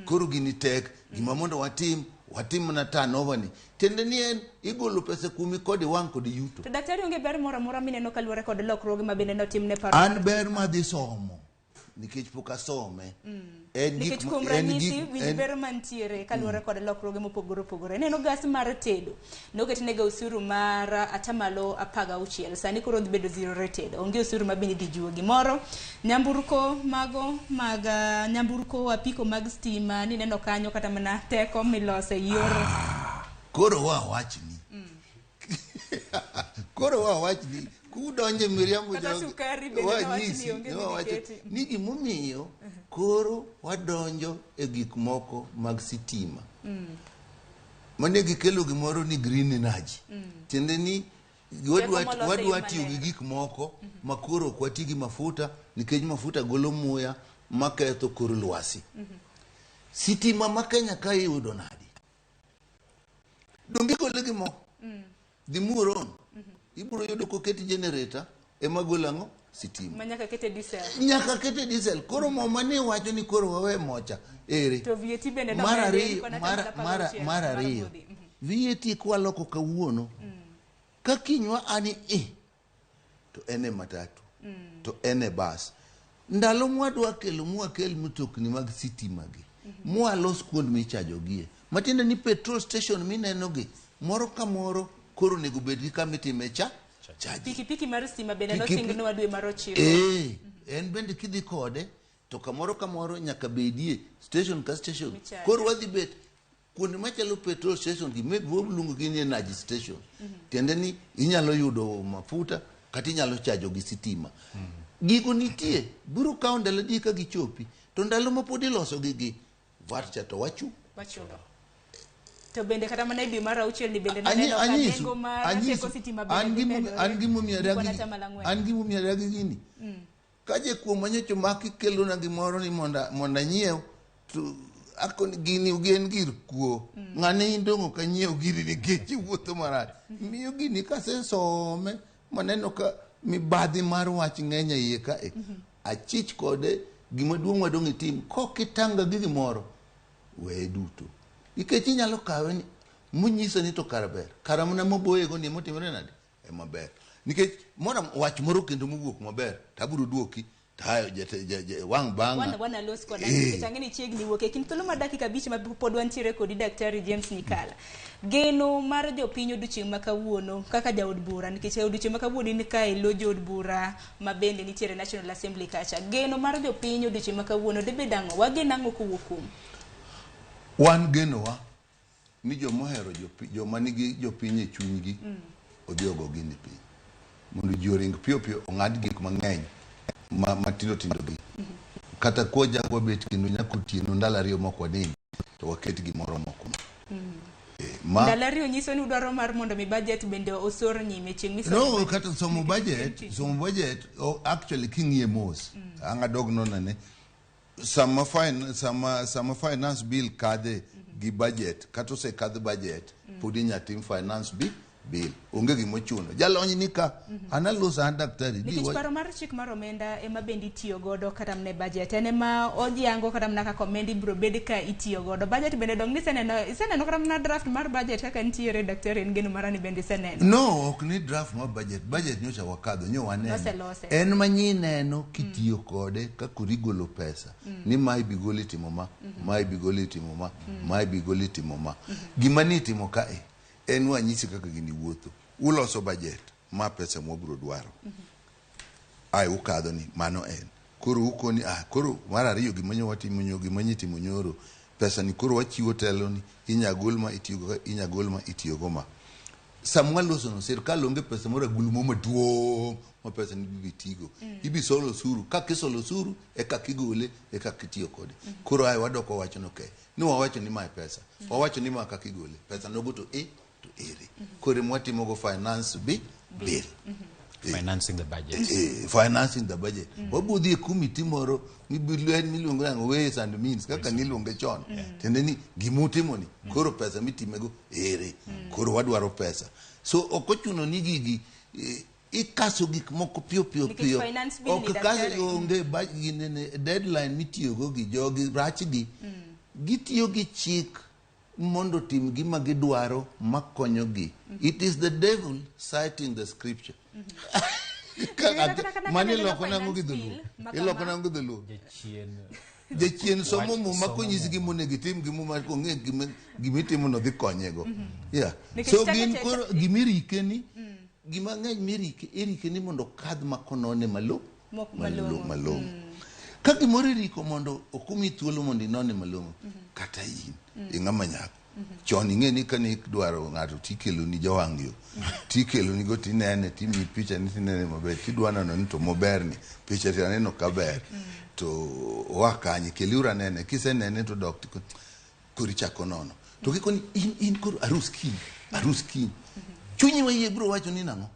koro gini tek gima mondo watim watim mana turnover ni tiende ni en igolo pesa kuomi kod iwang' kod yuto To daktari onge ber moro amora mineno kaluwore kod lokruoge ma bende notim ne paro. An ber madhi somo nikech pok asome en gik Nikech kuom en ranyisi winj ber mantiere kaluwore kod lokruoge mopogore opogore. Ineno gas mar tedo noketnega osuru mar atamalo 16 sani koro dhi bedo zero rated onge osuru ma bende idhi juogi moro nyamburko mago mag nyamburko apiko mag stima nineno kanyo kata mana teko milose yor Koro wawachni koro wawachni kudonje miriambo Kata jogi, sukari bende nowach ni wanyisi, onge wawacho midiketi. ni gimomiyo koro wadonjo e gik moko mag sitima mane gikelo gimoro ni green energy tiende ni Teko molos e wadwa yo tiyo gi maler. gik moko ma koro ok wati gi mafuta nikech mafuta golo muya maketho kor lwasi sitima ma Kenya ka iyudo nadi donge igole gi mo dhi muron ibiro yudo koket generator ema golo ang'o sitima Ma nyaka kete diesel. Nyaka kete diesel. Koro mo mane wacho ni koro wawe mocha ere? To VAT bende Mar nomedi ariyo, kwan mar, atamalo mar, 16 mar ariyo, modhi. VAT kwaloko kawuono, ka kinywa ani i to en e matatu, to en e bas. Ndalo mwadwa kelo, mwakel mtokni mag sitima gi, mwalos kuond michajogie, matiende ni petrol station minenogi moro ka moro koro onego bed gi kama itime cha charge. Pikipiki mar stima bende Pikipiki- nosingnwa dwe mar 9. Eh, en bende kidhi kode to kamoro kamoro nyaka bedie station ka station. Michaje. Koro wadhi bet kuonde machalo petrol station gi maybe waluongo gi ni energy station. Tiende ni inyalo yudo mafuta kata inyalo chajo gi sitima. Gigo nitie, biro kawo ndalo adi ka gichopi, to ndalo ma pod iloso gi gi VAT cha to wachu. Wachulo. To bende kata mana e dwe mar 6 ni bende Anyi- naneno ka anyisu, nengo mar anyisu, teko sitima an bende dhi gimomiyo- medore an gimomiyo gi kwan adagi- atamalo 4. an gimomiyo adagi gini. Ka jakuo manyocha omaki kelona gimoro ni mondo anyiew, to akoni gini en gir kuo. Ng'ane in dong' ok anyiew gini nikech iwuotho marach. Miyo gini kasesome maneno ka mibadhi mar wach ng'eny e iye kae. Achich kode, gima duong' madong' itim, kok itanga gi gimoro, weye duto. Nikech inyalo kawe ni monyiso ni to kara ber. Kara mana moboyego ni emotimore nade? Ema ber. Nikech moro wach moro kendo mowuok maber, to abiro duoki, to wang' bang'a. Wana los koda Eh. nikech ang'e ni chiegni wuok e kind thuolo mar dakika 5 ma pod wantiere kodi Daktari James Nyikal. Geno mar jopiny odiochieng' ma kawuono kaka jaod bura, nikech e odiochieng' ma kawuono in kae lo jood bura ma bende nitiere National Assembly kacha. Geno mar jopiny odiochieng' ma kawuono dibed ang'o? Wageno ang'o kowuok kuom? Wan genowa ni jomohero joma nigi jopiny e chunygi odhi ogo gini piny. Mondo ji oring piyo piyo ong'ad gik mang'eny matindo tindo gi. Kata kwa jak wabet kendo nyaka otieno ndalo 2 mok wanind to waket gimoro moko ma. Ma Ndalo 2 nyiso ni udwaro mar mondo mi budget bende osor nyime chieng' misomo. No, kata somo budget, somo budget, oh, actually king'iye mos. Ang' adog nonane. Sama sama finance bill kadhe gi budget, kata osekadh budget, pod inya tim finance bill. Onge gima ochuno. Jalony ni ka, an aloso an daktari. Nikech paro mar chik mar omenda ema bende itiyo godo kata mana e budget. En ema ojiango kata mana kaka omenda ibiro bed ka itiyo godo. Budget bende dong' ni iseneno kata mana draft mar budget kaka nitiere daktari, en geno mara ni bende iseneno. No, ok ni draft mar budget. Budget nyocha wakadho, nyo waneno. Noselose. En ma nyineno kitiyo kode kaka igolo pesa. Ni ma ibigolo itimo ma, ma ibigolo itimo ma, ma ibigolo itimo ma. Gima ni itimo kae en wanyisi kaka gini wuotho. Uloso budget ma pesa mwabiro dwaro. Ai ukadho ni mano en. Koro ukoni koro mar ariyo gima nyo watimo nyo gima nyitimo nyoro. Pesa ni koro wachiwo telo ni inya gol ma itiyogo inya gol ma itiyogo ma. Sama waloso no sirkal onge pesa moro agulu mo maduong' ma pesa ni bibi tigo. Ibi solo osuru, kaka isolo osuru e kaka igole e kaka itiyo kode. Koro ai wadok wawacho ni okay. Ni wawacho ni mae pesa. Wawacho ni ma kaka igole. Pesa nogo to e to ere. Koro mwatimo go finance bill. Financing the budget. Financing the budget. Wabudhi e committee moro miluongo nang'o ways and means kaka niluonge chon. Tiende ni gimutimo ni koro pesa mitimego ere. Koro wadwaro pesa. So ok ochuno ni gigi ikaso gik moko piyo piyo piyo. Finance bill ni Ok kaso daktari. onge deadline mitiyogo gi jogi rachgi. Gitiyo gi chik mondo tim gima gidwaro makonyogi. It is the devil citing the scripture. Mani iloko nang'o gi dholuo? Iloko nang'o gi dholuo? Jachien somo muma konyisi gima onego itim gi muma kong'e gima itimo no dhi konyego. Yeah. So gin koro gimirike ni gima ng'eny mirike irike ni mondo kadh makonone malo malong'o. Ka gimoro iriko mondo okumi thuolo mondo inone malong'o kata in ing'ama nyako. Chon ing'e ni kane idwaro ng'ato tikeloni jowang' yo. Tikeloni go tinene timiyi picha ni tinene maber tidwa neno ni to moberni picha to aneno ka ber. To oa kanye keliuru anene kisenene to dok koro ichako nono. To kikoni in koro arus kiny arus kiny. Chunyi ma iye biro wacho ni nang'o?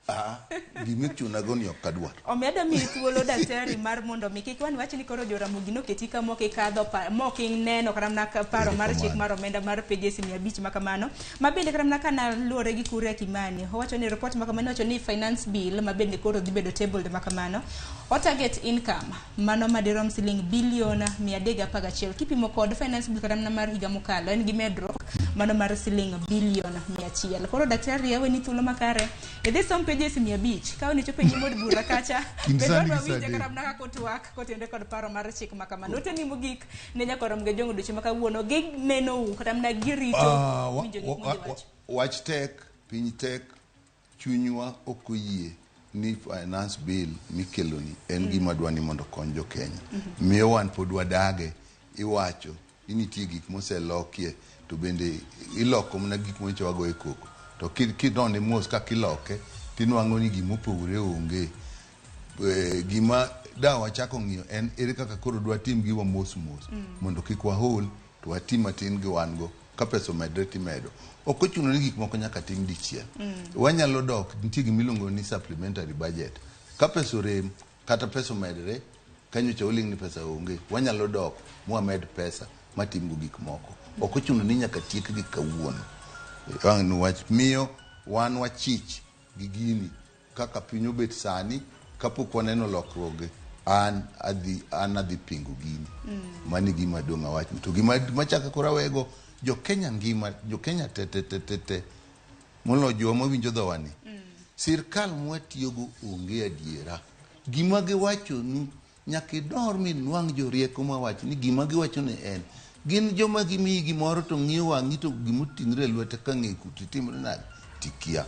Ah, gimichunago ni ok adwar. Omiyo adwa miyi thuolo daktari mar mondo mi kik wan wach ni koro Joramogi noketi ka mok ikadho mok ineno kata mana paro mar chik mar omenda mar pages 500 ma kamano. Ma bende kata mana ka naluwore gi Kuria Kimani, owacho ni report ma kamano owacho ni finance bill ma bende koro dhi bedo tabled ma kamano, o target income mano madirom siling bilion 311 kipimo kod finance bill kata mana mar higa mokalo en gi medruok mano mar siling bilion 100. Koro daktari aweni thuolo makare idhi som pages 500 ka on ichopo e nyim od bura kacha Kind bende sani wadwa gi saa winje adek. kata mana kaka otwak kotenore kod paro mar chik ma kamano. Oteni mogik ne nyakwar Mgejong odiochieng' ma kawuono ginenou kata mana girito Ah, winjo gik mudhi wacho. Wach tek, piny tek, chunywa ok oyie ni finance bill mikeloni en gima dwa ni mondo okony jo Kenya. Miyo wan pod wadage, iwacho ni nitie gik moselokie to bende iloko mana gik monyicho wagoye koko. To kinone mos kaka iloke tinwang'o ni gimopogore onge. Gima da wachako ng'iyo en ere kaka koro dwatim giwa mos mos mondo kik wahol to watim matin gi wan go ka pesa omedre timedo. Ok ochuno ni gik moko nyaka tim dichiel. Wanyalo dok, nitie gimiluongo ni supplementary budget. Ka pesa orem kata pesa omedre, kanyocha oling' ni pesa onge, wanyalo dok mwamed pesa matimgo gik moko. Ok ochuno ni nyaka tiekgi kawuono. Ang' wach miyo wan wachich gi gini kaka piny obet sani kapok waneno lokruoge an adhi pingo gini. Mano e gima dong' awach. To gima machako koro awego jo Kenya ngima, jo Kenya te te te te te moloyo jowa mawinjo dhowani. Sirkal mwatiyogo onge adiera. Gima giwachonu nyaka idor minwang' jorieko mawach ni gima giwacho ni en. Gin joma gimiyi gimoro to ng'iyo wang'i to gimoting're e lwete ka ng'e kuti timre nade tikia.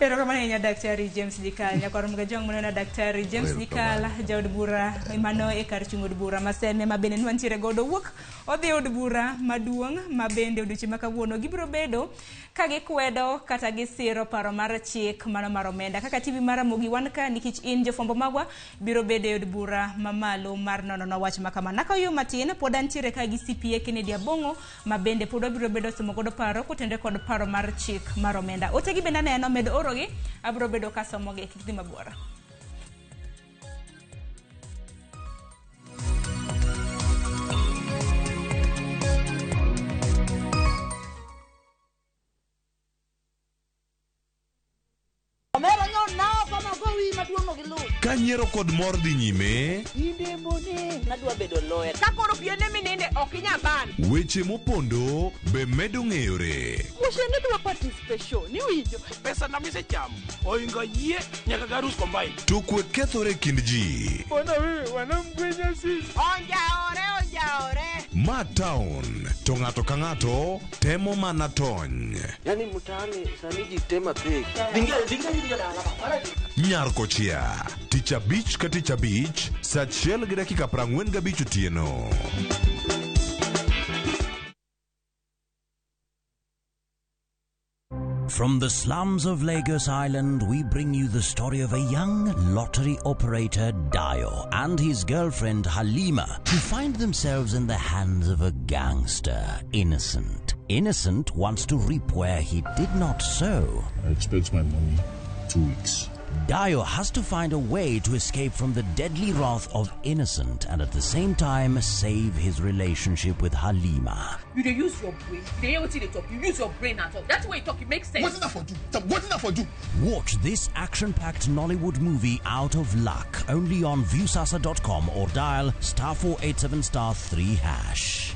Erokamano ahinya Daktari James Jikal. Nyakwar Mgajwang' maneno Daktari James Jikal, jaod bura mano e kar chung' od bura ma Seme ma bende nwantiere godo wuok odhi od bura maduong' ma bende odiochieng' ma kawuono gibiro bedo ka gikwedo kata gisiro paro mar chik mano mar omenda. Kaka TV mar Ramogi wan ka nikech in jofwambo magwa biro bedo e od bura mamalo mar nono wach ma kama. Nakayo matin pod antiere ka gi CPA Kennedy Abong'o ma bende pod wabiro bedo somo godo paro kotenore kod paro mar chik mar omenda. Otegi bende aneno med orogi abiro bedo ka somogi kik dhi mabor. Ka nyiero kod mor dhi nyime, Nadwa bedo lawyer. Ka koro piene mininde ok inyal ban. weche mopondo be medo ng'eyore. Wuoche dwa participation, iwinjo? Pesa na misechamo oingo yie nyaka garus combine. To kwe kethore e kind ji. Bwana wewe wanamgwenya sisi. Onjaore, onjaore. Ma town to ng'ato ka ng'ato temo mana tony. Yani mtaani sani ji tema pek. Nyar kochia, tich abich ka tich abich, saa 1:45 otieno. From the slums of Lagos Island, we bring you the story of a young lottery operator, Dayo, and his girlfriend, Halima, who find themselves in the hands of a gangster, Innocent. Innocent wants to reap where he did not sow. I expect my money 2 weeks. Dayo has to find a way to escape from the deadly wrath of Innocent and at the same time save his relationship with Halima. You dey use your brain. You dey hear wetin dey talk. You use your brain and talk. That's way you talk, it makes sense. Wetin I for do? Wetin I for do? Watch this action-packed Nollywood movie Out of Luck only on Viusasa.com or dial *487*3#.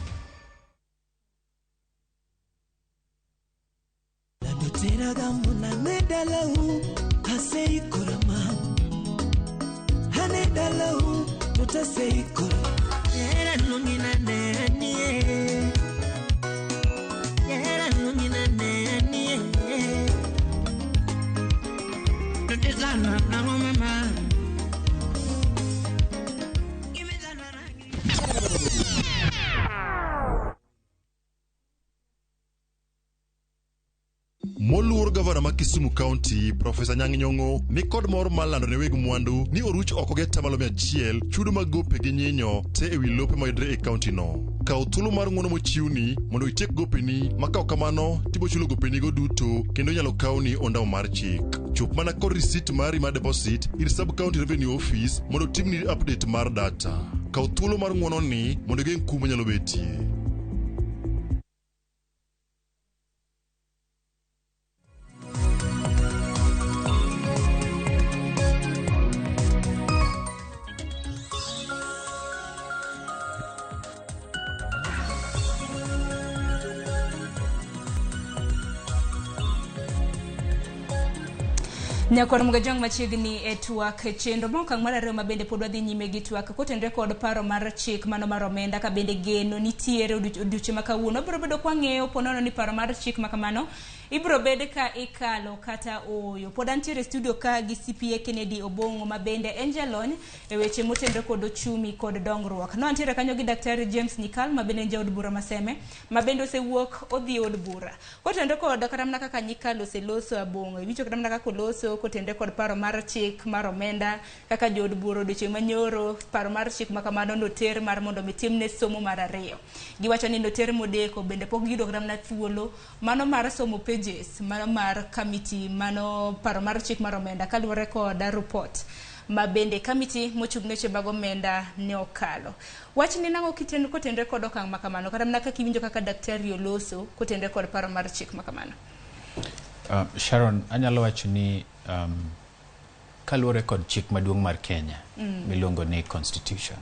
Moluor gavana ma Kisumu County, Profesa Anyang' Nyong'o ni kod mor mar lando ne weg mwandu ni oruch oko gi 100% chudo mag gope gi nyinyo te ewi lope mayudore e kaunti no. Kaw thuolo mar ng'uono mochiwni mondo itiek gopeni ma ka ok kamano tibochulo gopenigo duto kendo inyalo kawni ondamo mar chik. Chop mana kod risit mari mar deposit ir Sub County Revenue Office mondo otimni update mar data. Kaw thuolo mar ng'uono ni mondo igeng' kum manyalo betie. Nyakwar Mugajwang' machiegni e twak chenro ma okang' mar ariyo ma bende pod wadhi nyime gi twak kotenore kod paro mar chik mano mar omenda ka bende geno nitiere odiochieng' ma kawuono wabiro bedo kwang'eyo ponono ni paro mar chik ma kamano ibiro bed ka ikalo kata ooyo. Pod antiere e studio ka gi CPA Kennedy Obong'o ma bende en jalony e weche motenore kod ochumi kod dongruok. No antiere kanyo gi Daktari James Nyikal ma bende en jaod bura ma Seme ma bende osewuok odhi e od bura. Kotenore kod kata mana kaka Nyikal oseloso Abong'o, iwinjo kata mana kaka oloso kotenore kod paro mar chik mar omenda kaka jood bura odiochieng' manyoro paro mar chik ma kamano noter mar mondo mi timne somo mar ariyo. Giwacho ni noter modeko bende pok giyudo kata mana thuolo mano mar somo pages mano mar kamiti mano paro mar chik mar omenda kaluwore kod report ma bende kamiti mochung' ne weche mag omenda ne okalo. Wach ni nang'o kotenore kod okang' ma kamano kata mana kaka iwinjo kaka daktari oloso kotenore kod paro mar chik ma kamano. Sharon, anyalo wacho ni kaluwore kod chik maduong' mar Kenya miluongo ni Constitution.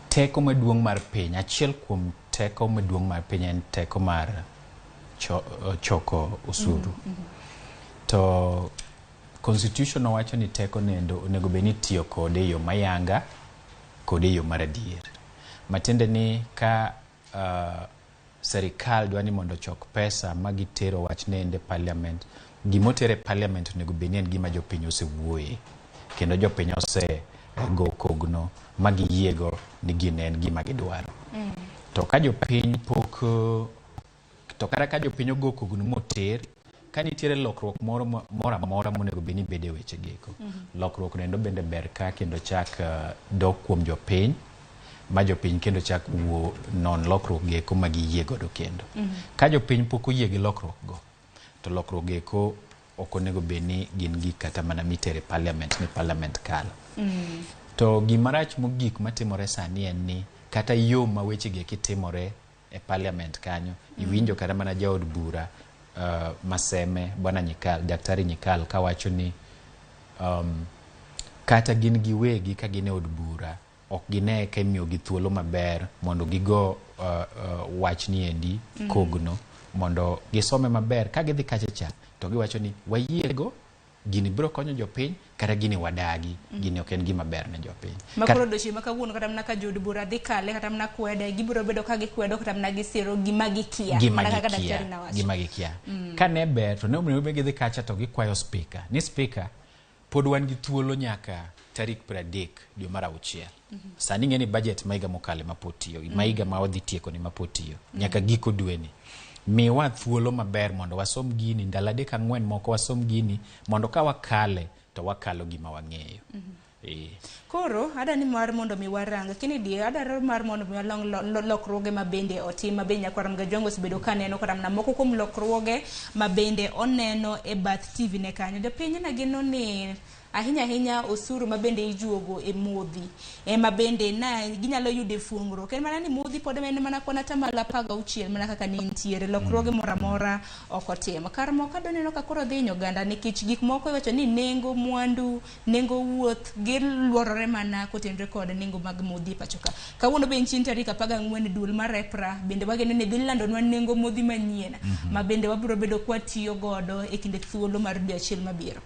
Teko maduong' mar piny, achiel kuom teko maduong' mar piny en teko mar choko osuru. To Constitution owacho ni teko nendo onego bed ni itiyo kode e yo mayanga kod e yo mar adier. Matiende ni ka serikal dwa ni mondo ochok pesa ma gitero wach nende parliament, gimoter e parliament onego bed ni en gima jopiny osewuoye kendo jopiny osego kogno ma giyiego ni gino en gima gidwaro. To ka jopiny pok to kata ka jopiny ogo kogno moter, ka nitiere lokruok moro amora monego bed ni bede e weche geko. Lokruok nendo bende ber ka kendo chak dok kuom jopiny ma jopiny kendo chak wuo non lokruok geko ma giyie godo kendo. Ka jopiny pok oyie gi lokruok go, to lokruok geko ok onego bed ni gin gik kata mana mitere parliament ni parliament kalo. To gima rach mogik matimore sani en ni kata yo ma weche gi eki timore e parliament kanyo, iwinjo kata mana jaod bura Maseme Bwana Nyikal, Daktari Nyikal kawacho ni kata gin giwegi ka gin e od bura ok gine ka imiyogi thuolo maber mondo gigo wach ni endi kogno mondo gisome maber ka gidhi kacha cha to giwacho ni wayiego gini biro konyo jopiny kata gini wadagi gini ok en gima ber ne jopiny. Makoro odiochieng' ma kawuono kata mana ka jood bura dhi kale kata mana kwede gibiro bedo ka gikwedo kata mana gisiro gima gikia mana kaka daktari nawacho. Gima gikia. Ka ne ber to ne onego bed gidhi kacha to gikwayo speaker ni speaker pod wan gi thuolo nyaka tarik 30 dwe mar 6. Sani ing'e ni budget ma higa mokalo ema pod tiyo, ma higa ma wadhi tieko ni ma pod tiyo nyaka giko dweni. Miwa thuolo maber mondo wasom gini ndalo 3 4 moko wasom gini mondo ka wakale to wakalo gima wang'eyo. Koro adani mar mondo mi warang Kennedy adaro mar mondo mi walong lokruoge ma bende otim ma bende nyakwar Mgajwang' osebedo ka neno kata mana moko kuom lokruoge ma bende oneno e bath TV ne kanyo. Jopiny ne geno ni ahinya ahinya osuru ma bende ijuogo e modhi ema bende na ginyalo yudo e fuongruok. En mana ni modhi pod en mana kwan 16% mana kaka ne nitiere lokruoge moro amora ok otim. Kar moko adoneno ka koro dhi hinyo oganda nikech gik moko iwacho ni nengo mwandu, nengo wuoth giluorore mana kotenore kod nengo mag modhi e pacho ka. Kawuono be chieng' tarik 14 duol mar EPRA bende wageno ni dhi landonwa nengo modhi manyien ma bende wabiro bedo kwatiyo godo e kinde thuolo mar dwe achiel mabiro.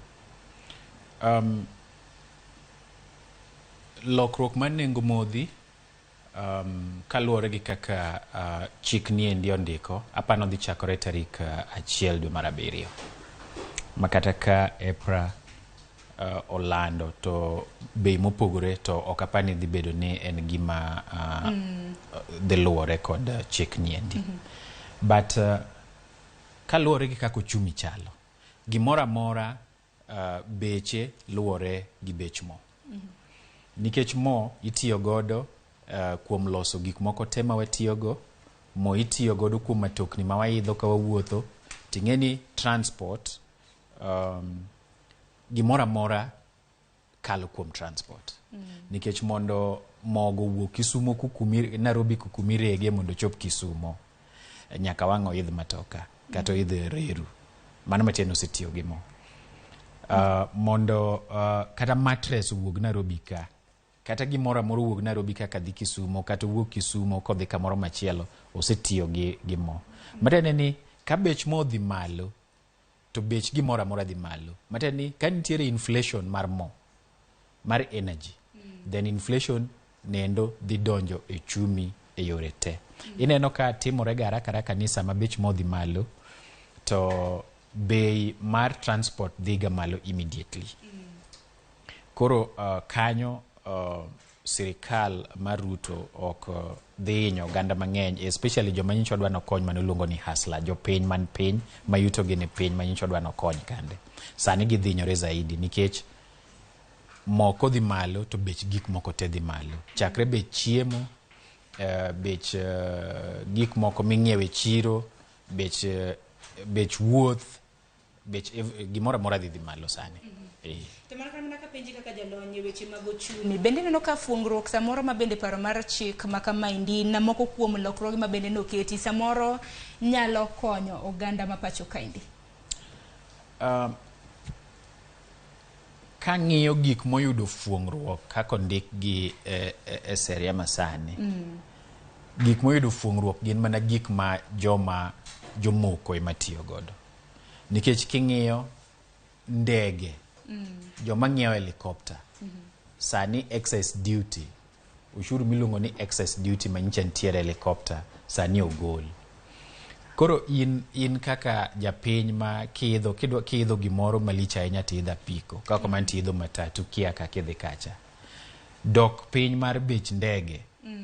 Lokruok mar nengo modhi kaluwore gi kaka chik niendi ondiko apano dhi chakore tarik 1 dwe mar 7 ma kata ka EPRA olando to bei mopogore to ok apar ni dhi bedo ni en gima dhi luwore kod chik niendi. But Kaluwore gi kaka ochumi chalo, gimoro amora beche luwore gi bech mo. Nikech mo itiyo godo kuom loso gik moko te ma watiyogo, mo itiyo godo kuom matokni ma waidho ka wawuotho, ting'e ni transport, gimoro amora kalo kuom transport. Nikech mondo mogo owuok Kisumo kukumi, Nairobi kukumirege mondo ochop Kisumo, nyaka wang' oidh matoka kata oidh reru. Mano matiende osetiyo gi mo. Mondo kata mattress owuog Nairobi ka, kata gimoro amora owuog Nairobi ka kadhi Kisumo, kata owuog Kisumo kodhi kamoro machielo, osetiyo gi mo. Matiende ni ka bech mo odhi malo, to bech gimoro amora dhi malo. Matiende ni ka nitiere inflation mar mo, mar energy, then inflation nendo dhi donjo e chumi e yore te. Ineno ka timore ga haraka haraka ni sama bech mo dhi malo, to bei mar transport dhiga malo immediately. Koro kanyo sirikal mar Ruto ok dhi hinyo oganda mang'eny, especially joma nyocha dwa nokony mane iluongo ni hustler, jopiny man piny ma yuto gi ni piny ma nyocha dwa nokony kande. Sani gidhi hinyore zaidi nikech mo kodhi malo to bech gik moko te dhi malo. Chakre bech chiemo, bech gik moko ming'iewo e chiro, bech wuoth, bech gimoro amora dhi malo sani. To mana kamano kapenji kaka jalony e weche mag ochumi, bende ineno ka fuongruok samoro ma bende paro mar chik ma kamaendi na moko kuom lokruoge ma bende noketi samoro nyalo konyo oganda ma pacho kaendi? Kang'iyo gik moyudo fuongruok kaka ondikgi e seria masani, gik moyudo fuongruok gin mana gik ma joma jomoko ema tiyo godo. Nikech king'iyo ndege, joma ng'iewo helicopter, sani excess duty, ushuru miluongo ni excess duty manyicha nitiere helicopter, sani ogol. Koro in kaka japiny ma kiidho gimoro malich ahinya to idho apiko, kaka kamano to idho matatu kia kaka idhi kacha. Dok piny mar bech ndege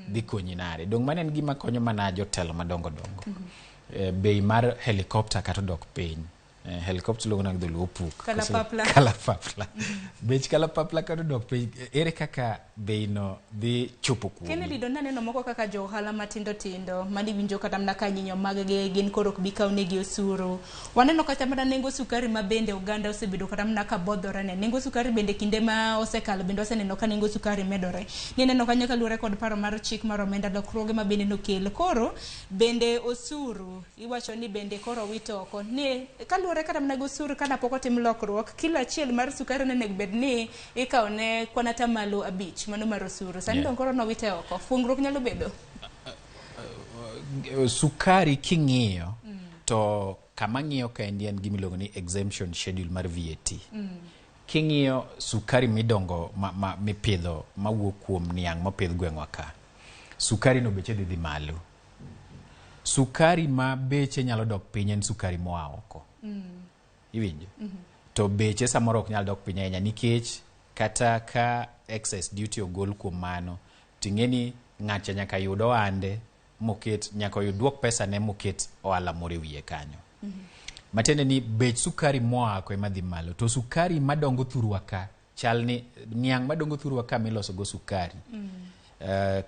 dhi konyi nade? Dong' mano en gima konyo mana jotelo madongo dongo. Bei mar helicopter kata odok piny. Helicopter iluongo nade gi dholuo? Opuk. Kalapapla. Kalapapla. Bech kalapapla kata odok piny, ere kaka bei no dhi chopo kuomi? Kennedy don naneno moko kaka jo ohala matindo tindo maniwinjo kata mana ka nyinyo mag gi gin koro ok bi kawnegi osuru. Waneno kata mana nengo sukari ma bende oganda osebedo kata mana ka bodhore ne. Nengo sukari bende kinde ma osekalo bende waseneno ka nengo sukari medore. Nineno kanyo kaluwore kod paro mar chik mar omenda lokruoge ma bende nokel. Koro bende osuru iwacho ni bende koro wito oko. Ni kaluwore kata mana gi osuru kana pok otim lokruok, kilo achiel mar sukari onego bed ni ikawo ne kwan atamalo 5 mano mar osuru. Sani dong koro nowite oko. Fuongruok nyalo bedo? Sukari king'iyo to kama ng'iyo kaendi en gima iluongo ni exemption schedule mar VAT. King'iyo sukari midongo ma mipidho mawuok kuom niang' mopidh gweng'wa ka, sukari no beche dhi malo. Sukari ma beche nyalo dok piny en sukari moa oko. Iwinjo? To beche samoro ok nyal dok piny ahinya nikech kata ka excess duty ogol kuom mano, ting'e ni ng'acha nyaka yud ohande moket, nyaka oyud duok pesa ne moket ohala moro e wiye kanyo. Matiende ni bech sukari moa oko ema dhi malo, to sukari madongo thurwa ka chal ni niang' madongo thurwa ka miloso go sukari.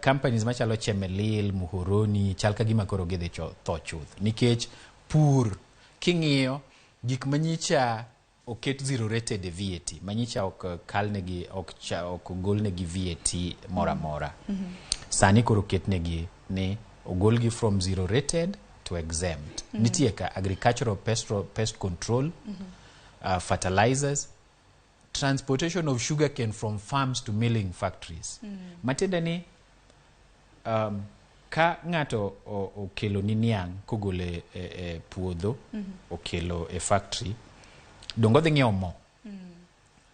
Companies machalo Chemelil, Muhoroni chal ka gima koro gidhi tho chuth nikech pur king'iyo gik manyicha oket zero rated e VAT manyicha ok kalnegi ok ogolnegi VAT moro amora. Sani koro oketnegi ni ogolgi from zero rated to exempt. Nitie ka agricultural pest control, fertilizers, transportation of sugarcane from farms to milling factories. Matiende ni ka ng'ato okelo ni niang' kogolo e puodho, okelo e factory, donge odhi ng'iewo mo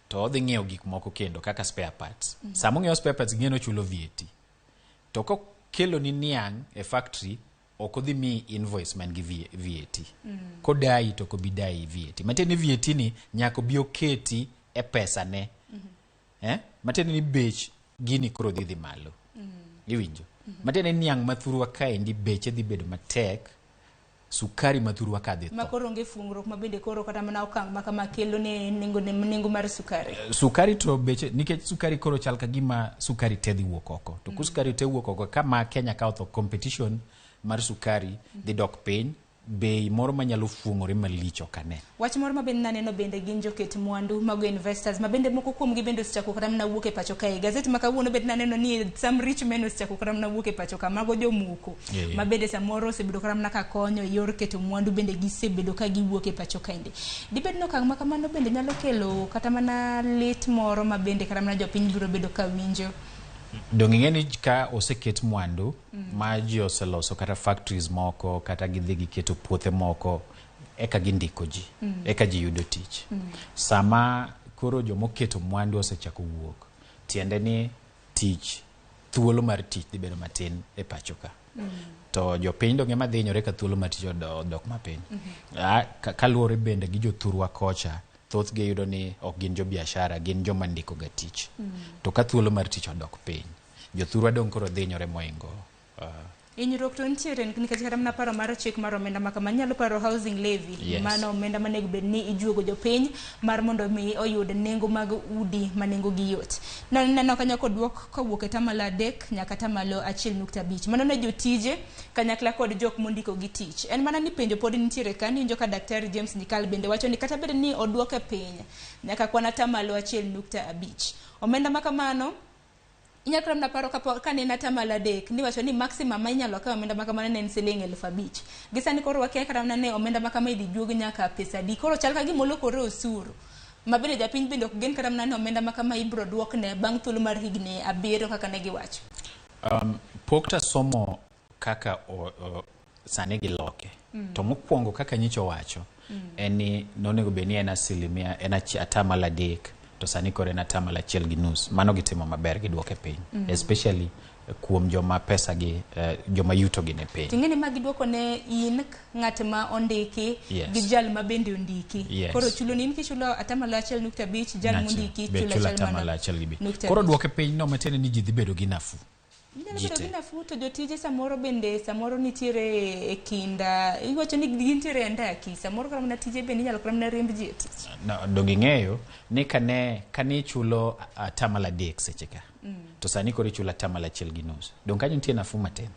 to odhi ng'iewo gik moko kendo kaka spare parts. Sama ong'iewo spare parts ing'e ni ochulo VAT. To kokelo ni niang' e factory ok odhi miyi invoice man gi VAT. Kodayi to ok obi dayi VAT. Matiende ni VAT ni nyaka obi oketi e pesa ne. Matiende ni bech gini koro dhi malo. Iwinjo? Matiende ni niang' ma thurwa kaendi beche dhi bedo matek. sukari ma thurwa ka dhi tho. Ma koro onge fungruok ma bende koro kata mana okang' ma kama kelo ne nengo ne nengo mar sukari. Sukari to beche nikech sukari koro chal ka gima sukari te dhi wuok oko. To sukari te wuok oko kama Kenya ka otho competition mar sukari dhi dok piny, bei moro manyalo fuong'ore malich ok ane. Wach moro ma bende naneno bende gin joket mwandu mago investors ma bende moko kuomgi bende osechako kata mana wuok e pacho kae. Gazet ma kawuono bende naneno ni some rich men osechako kata mana wuok e pacho ka, mago jomoko ma bende samoro osebedo kata mana ka konyo e yor keto mwandu bende gisebedo ka giwuok e pacho kaendi. Dibed ni okang' ma kamano bende nyalo kelo kata mana lit moro ma bende kata mana jopiny biro bedo ka winjo. Dong' ing'e ni ka oseket mwandu ma ji oseloso kata factories moko kata gidhi giketo puothe moko eka gindiko ji, eka ji yudo tich. Sama koro jomoketo mwandu osechako wuok, tiende ni tich, thuolo mar tich dhi bedo matin e pacho ka. To jopiny dong' ema dhi hinyore ka thuolo mar tich odok mapiny. Kaluwore bende gi jothurwa kocha, thothgi yudo ni ok gin jobiashara, gin joma ndiko ga tich. To ka thuolo mar tich odok piny, jothurwa dong' koro dhi hinyore moingo. Hinyruok to nitiere nikech kata mana paro mar chik mar omenda ma kama nyalo paro housing levy. Mano omenda manego bed ni ijuogo jopiny mar mondo mi oyud nengo mag udi ma nengo gi yot. Naneno kanyo koduok kowuok e tamalo 3 nyaka tamalo 1.5. Mano ne jotije kanyakla kod jok mondiko gi tich. En mana ni penjo pod nitiere ka, niwinjo ka Daktari James Nyikal bende wacho ni kata bed ni oduoke piny nyaka kwan atamalo 1.5. Omenda ma kamano inyalo kata mana paro kane en atamalo 3 niwacho ni maximum ma inyalo kawo omenda ma kamano ne en siling 5,000. Gi sani koro wakia kata mana ni omenda ma kama idhi juog nyaka pesa adi. Koro chal ka gima olokore osuru. Ma bende japiny bende ok gen kata mana ni omenda ma kama ibiro duokne bang' thuolo mar higni 7 kaka ne giwacho. Pok tasomo kaka sani giloke. To mokwongo kaka nyicho wacho, en ni nonego bed ni en asilimia, en atamalo 3, to sani koro en atamalo 1.5. Mano gitimo maber, giduoke piny. Especially kuom joma pesa gi, joma yuto gi ne piny. Ting'eni ma giduoko ne in ng'at ma ondiki, gi jal ma bende ondiki. Koro chulo ni in kichulo atamalo 1.5, jal mondiki be chulo chulo achiel atamalo mana 1.5. nukta Koro abich. duoke piny no matiende ni ji dhi bedo gi nafuu. Inyalo Ji bedo te. gi nafuu to jotije samoro bende samoro nitiere e kinda, iwacho ni gintiere e andaki, samoro kata mana tije bende inyalo kata mana riemb ji e tich. No, dong ing'eyo ni kane ichulo atamalo 3 seche ka, to sani koro ichulo atamalo 1.5. Dong kanyo nitie nafuu matin.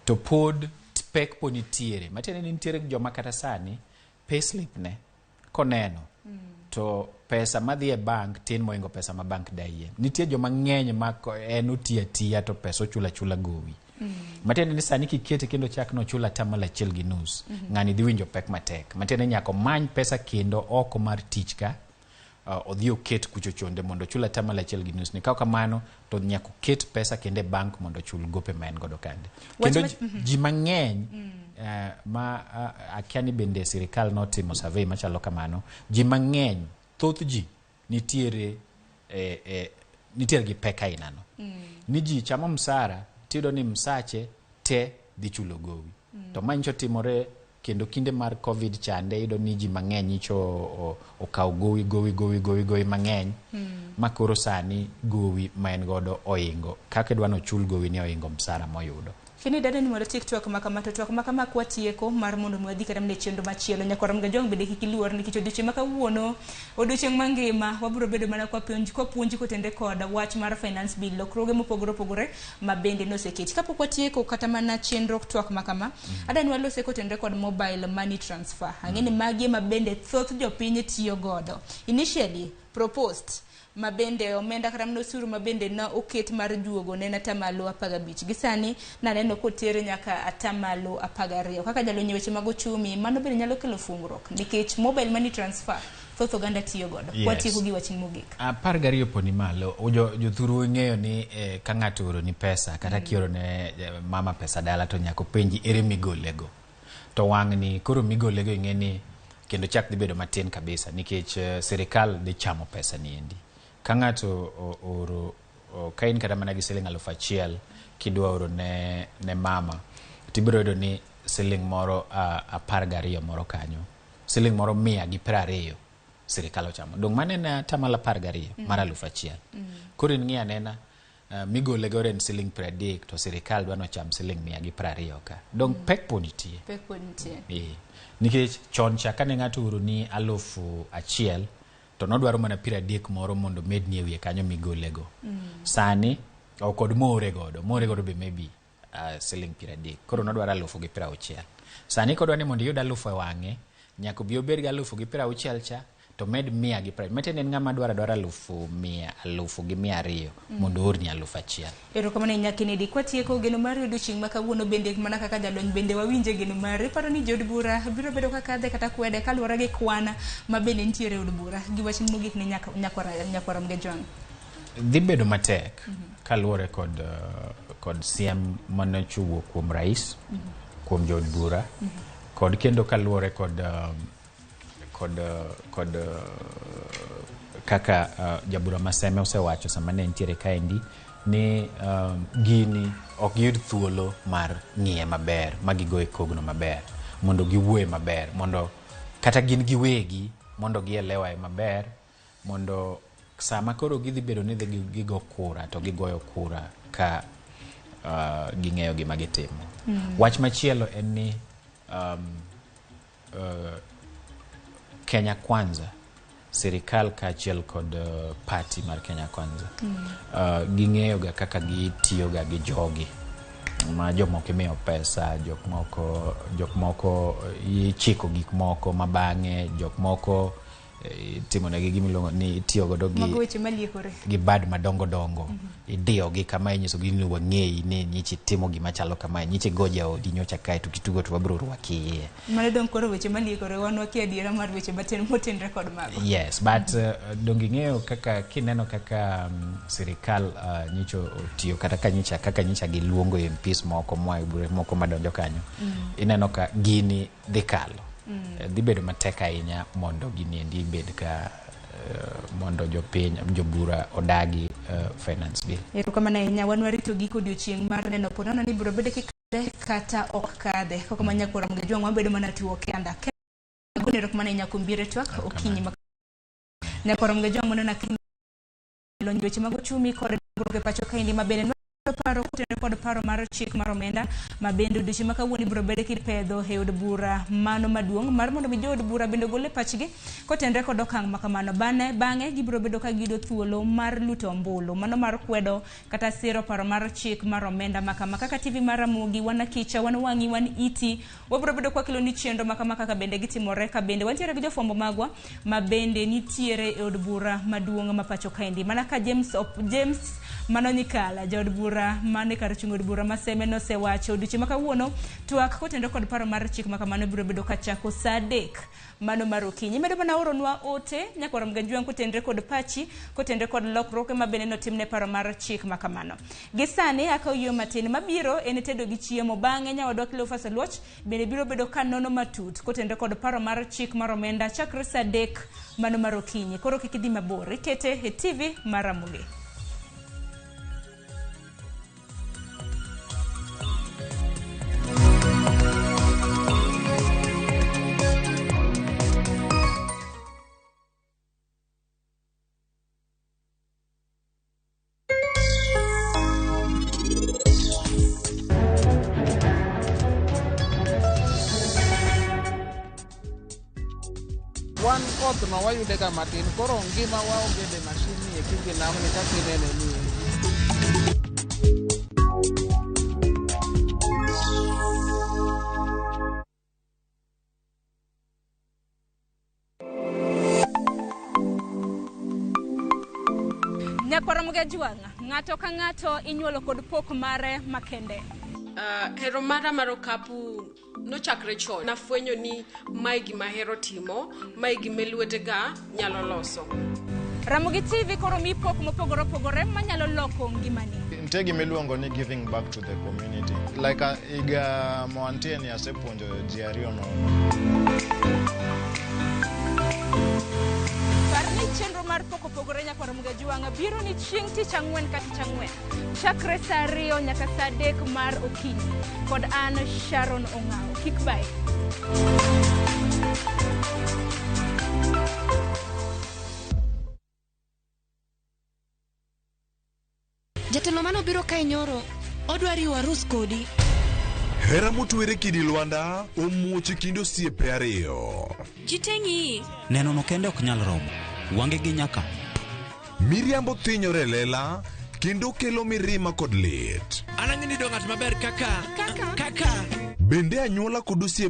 To pod pek pod nitiere. Matiende ni nitiere joma kata sani payslip ne koneno to pesa madhi e bank tin moingo pesa ma bank daiye. Nitie joma ng'eny ma en otiyo atiya to pesa ochulo achula gowi. Matiende ni sani kikete kendo chak nochul atamalo 1.5, ng'ani dhi winjo pek matek. Matiende ni nyaka omany pesa kendo oko mar tich ka, odhi oket kucho chonde mondo ochul atamalo 1.5 ni. Ka kamano to nyaka oket pesa kendo e bank mondo ochul gope ma en godo kande. Kendo ji mang'eny, ma akia ni bende sirikal notimo survey machalo kamano, ji mang'eny, thoth ji nitiere nitiere gi pek aina no. Ni ji chamo msara, tiyudo ni msache te dhi chulo gowi. To ma nyicho timore kendo kinde mar COVID chande, iyudo ni ji mang'eny nyicho okawo gowi, gowi, gowi, gowi, gowi mang'eny. Ma koro sani gowi ma en godo oingo. Kaka idwa nochul gowi ni oingo msara moyudo. Fini dada ni mondo tiek twak ma kama, to twak ma kama kwatieko mar mondo mi wadhi kata mana e chenro machielo. Nyakwar Mgajwang' bende kik iluor nikech odiochieng' ma kawuono, odiochieng' mangima, wabiro bedo mana kwa puonj kotenre kod wach mar finance bill, lokruoge mopogore opogore ma bende noseketi. Kapok watieko kata mana chenro twak ma kama, adwa ni walose kotenre kod mobile money transfer. Ang'e ni magi ema bende thoth jopiny tiyo godo. Initially proposed ma bende omenda kata mana osuru ma bende ne oket mar juogo ne en atamalo 15. Gi sani naneno kotere nyaka atamalo 12. Kaka jalony e weche mag ochumi, mano bende nyalo kelo fungruok nikech mobile money transfer thoth oganda tiyo godo. Watieko gi wachni mogik. 12 poni malo. Jothuru ng'eyo ni ka ng'ato ooroni pesa kata kioro ne mama pesa dala to nyaka openji ere migolego. To wang'ni koro migolego ing'e ni kendo chak dhi bedo matin kabisa nikech sirikal dhi chamo pesa ni endi. Ka ng'ato ooro, ka in kata mana gi siling 1000 kidwa oro ne mama, tibiro yudo ni siling moro 12 moro kanyo, siling moro 120 sirikal ochamo. Dong' mano en atamalo 12 mar 1000. Koro in ng'i anena Migole godo en siling 30 to sirikal dwa nocham siling 120 ka. Dong pek pod nitie. Pek pod nitie. Nikech chon cha kane ng'ato ooro ni 1000 to nodwaro mana 30 moro mondo medni e wiye kanyo migolego. Sani ok kod moore godo be maybe siling 30. Koro nodwaro 1060. Sani kodwa ni mondo iyud 1000 e wang'e, nyaka obi obed gi 1060 cha to med 120. Matiende en ng'ama dwaro 100,000, 1,200 mondo oorni 1000. Erokamano ahinya Kennedy. Kwatieko geno mari odiochieng' ma kawuono bende mana kaka jalony bende wawinje geno mari. Iparo ni jood bura biro bedo ka kadhe kata kwede kaluwore gi kwan ma bende nitiere e od bura. Gi wach mogik ne nyakwara Mgejwang'. Dhi bedo matek kaluwore kod siem mane owuok kuom rais, kuom jood bura, kod kendo kaluwore kod kaka jabura Maseme osewacho sama ne nitiere kaendi ni gini ok giyud thuolo mar ng'iye maber ma gigoye kogno maber mondo giwuoye maber mondo kata gin giwegi mondo gielewae maber mondo sama koro gidhi bedo ni gigo kura to gigoyo kura ka ging'eyo gima gitimo. Wach machielo en ni Kenya Kwanza, sirikal kaachiel kod party mar Kenya Kwanza ging'eyo ga kaka gitiyo ga gi jogi ma jomoko imiyo pesa, jok moko ichiko gik moko ma bang'e, jok moko itimonegi gimiluongo ni itiyo godo gi bad madongo dongo. Idiyogi kama inyisogi ni wang'eyi ni nyichi timo gima chalo kamae, nyichi go jaodi nyocha kae to kitugo to wabiro rwaki iye. Mano dong' koro weche maliekore, wan wakia adiera mar weche matin motenre kod mago. Yes, but dong' ing'eyo kaka kineno kaka sirikal nyicho otiyo kata kaka nyicha giluongo MPs moko moa e bure moko madonjo kanyo. Ineno ka gini dhi kalo. Dhi bedo matek ahinya mondo gini endi bed ka mondo jopiny jobura odagi finance bill. Erokamano ahinya, wan warito giko odiochieng' mar neno ponono ni biro bedo kikadhe kata ok kadhe. Koko ma nyakwara Mgejwang' wabedo mana tuo kenda. Erokamano ahinya kuom biro e twak okinyi ma nyakwara Mgejwang' mondo lony weche mag ochumi kod dongruok e pacho kaendi ma bende paro kotenore kod paro mar chik mar omenda ma bende odiochieng' ma kawuono ibiro bed kipedho e od bura mano maduong' mar mondo mi jood bura bende ogol e pachgi kotenore kod okang' ma kamano. Bang'e gibiro bedo ka giyudo thuolo mar luto ombulu mano mar kwedo kata siro paro mar chik mar omenda ma kama. Kaka TV mar Ramogi, wan akicha, wan wang'i, wan iti, wabiro bedo kwa keloni chenro ma kama kaka bende gitimore, ka bende wantiere gi jofwambo magwa ma bende nitiere e od bura maduong' ma pacho kaendi mana ka James mano Nyikala jaod bura mane kar chung' od bura Maseme nosewacho odiochieng' ma kawuono twak kotenore kod paro mar chik ma kamano biro bedo kachako saa 3 mano mar okinyi. Imedo mana oronwa ote nyakwara Mgejwang' kotenore kod pachi kotenore kod lokruok ma bende notimne paro mar chik ma kamano. Gi sani akawo yo matin mabiro en tedo gi chiemo, bang'e nyawadwa Cleophas Oluoch bende biro bedo ka nono matut kotenore kod paro mar chik mar omenda chakre saa 3 mano mar okinyi. Koro kik idhi mabor, ikete e TV mar Ramogi. Wan koth no wayude ga matin, koro ngima waonge de mashin ni eki gi namni kaka inene ni. Nyakwara Mgejwang', ng'ato ka ng'ato inyuolo kod pok mare makende. Hero mara mar okapu nochakre chon. Nafwenyo ni mae gima ahero timo, mae gima lwetega nyalo loso. Ramogi TV koro mi pok mopogore opogore manyalo loko ngimani. Nitie gima iluongo ni giving back to the community. Like higa moantie ni asepuonjo ji ariyo nono. Par ni chenro mar pok opogore nyakwara Mgejwang' biro ni chieng' tich ang'wen ka tich ang'wen chakre saa 2 nyaka saa 3 mar okinyi kod an Sharon Ong'awo. Kik bae. Jatelo manobiro kae nyoro, odwa riwo arus kodi. Hera motwere kidi lwanda omuoch e kind osiepe ariyo. Ji te ng'iyi. Neno no kende ok nyal romo. Wange gi nyaka. Miriambo thinyore e lela kendo kelo mirima kod lit. An ang'e ni do ng'at maber kaka. Kaka. Bende anyuola kod osiepe